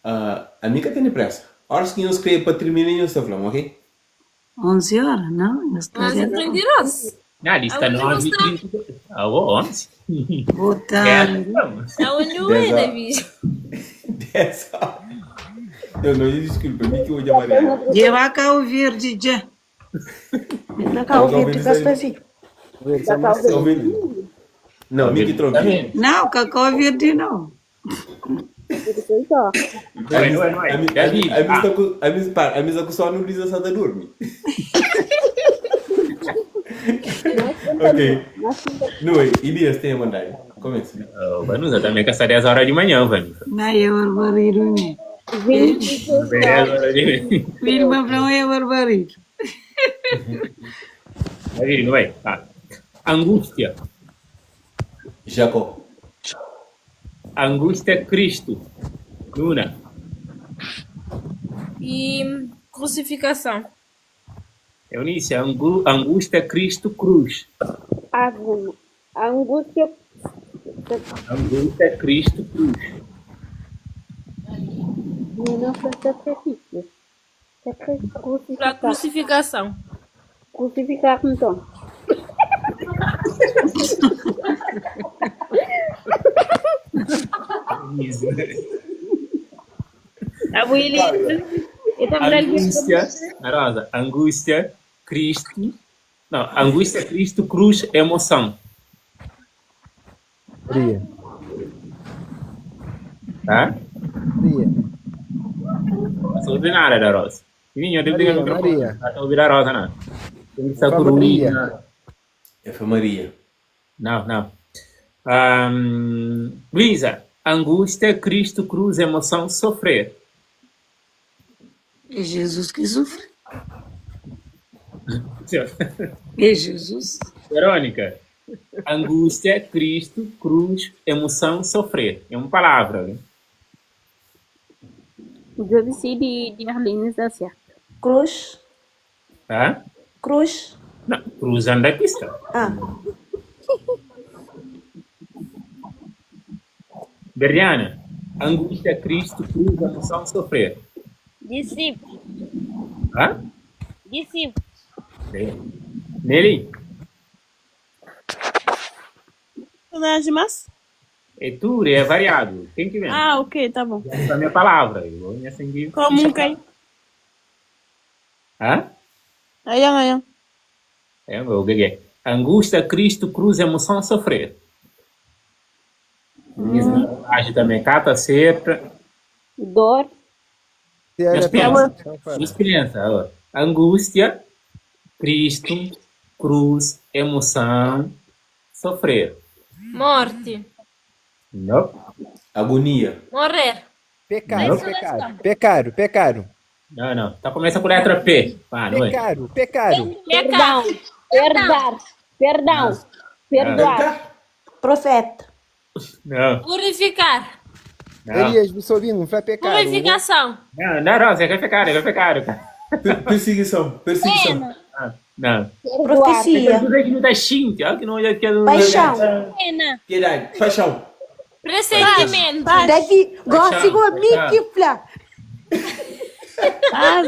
Ah, a mim que tem pressa. Horas que nós queremos para terminar, nós está falando, ok? 11 horas, não? Eu estou Mas é 32. Na lista Aonde 9 você- e 32. Ah, ô, 11. Boa É, tarde. vamos. Aonde o é, Dez horas. David? 10 horas. Eu não, desculpa, mim que eu vou chamar. Lleva cá o verde já. Na Cabo Verde, que assim. Verde, Ouvindo? Não, mim que troquei. Não, cacau verde não. só. Vai, vai, vai. A mim, David, a mim ah. está com, a mim, para, a mim está com sono, Luísa só está dorme. Ok. Não, Elias tem a mandar. Começa. Oh, Vanusa também que essa 10 horas de manhã, Vanusa. Não, é barbarido, né? 10 horas de manhã. Filho, mas não é barbarido. David, não vai? Tá. Angústia. Jacó. Angústia Cristo. Luna. E crucificação. Eunice, angústia Cristo Cruz. Água. Angústia. Angústia Cristo Cruz. Não foi sacrifício. Pra Crucificar. crucificação. Crucificar, então. Isso. Angústia. Angústia, Rosa, angústia, Cristo. Não, angústia, Cristo, cruz, emoção. Maria. Tá? Maria. Não estou ouvindo nada da Rosa. Menino, eu devo ligar o Maria, microfone. Maria. Não estou ouvindo a Rosa, não. Tem que estar Fala, Maria. coruja. É foi Maria. Não, não. Luísa, angústia, Cristo, cruz, emoção, sofrer. É Jesus que sofre. É Jesus. Verônica, angústia, Cristo, cruz, emoção, sofrer. É uma palavra, né? Djobe si di di Arline sta sertu. Cruz. Hã? Cruz. Não, cruz anda pista. Ah. Berdiana, angústia, Cristo, cruz, emoção, sofrer. Discípulo. Hã? Discípulo. Bem. Nelly, Personagem mas? é tudo, é variado. Quem que vem? Ah, ok, tá bom. Essa é a minha palavra. Eu vou me acender. Como um cai. Hã? Ayan, ayan. É, o que é? Angústia, Cristo, cruz, emoção, sofrer. Age também, cata, sempre. Dor. Mas pensa, mas pensa, ó. Angústia, Cristo, cruz, emoção, sofrer. Morte. Não. Agonia. Morrer. Pecado, Não. pecado, pecado, pecado. Não, não. Tá começa com letra P. Ah, não é? Pecado, pecado. Perdão. Perdar. Perdão. Perdoar. Profeta. Não. Purificar. Não. Elias, o sobrinho, foi pecado. né? Purificação. Não, não, Rosa, é pecado, é pecado. Perseguição, perseguição. Ah, não. Profecia. Tudo aqui não tá xinte, olha que não olha aqui. Paixão. Pena. Piedade, paixão. Pressentimento. Davi, gosto igual a mim paixão. que fla. Ah,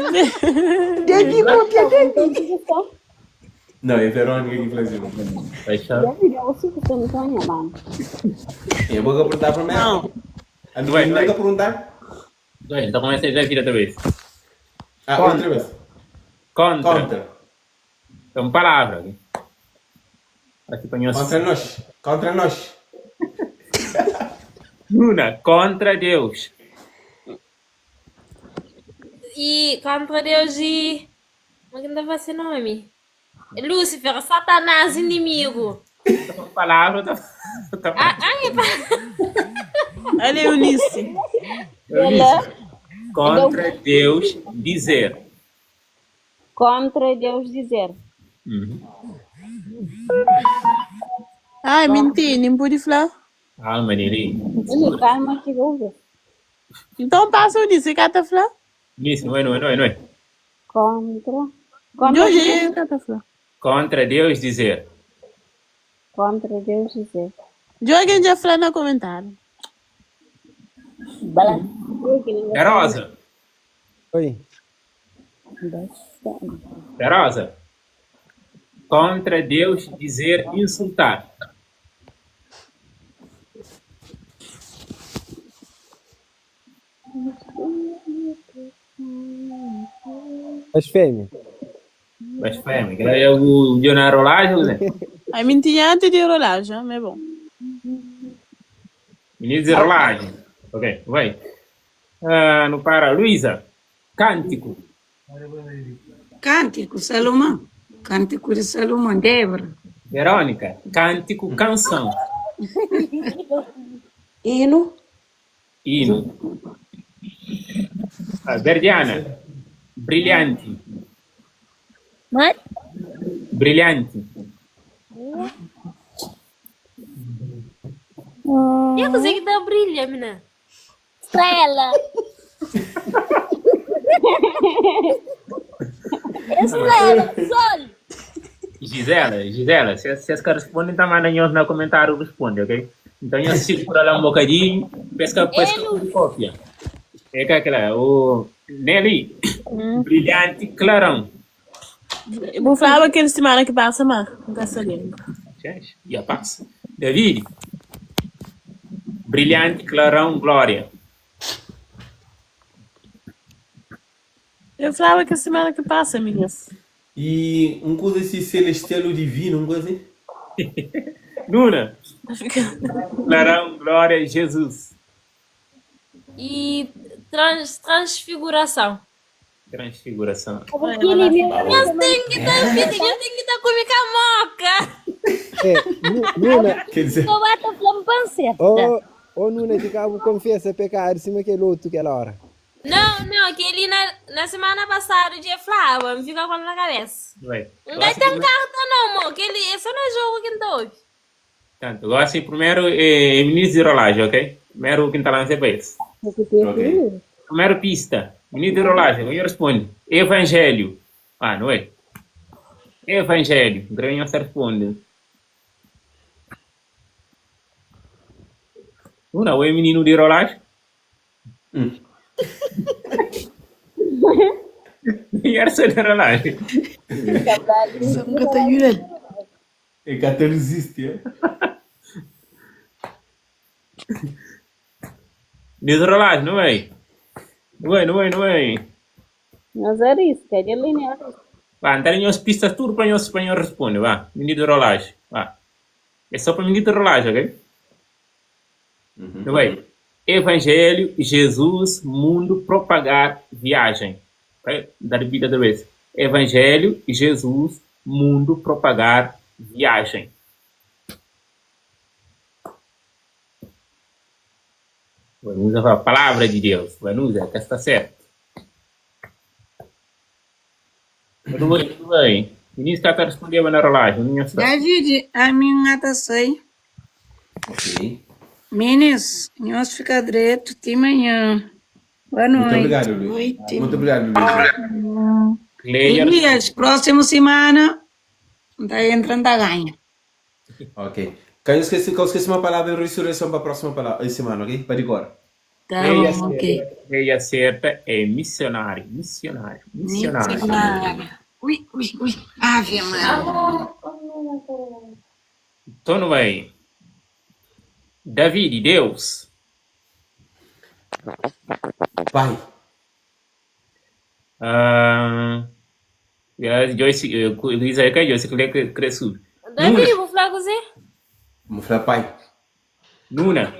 Davi, copia Davi. Não, é Verônica que faz isso. Paixão. Eu vou perguntar para mim. Não. A minha não vai perguntar? Vai, então começa a vida outra vez. Ah, Contra. outra vez. Contra. Contra. É uma palavra. ok? Aqui para nós. Contra nós. Contra nós. Luna, contra Deus. E contra Deus e. Como é que não vai ser nome? Lúcifer, Satanás, inimigo. Essa palavra tá. tá Ah, ah, é pa- Olha, Eunice. Ela. Contra Deus dizer. Contra Deus dizer. Uhum. Ai, menti, nem pude falar. Calma, Nili. Olha, calma que vou ver. Então passa Eunice, cata falar. Nisso, não é, não é, não é, não é. Contra. Contra, Jorge, cata falar. Contra Deus dizer. contra Deus dizer. Jorge já falou no comentário. Bala. É Rosa. Oi. É Rosa. Contra Deus dizer insultar. Blasfêmia. Blasfêmia. Que é o Leonardo Rolagem, né? Ai, menti antes de rolagem, mas é bom. Menino de rolagem. Ok, vai. Ah, no para, Luísa. Cântico. Cântico, Salomão. Cântico de Salomão, Débora. Verônica. Cântico, canção. Hino. Hino. Ah, Verdiana. Brilhante. Mas? Brilhante. Eu consegui dar brilho, menina. Estrela. Estrela, sol. Gisela, Gisela, se, se as caras respondem, tá mandando no comentário, responde, ok? Então eu seguro lá um bocadinho, pesca, pesca, cópia. É que aquela, o Nelly, brilhante, clarão. Eu vou falar aquele semana que passa, mas não está sabendo. Gente, e a paz. David, brilhante, clarão, glória. Eu falava que semana que passa, meninas. E um coisa assim, celestial ou divino, um coisa assim. Nuna, clarão, glória, Jesus. E transfiguração. Transfiguração. Eu tenho que estar eu tenho que estar comigo a moca. É, Nuna. Quer dizer, Bata flambanceta. Ô, ô Nuna, ficava confessa pecado, cima aquele outro aquela hora. Não, não, que ele na semana passada, o dia falava, me fica com na cabeça. Vai. Não vai ter carta não, mo, que ele é só no jogo que não ouve. Tanto, agora assim, primeiro é ministro de rolagem, ok? Primeiro o que está lá é para esse. Ok. Primeru pista. Mininu di rolagem, nhos responde. Evangelho. Ah, não é? Evangelho. N kre nhos ta responde. Nuna, o é mininu di rolagem? Era só di rolagem. Só N ka ta djuda-l. E ka ta rizisti, eh? Di rolagem, não é? Não é, não é, não é. Nós arrisca, de linha arrisca. Vá, N ta da nhos pistas tudu pa nhos pa nhos responde, vá. Mininu di rolagem, vá. É só pa mininu di rolagem, ok? Nu bai. Evangelho, Jesus, mundo, propagar, viagem. Ok? N ta ripiti otra vez. Evangelho, Jesus, mundo, propagar, viagem. Vanusa fala, palavra de Deus. Vanusa, ka sta sertu. Tudu bem, tudu bem. Ministro ka ta respondeba na rolagem, minha sta. David, ami N ata sai. Ok. Minis, nhos fika dretu ti manhã. Boa Muito noite. obrigado, Luiz. Noite. Muito obrigado, Luísa. Cleia Elias, próximo semana N ta entra N ta ganha. Ok. Ka nhos skese, ka skese uma palavra em ressurreição pa próxima palavra, semana, ok? Pa dikora. Tá Cleia bom, ok. acerta, Cleia acerta é missionário, missionário, missionário. Missionário. Ui, ui, ui. Ave Maria. Então não vai. David, Deus. Pai. Ah, Joyce, Luísa, é que Joyce Cleia cresceu. Davi, Nuna, vou falar com você. Vou falar pai. Nuna,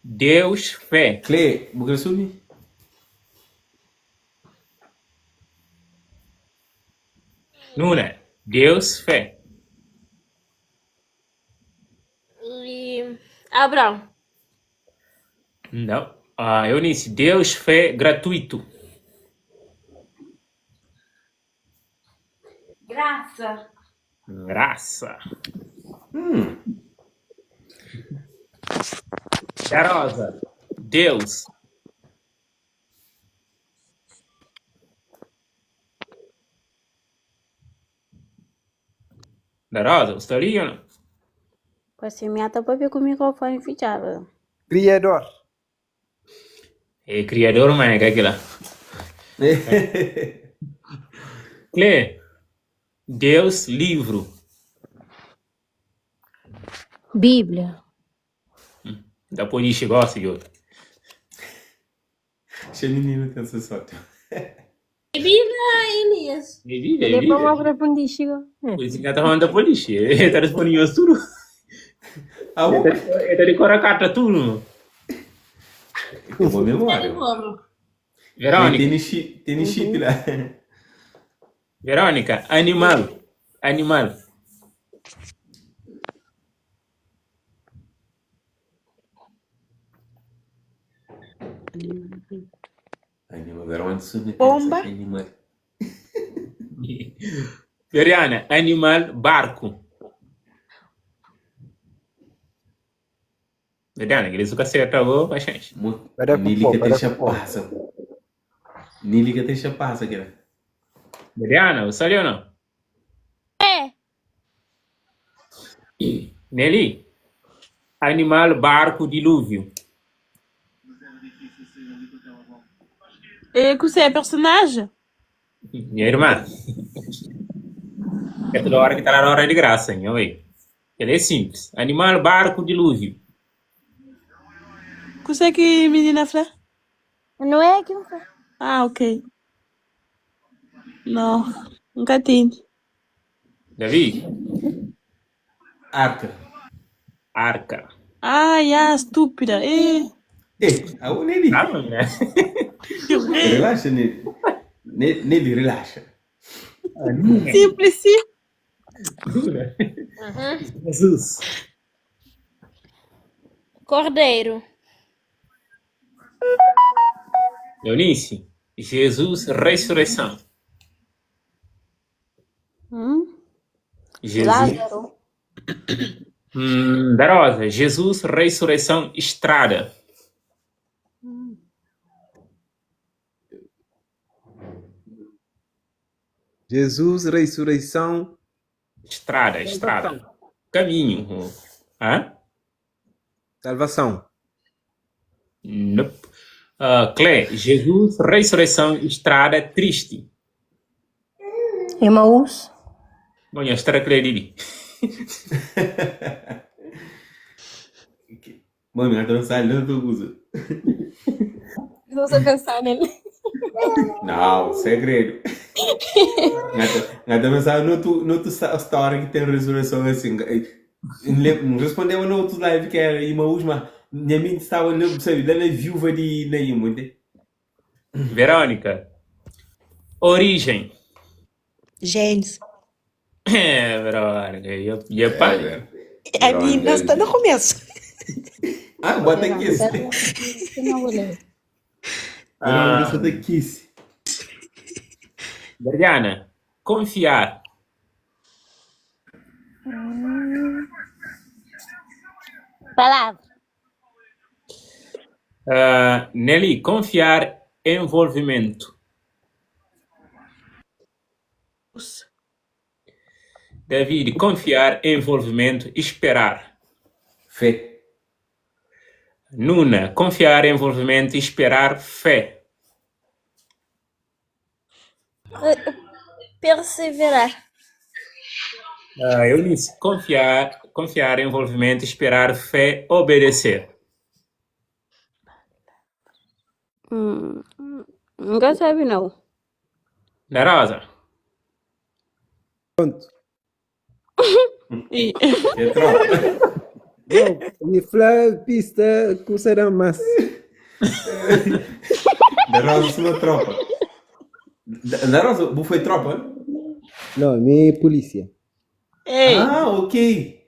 Deus, fé. Clê, bu kre subi? Nuna, Deus, fé. E Abraão. Não. Ah, Eunice, Deus, fé, gratuito. Graça. Graça. Da Rosa, Deus. Da Rosa, você está ali ou não? Pois minha tá para com o microfone fechado. Criador. É criador, mas é aquilo lá. Clê, Deus, livro. Bíblia. Da polícia gosta de outro. Esse menino tem essa sorte. Bíblia, Elias. É Bíblia, é Ele é para Bíblia. uma responder, chega. Por isso que ela tá falando da polícia. Ele tá respondendo tudo. Ah, Ele bom. tá, ele tá decorando a carta tudo. Tem boa memória. Tem, Verônica, tem chip, tem chip lá. Verônica, animal. Animal. Animal, Verônica, isso não pensa Pomba. que animal. Veriana, animal, barco. Veriana, aquele suca certo agora, bastante. Para com Nili pó, que para deixa com pó. passa. Nili que deixa passa, aquela. Veriana, você ali ou não? É. Nelly, animal, barco, dilúvio. E que você é personagem? Minha irmã, é toda hora que tá lá na hora de graça, hein? Oi. Ele é simples. Animal, barco, dilúvio. Que você é que menina fala? Não é que não Ah, ok. Não, nunca tem. Davi, Arca. arca. Ah, yeah, estúpida. Eh, Eh, ah, o Nelly. Calma, né? Relaxa, Nelly. Nelly, relaxa. Simples, sim. Jesus. Cordeiro. Eunice, Jesus, ressurreição. Hum? Jesus. Lázaro. Darosa, Jesus, ressurreição, estrada. Jesus, resureison. Strada, estrada. Salvason. Kaminhu. Hã? Salvason. Nope. Uh, Clé, Jesus, ressurreição, estrada, triste. Emaús. Bom, a estrada Clé Didi. Mano, não tá não usa. Não sei pensar nele. Não, segredo. Não tá pensando no tu, no tu história que tem ressurreição assim. Respondeu no outro live que era Emaús, mas minha mente estava no, sabe, lá na viúva de Naim, entende? Verônica. Origem. Gênesis. É, Verônica. E a pai? É, A minha ainda está no começo. Ah, bota aqui. Ah. Verônica, bota aqui. Mariana, confiar. Palavra. Uh, Nelly, confiar, envolvimento. David, confiar, envolvimento, esperar. Fé. Nuna, confiar, envolvimento, esperar, fé. Perseverar. Uh, Eunice, confiar, confiar, envolvimento, esperar, fé, obedecer. Nunca sabe não. Da Rosa. Pronto. É tropa. Não, me fla pista com será mas. Da Rosa, sua tropa. Da Rosa, bu foi tropa? Não, me polícia. Ei. Ah, ok.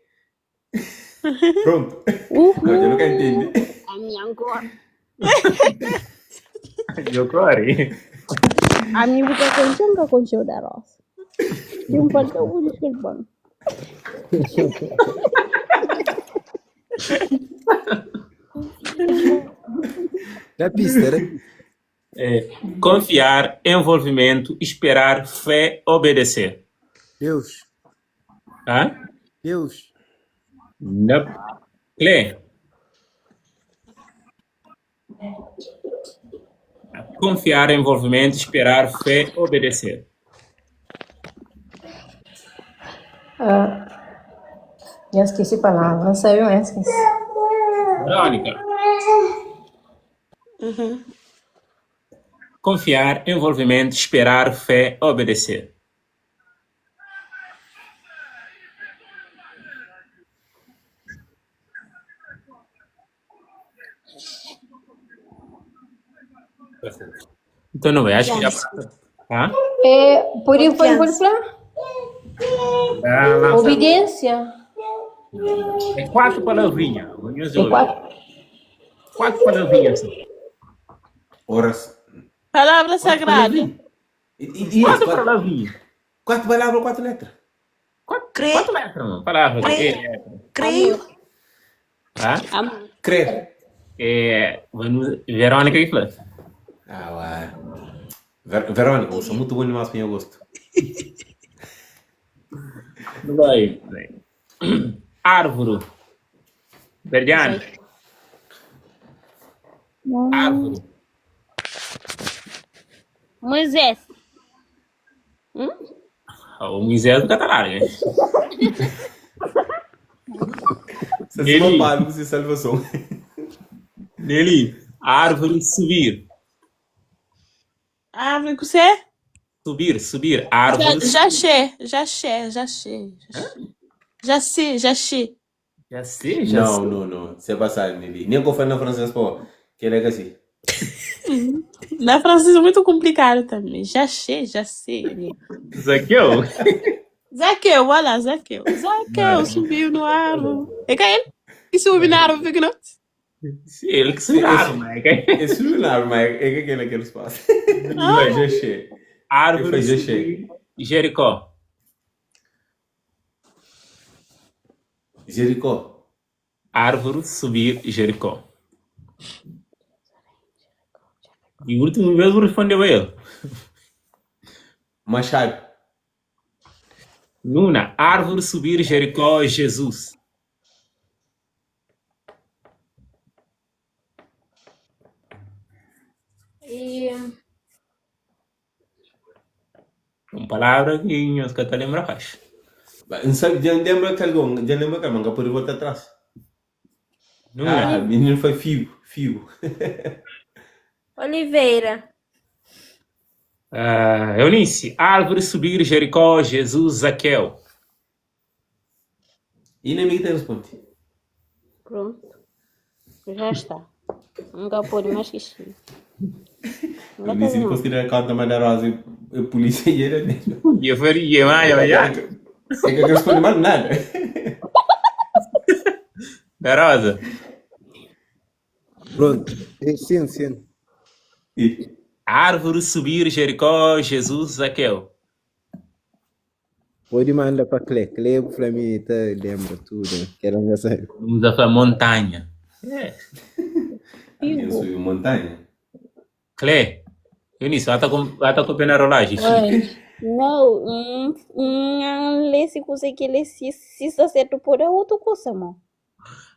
Pronto. Uhul. Não, eu nunca entendi. A minha agora. Eu corre. A minha boca aconteceu, nunca aconteceu da Rosa. Tem um faltou, vou desculpar. Da pista, né? É, confiar, envolvimento, esperar, fé, obedecer. Deus. Hã? Deus. Não. Clé. Confiar, envolvimento, esperar, fé, obedecer. Ah, já esqueci a palavra. Não sei, eu esqueci. Verônica. Uhum. Confiar, envolvimento, esperar, fé, obedecer. Então não é, acho que já. Hã? É, por isso, por Confiança. falar? Ah, lança- Obediência. É quatro palavrinhas. Vamos É ouvir. quatro. Quatro palavrinhas. só. Horas. Palavra sagrada. E, e, Quatro quatro, palavrinhas. quatro palavras, quatro letras. Quatro, Cre, quatro letras, mano. Palavras. Creio. É, creio. tá? Amor. Crer. É, vamos, Verônica e Flávio. Ah, ué. Ver, Verônica, eu sou muito bom demais para meu gosto. Vai, vai. Árvore. Berdiane. Árvore. Moisés. Hum? Ah, O Moisés do Catalá, né? Você se Nelly. pago, você salvação. Nelly. Árvore subir. Árvore que você? Subir, subir. Árvore. Já, já achei, já achei, já achei. Já sei, já achei. Já sei, já Não, sei. não, não. Você passa, Nelly. Nem que eu fale na francês, pô. Que ele é assim. Na francesa é muito complicado também. Já achei, já sei. Zaqueu. Zaqueu, olha lá, Zaqueu. Zaqueu subiu no árvore. É que é ele que subiu na árvore, que não? Sim, ele que subiu na árvore, mas é É subir na árvore, mas é que aquele aquele espaço. Vai. Já achei. Eu Árvore falei, já achei. subir. Jericó. Jericó. Árvore subir Jericó. E o último mesmo respondeu a ele. Machado. Nuna, árvore subir Jericó, Jesus. E Un palavra ki nhos ka ta lembra faxi. Ba, N sabe, dja N lembra kel gon, dja N lembra kel, ma N ka pode volta atrás. Nuna, Ah, mininu fla figu, figu. Oliveira. ah, Eunice, árvore subir Jericó, Jesus, Zaqueu. E nem mi ki ta responde. Pronto. Já está. Nunca pode mais que xi. Nunca Eunice teve depois não. que dá conta mas da Rosa e a polícia e ele mesmo. E eu faria, mais, É olha. que é que eu respondo mais nada. Da Rosa. Pronto. Eh, Sim, sim. E Árvore subir Jericó, Jesus, Zaqueu. Pode mandar para Clé. Clé para mim tá, lembra tudo. Quero engraçado. Vamos a falar montanha. É. a minha Figo. subiu montanha. Clé, Eunice, vai tá com pena rolagem. Oi. Não, não lê se conseguir ler se se está certo por é outra coisa, mano.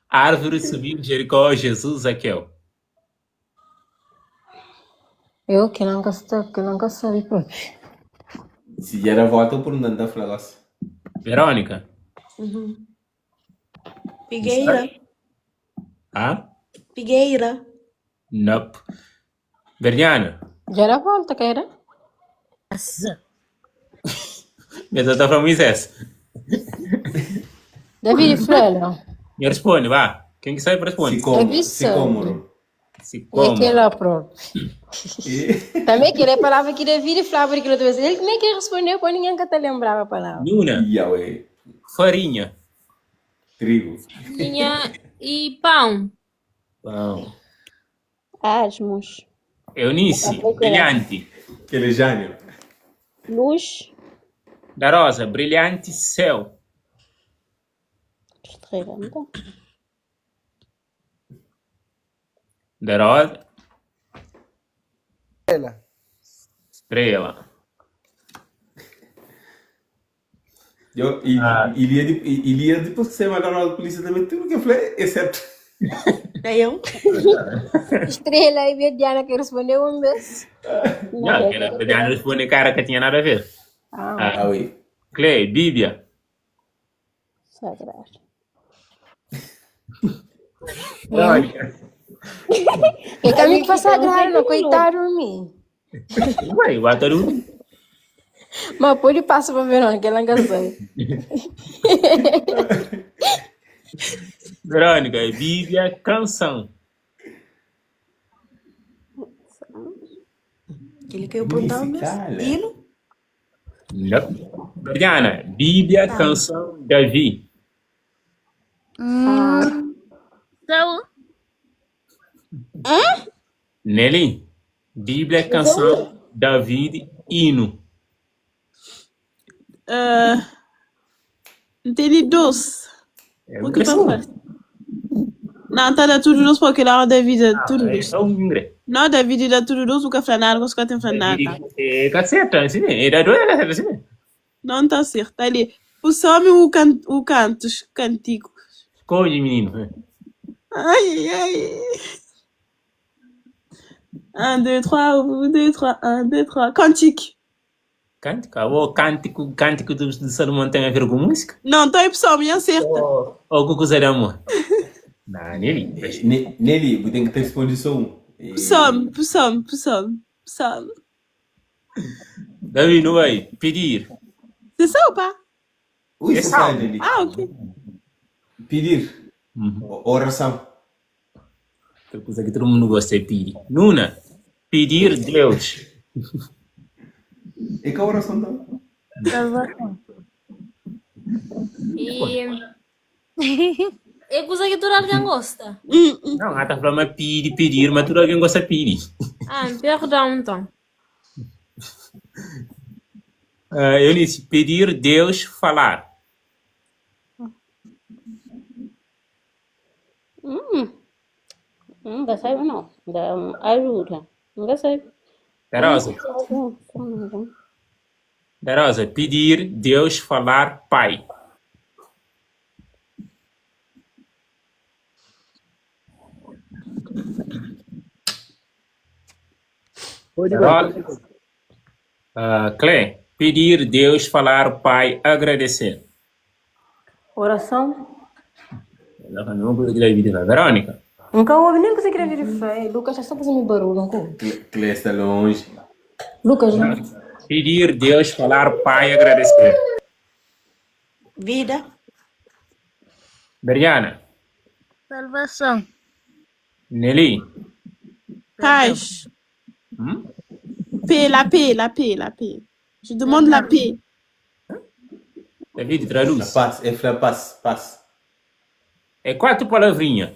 Árvore subir Jericó, Jesus, Zaqueu. Eu que não gosto, que não gosto de próprio. Se já era volta por não dar flagos. Verônica. Uhum. Figueira. Ah? Figueira. Nope. Berniana. Já era volta, que era? Nossa. Mas eu tô falando Moisés. David Flelo. Me responde, vá. Quem que sabe responde. Sicômoro. David sabe. Sicômoro. E aquela Sicômoro. própria. E Também que ele a palavra que David falava aquilo outra vez. Ele nem que respondeu quando ninguém que te lembrava a palavra. Nuna. Yahweh. Farinha. Trigo. Tinha e pão. Pão. Asmos. Eunice. Brilhante. Quelejânio. Luz. Da Rosa. Brilhante céu. Estrela, então. Da Rosa. Ela. Estrela. Eu, e, Ilia, Ilia, depois que você mandaram a polícia também, tudo que eu falei, exceto. É eu? Estrela e a Diana que respondeu um vez. Não, que era, Diana responde cara que tinha nada a ver. Ah, Ah, Ah, oui. Clay, Bíblia. Sagrado. Verônica. é caminho que passa Então, sagrado, não, tem coitado de mim. Ué, Guataru. Mas pode passar para Verônica, ela não sabe. Verônica, Bíblia, canção. Aquele que eu perguntava Eunice, mesmo. cala. Hino? Não. Diana, Bíblia, Tá. canção, Davi. Hum, Saul. Nelly, Bíblia, canção, David, hino. Uh, entendi doce. É O um que para cresceu. faz? Não, tá da tudo doce porque lá o David é tudo É doce. só um ingre. Não, David dá tudo doce, o café nada, o café tem nada. É caceta, assim, é da doida, caceta, assim. Não tá certo, tá ali. O some o, can, o cantos, cantico. Escolhe, menino. Ai, ai. 1, 2, 3, 1, 2, 3, 1, 2, 3. Cantique. Cântico, o cântico, cântico do, de Salomão tem a ver com música? Não, tá aí pessoal, me acerta. Ou ou com coisa de amor? Não, Nelly. Nelly, você tem que ter respondido só um. E... Psalmo, psalmo, psalmo, psalmo. Davi, não vai pedir. C'est ça ou pas? Ui, É você salmo. sabe, Nelly. Ah, ok. Pedir. Uhum. Oração. Outra coisa que todo mundo gosta é pedir. Nuna, pedir Deus. E que oração então? Salvação. E é coisa que toda alguém gosta. Não, ela tá falando mas pedir, pedir, mas tudo alguém gosta de pedir. Ah, perdão então. Ah, Eunice, pedir Deus falar. Hum, nunca sabe não. Dá uma ajuda. Nunca sabe. Da Rosa. Da Rosa, pedir, Deus, falar, Pai. Pode Da vai, Rosa, pode vai. Clé, pedir, Deus, falar, Pai, agradecer. Oração. Verônica. Nunca ouvi nem que queria vir fé. Lucas está só fazendo barulho, não ouvi. Clé está longe. Lucas, não. Pedir, Deus, falar, Pai, agradecer. Vida. Beriana. Salvação. Nelly. Paz. Hum? Paix, la paix, la paix, la paix. Je demande la paix. David, traduz. Paz, é fra paz, paz. É quatro palavrinhas.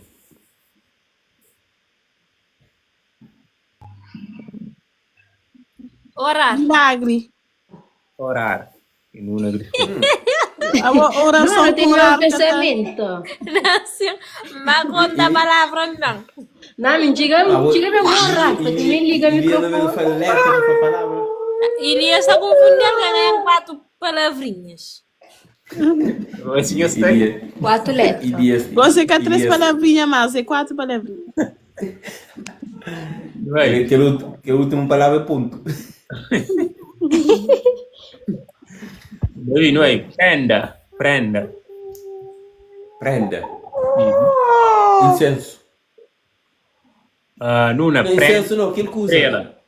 Orar. Milagre. Orar. E Nuna gritou. A oração Não, tem com meu orar, pensamento. Não, mas conta a palavra não. Não, me diga, Ah, me diga meu orar, porque nem liga o Elias não microfone. fala letra, não fala palavra. Elias está confundindo ganhar quatro palavrinhas. Assim eu sei. Elias, Quatro letras. Elias, Você quer três Elias. palavrinhas, mas é quatro palavrinhas. Vai. Que, que a última palavra é ponto. David, não é? Prenda. Prenda. Prenda. Incenso. Ah, Nuna, Não, prenda. incenso não, aquele que usa. Estrela.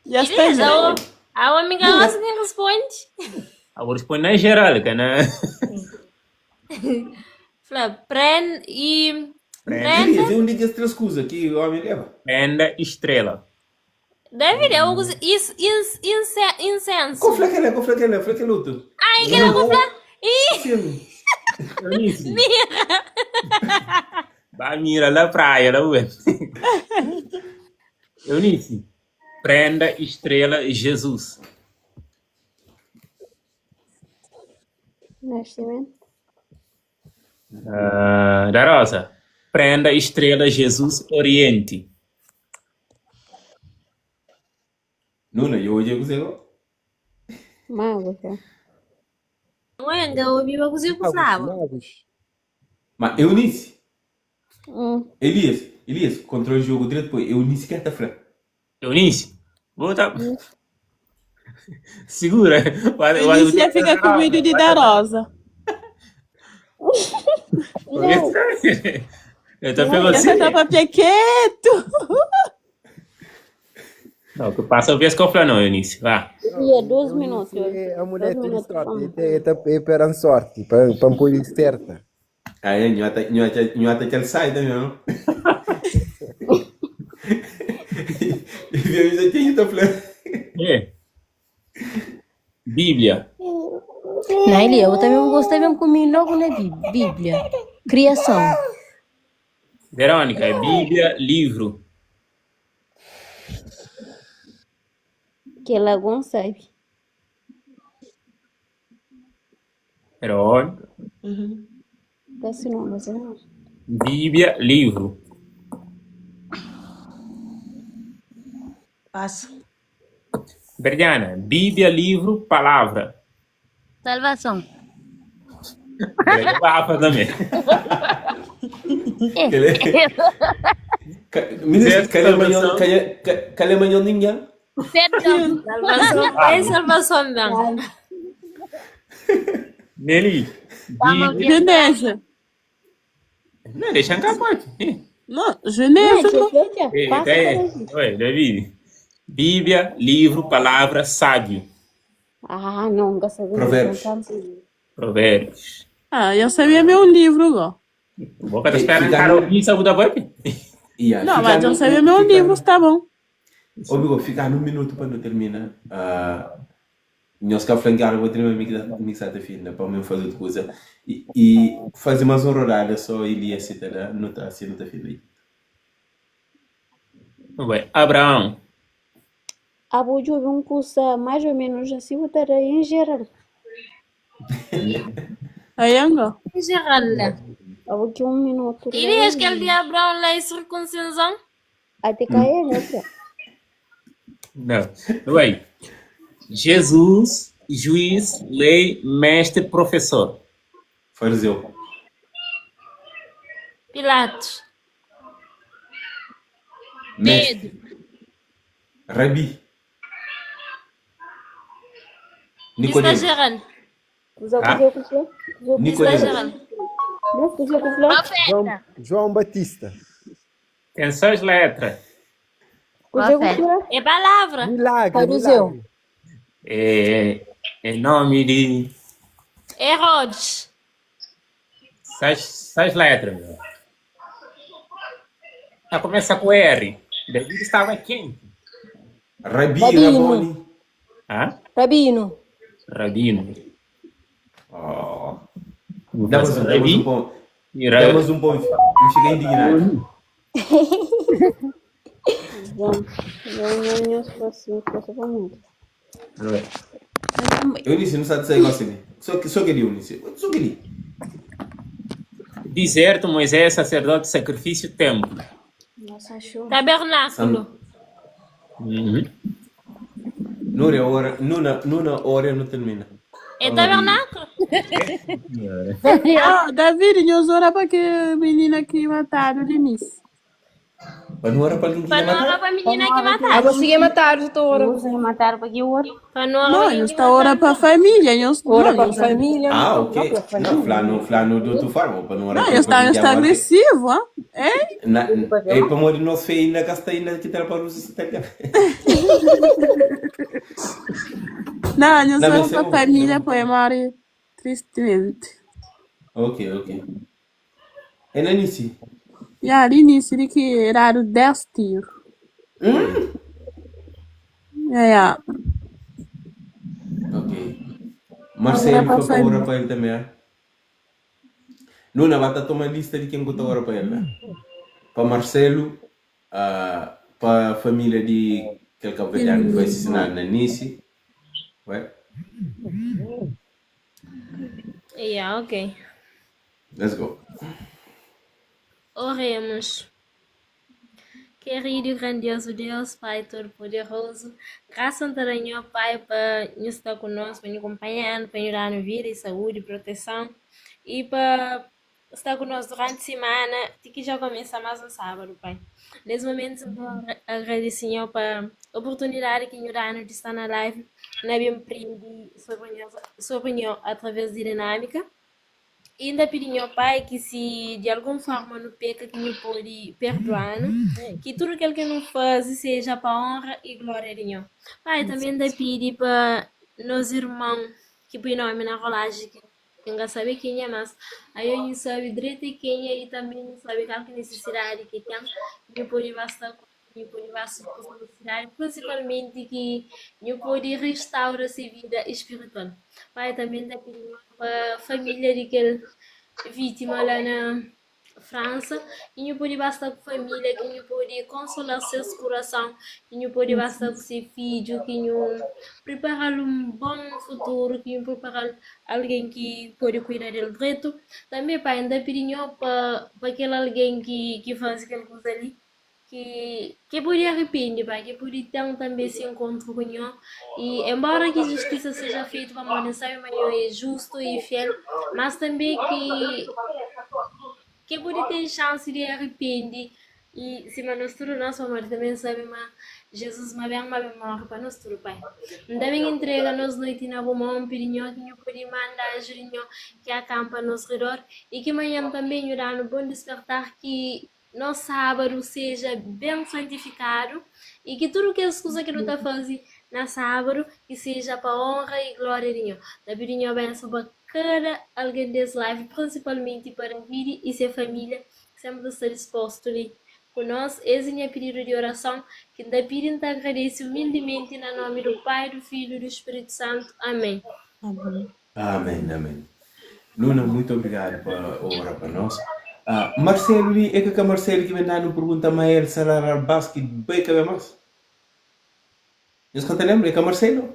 Já está Elias, já. a, a amiga nossa nem responde. Agora responde na geral, que né? Fala, prende e. Prenda. Elias, Prenda. é um daqueles três que usa que o homem leva. Prenda, estrela. David, eu uso isso, incenso. Qual foi aquele? Qual foi aquele? Foi aquele outro? Ai, que não comprar. Ih, Sim. Eunice. mira. Vai mira lá praia, lá ué. Eunice. Prenda, estrela, Jesus. Nascimento. Ah, da Rosa. Prenda, estrela, Jesus, Oriente. Nuna, eu hoje eu consigo. Mago, já. Não é, eu ouvi uma coisa que Magos, usava. magos. Mas Eunice, Hum. Elias, Elias, contra o jogo direto, pô, Eunice quer tá fra. Eunice. Volta. Segura. Vai, vai, Eunice já fica com medo de dar rosa. Não, Eu tô pegando Já assim. tá papel quieto. Não, que passa o vez que eu falo, não, Eunice. Vá. ia 12 minutos. Eunice é a mulher 12 tem minutos. sorte, é, é, é perante sorte, para para pôr certa. Aí, nhota que ele sai também, não? E viu isso aqui, tá falando. É. Bíblia. Não, Elia, eu também gostei mesmo comigo logo na Bíblia. Criação. Verônica, é Bíblia, livro. Que Lagoon sabe. Verônica. Tá-se não, mas não. Bíblia, livro. Passa. Berdiana, Bíblia, livro, palavra. Salvação. Rafa também. Ministro, Salvação. Calemanhão ninguém. Perdão. Salvação. É salvação não. Nelly. Bíblia. Genèse. Não, deixa cá, pode. Não, Genèse, não. É, é, Oi, David. Bíblia, livro, palavra, sábio. Ah, não, nunca sabia. Provérbios. Provérbios. Ah, eu sabia meu livro, agora. Boca tá esperando cara ouvir, sabe da boca? Yeah, Não, fica mas eu no- sabia meu fica- livro, tá bom. Ô, amigo, ficar num minuto para não terminar. Ah, nós cá flanquearam, vou ter uma mixada fina para mim fazer outra coisa. E fazer mais uma rodada só Elias se tá não tá assim, não tá fina aí. Bem, Abraão. Abu eu um curso mais ou menos assim, vou estar aí em geral. Aí, agora. Em geral. né? Abu que um minuto. Elias, que ele de Abraão lá e circuncisão? Até cair, né? Não. Bem, Jesus. Juiz, lei, mestre, professor. Farizeu. Pilatos. Mestre. Pedro. Rabi. Vista Nicodemus. geral. Kuza Ah? kuza ku fla? Kuza ku Vista Nicodemus. geral. Mas kuza ku fla? João, Profeta. João Batista. Tem seis letras. Kuza ku Profeta. fla? É palavra. Milagre, Fariseu. milagre. É, é nome de Herodes. seis letras. Meu. Ah, começa com R. David estava quente. Rabi, Rabino. Raboni. Ah? Rabino. Rabino. Oh. Vou Dá mais fazer um, dá mais um Rabi ponto. e Dá Ra- mais um ponto. Eu cheguei indignado. João. Não, não, não, se fosse, se fosse para muito. Eunice, não sabe sair assim. Só que Eunice. Só que Deserto, Moisés, sacerdote, sacrifício, templo. Nossa, achou. Tabernáculo. Uhum. Núria, hora, nuna, nuna hora não termina. É tabernáculo? Oh, David, nós ora para que menina que mataram de início. Mas não era para alguém que Para ia não era matar? para a menina que Ah, mataram. você matar, doutora. Você mataram para que outro? Para não era Não, para eu quem está ora mataram. para a família. Eu, Ora não, para eu, a família. Ah, Não, ok. pela Não, família. flano, flano do outro forma. Para não era não, para eu está, alguém eu que está ia matar. agressivo, ah? Hein? Na, é para morrer nosso feio ainda gasta ainda que era para os italianos. Não, eu Não, sou mas para é a bom, é família, bom. foi morrer tristemente. Ok, ok. É na Nice. E ali início de que era o 10 tiros. Hum? É, é. Ok. Ora Marcelo para a foi para orar família. para ele também. ah? Nuna, vai tomar lista de quem conta orar para ele, né? Para Marcelo, ah, para a família de aquele cabo-verdiano que foi assassinado na Nice. Ué? Yeah, ok. Let's go. Oremos. Querido e grandioso Deus, Pai Todo-Poderoso, graças a Senhor, Pai, para nos estar conosco, para nos acompanhar, para nos dar vida e saúde, proteção e para estar conosco durante a semana, e que já começa mais um sábado, Pai. Nesse momento, eu agradeço, Senhor, para a oportunidade que nos dá de estar na live, na bem sobre sobre nós através de dinâmica. E ainda pedi ao pai que se de alguma forma não peca, que me pode perdoar, né? que tudo aquilo que não faz seja para honra e glória de Deus. Pai, também ainda pedi para nos irmãos que põe nome na rolagem, que ninguém sabe quem é, mas aí eu não sabe direito quem é e também não sabe qual que necessidade que tem, que pode bastar que pode bastar com necessidade, principalmente que não pode restaurar sua vida espiritual. Pai, também ainda pedi para a família daquele vítima lá na França, e não pode bastar com família, que não pode consolar seus coração, que não pode bastar com seu filho, que não preparar um bom futuro, que não preparar alguém que pode cuidar dele direito. Também, pai, ainda pedindo para aquele alguém que, que faz aquela coisa ali, que pode arrepender, pai, que pode ter também esse encontro com Deus. E embora que a justiça seja feita para morrer, sabe, mas é justo e fiel, mas também que que pode ter chance de arrepender. E se mas nós tudo nosso amor também sabe, mas Jesus mas bem, mas bem morre para nós tudo, pai. Também entrega nos noite na boa mão, pedinho que não pode mandar ajuda que acampa nos redor e que amanhã também irá no bom despertar que nosso sábado seja bem santificado e que tudo que as coisas que não está fazendo na sábado que seja para honra e glória de Deus. Da pedinho benção para cada alguém desse live, principalmente para a vida e sua família, que sempre está disposto ali conosco. Esse é o meu pedido de oração, que da pedindo te agradeço humildemente no nome do Pai, do Filho e do Espírito Santo. Amém. Amém, amém. Luna, muito obrigado por orar para nós. Ah, Marcelo, é que a Marcelo que me dá uma pergunta a ele, será basquete bem que mais? Você te lembra? É que Marcelo?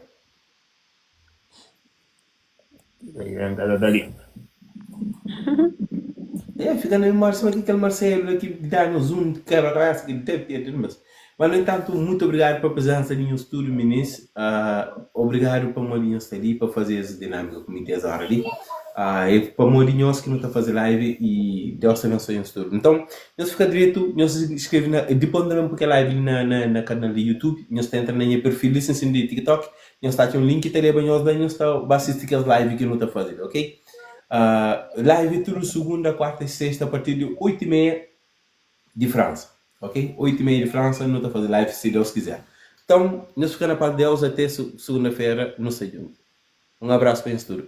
É, fica no Marcelo, aquele Marcelo que dá nos um quebra-cabeça que deve ter, mas. Mas, no entantu, mutu obrigadu pa prezensa di nhos tudu, minis. Obrigadu pamodi nhos sta li pa faze es dinamika ku mi di es ora li. É pamodi nhos ki nu ta faze live y Deus ta abensoa nhos tudu. Nton, nhos fika dretu, nhos skrebe na, dipos N ta ben poi kel live li na na na kanal di YouTube. Nhos ta entra na nha perfil li, sin sin di TikTok, nhos ta atxa un link ki ta leba nhos la y nhos ta ba sisti kes live ki nu ta faze li, ok? Live é tudu sugunda, kuarta y sexta a partir di oitu y meia di Fransa, ok? Oitu y meia di Fransa nu ta faze live si Deus kizer. Nton, nhos fika na paz di Deus ate sugunda-fera nu sta djuntu. Un abrasu pa nhos tudu.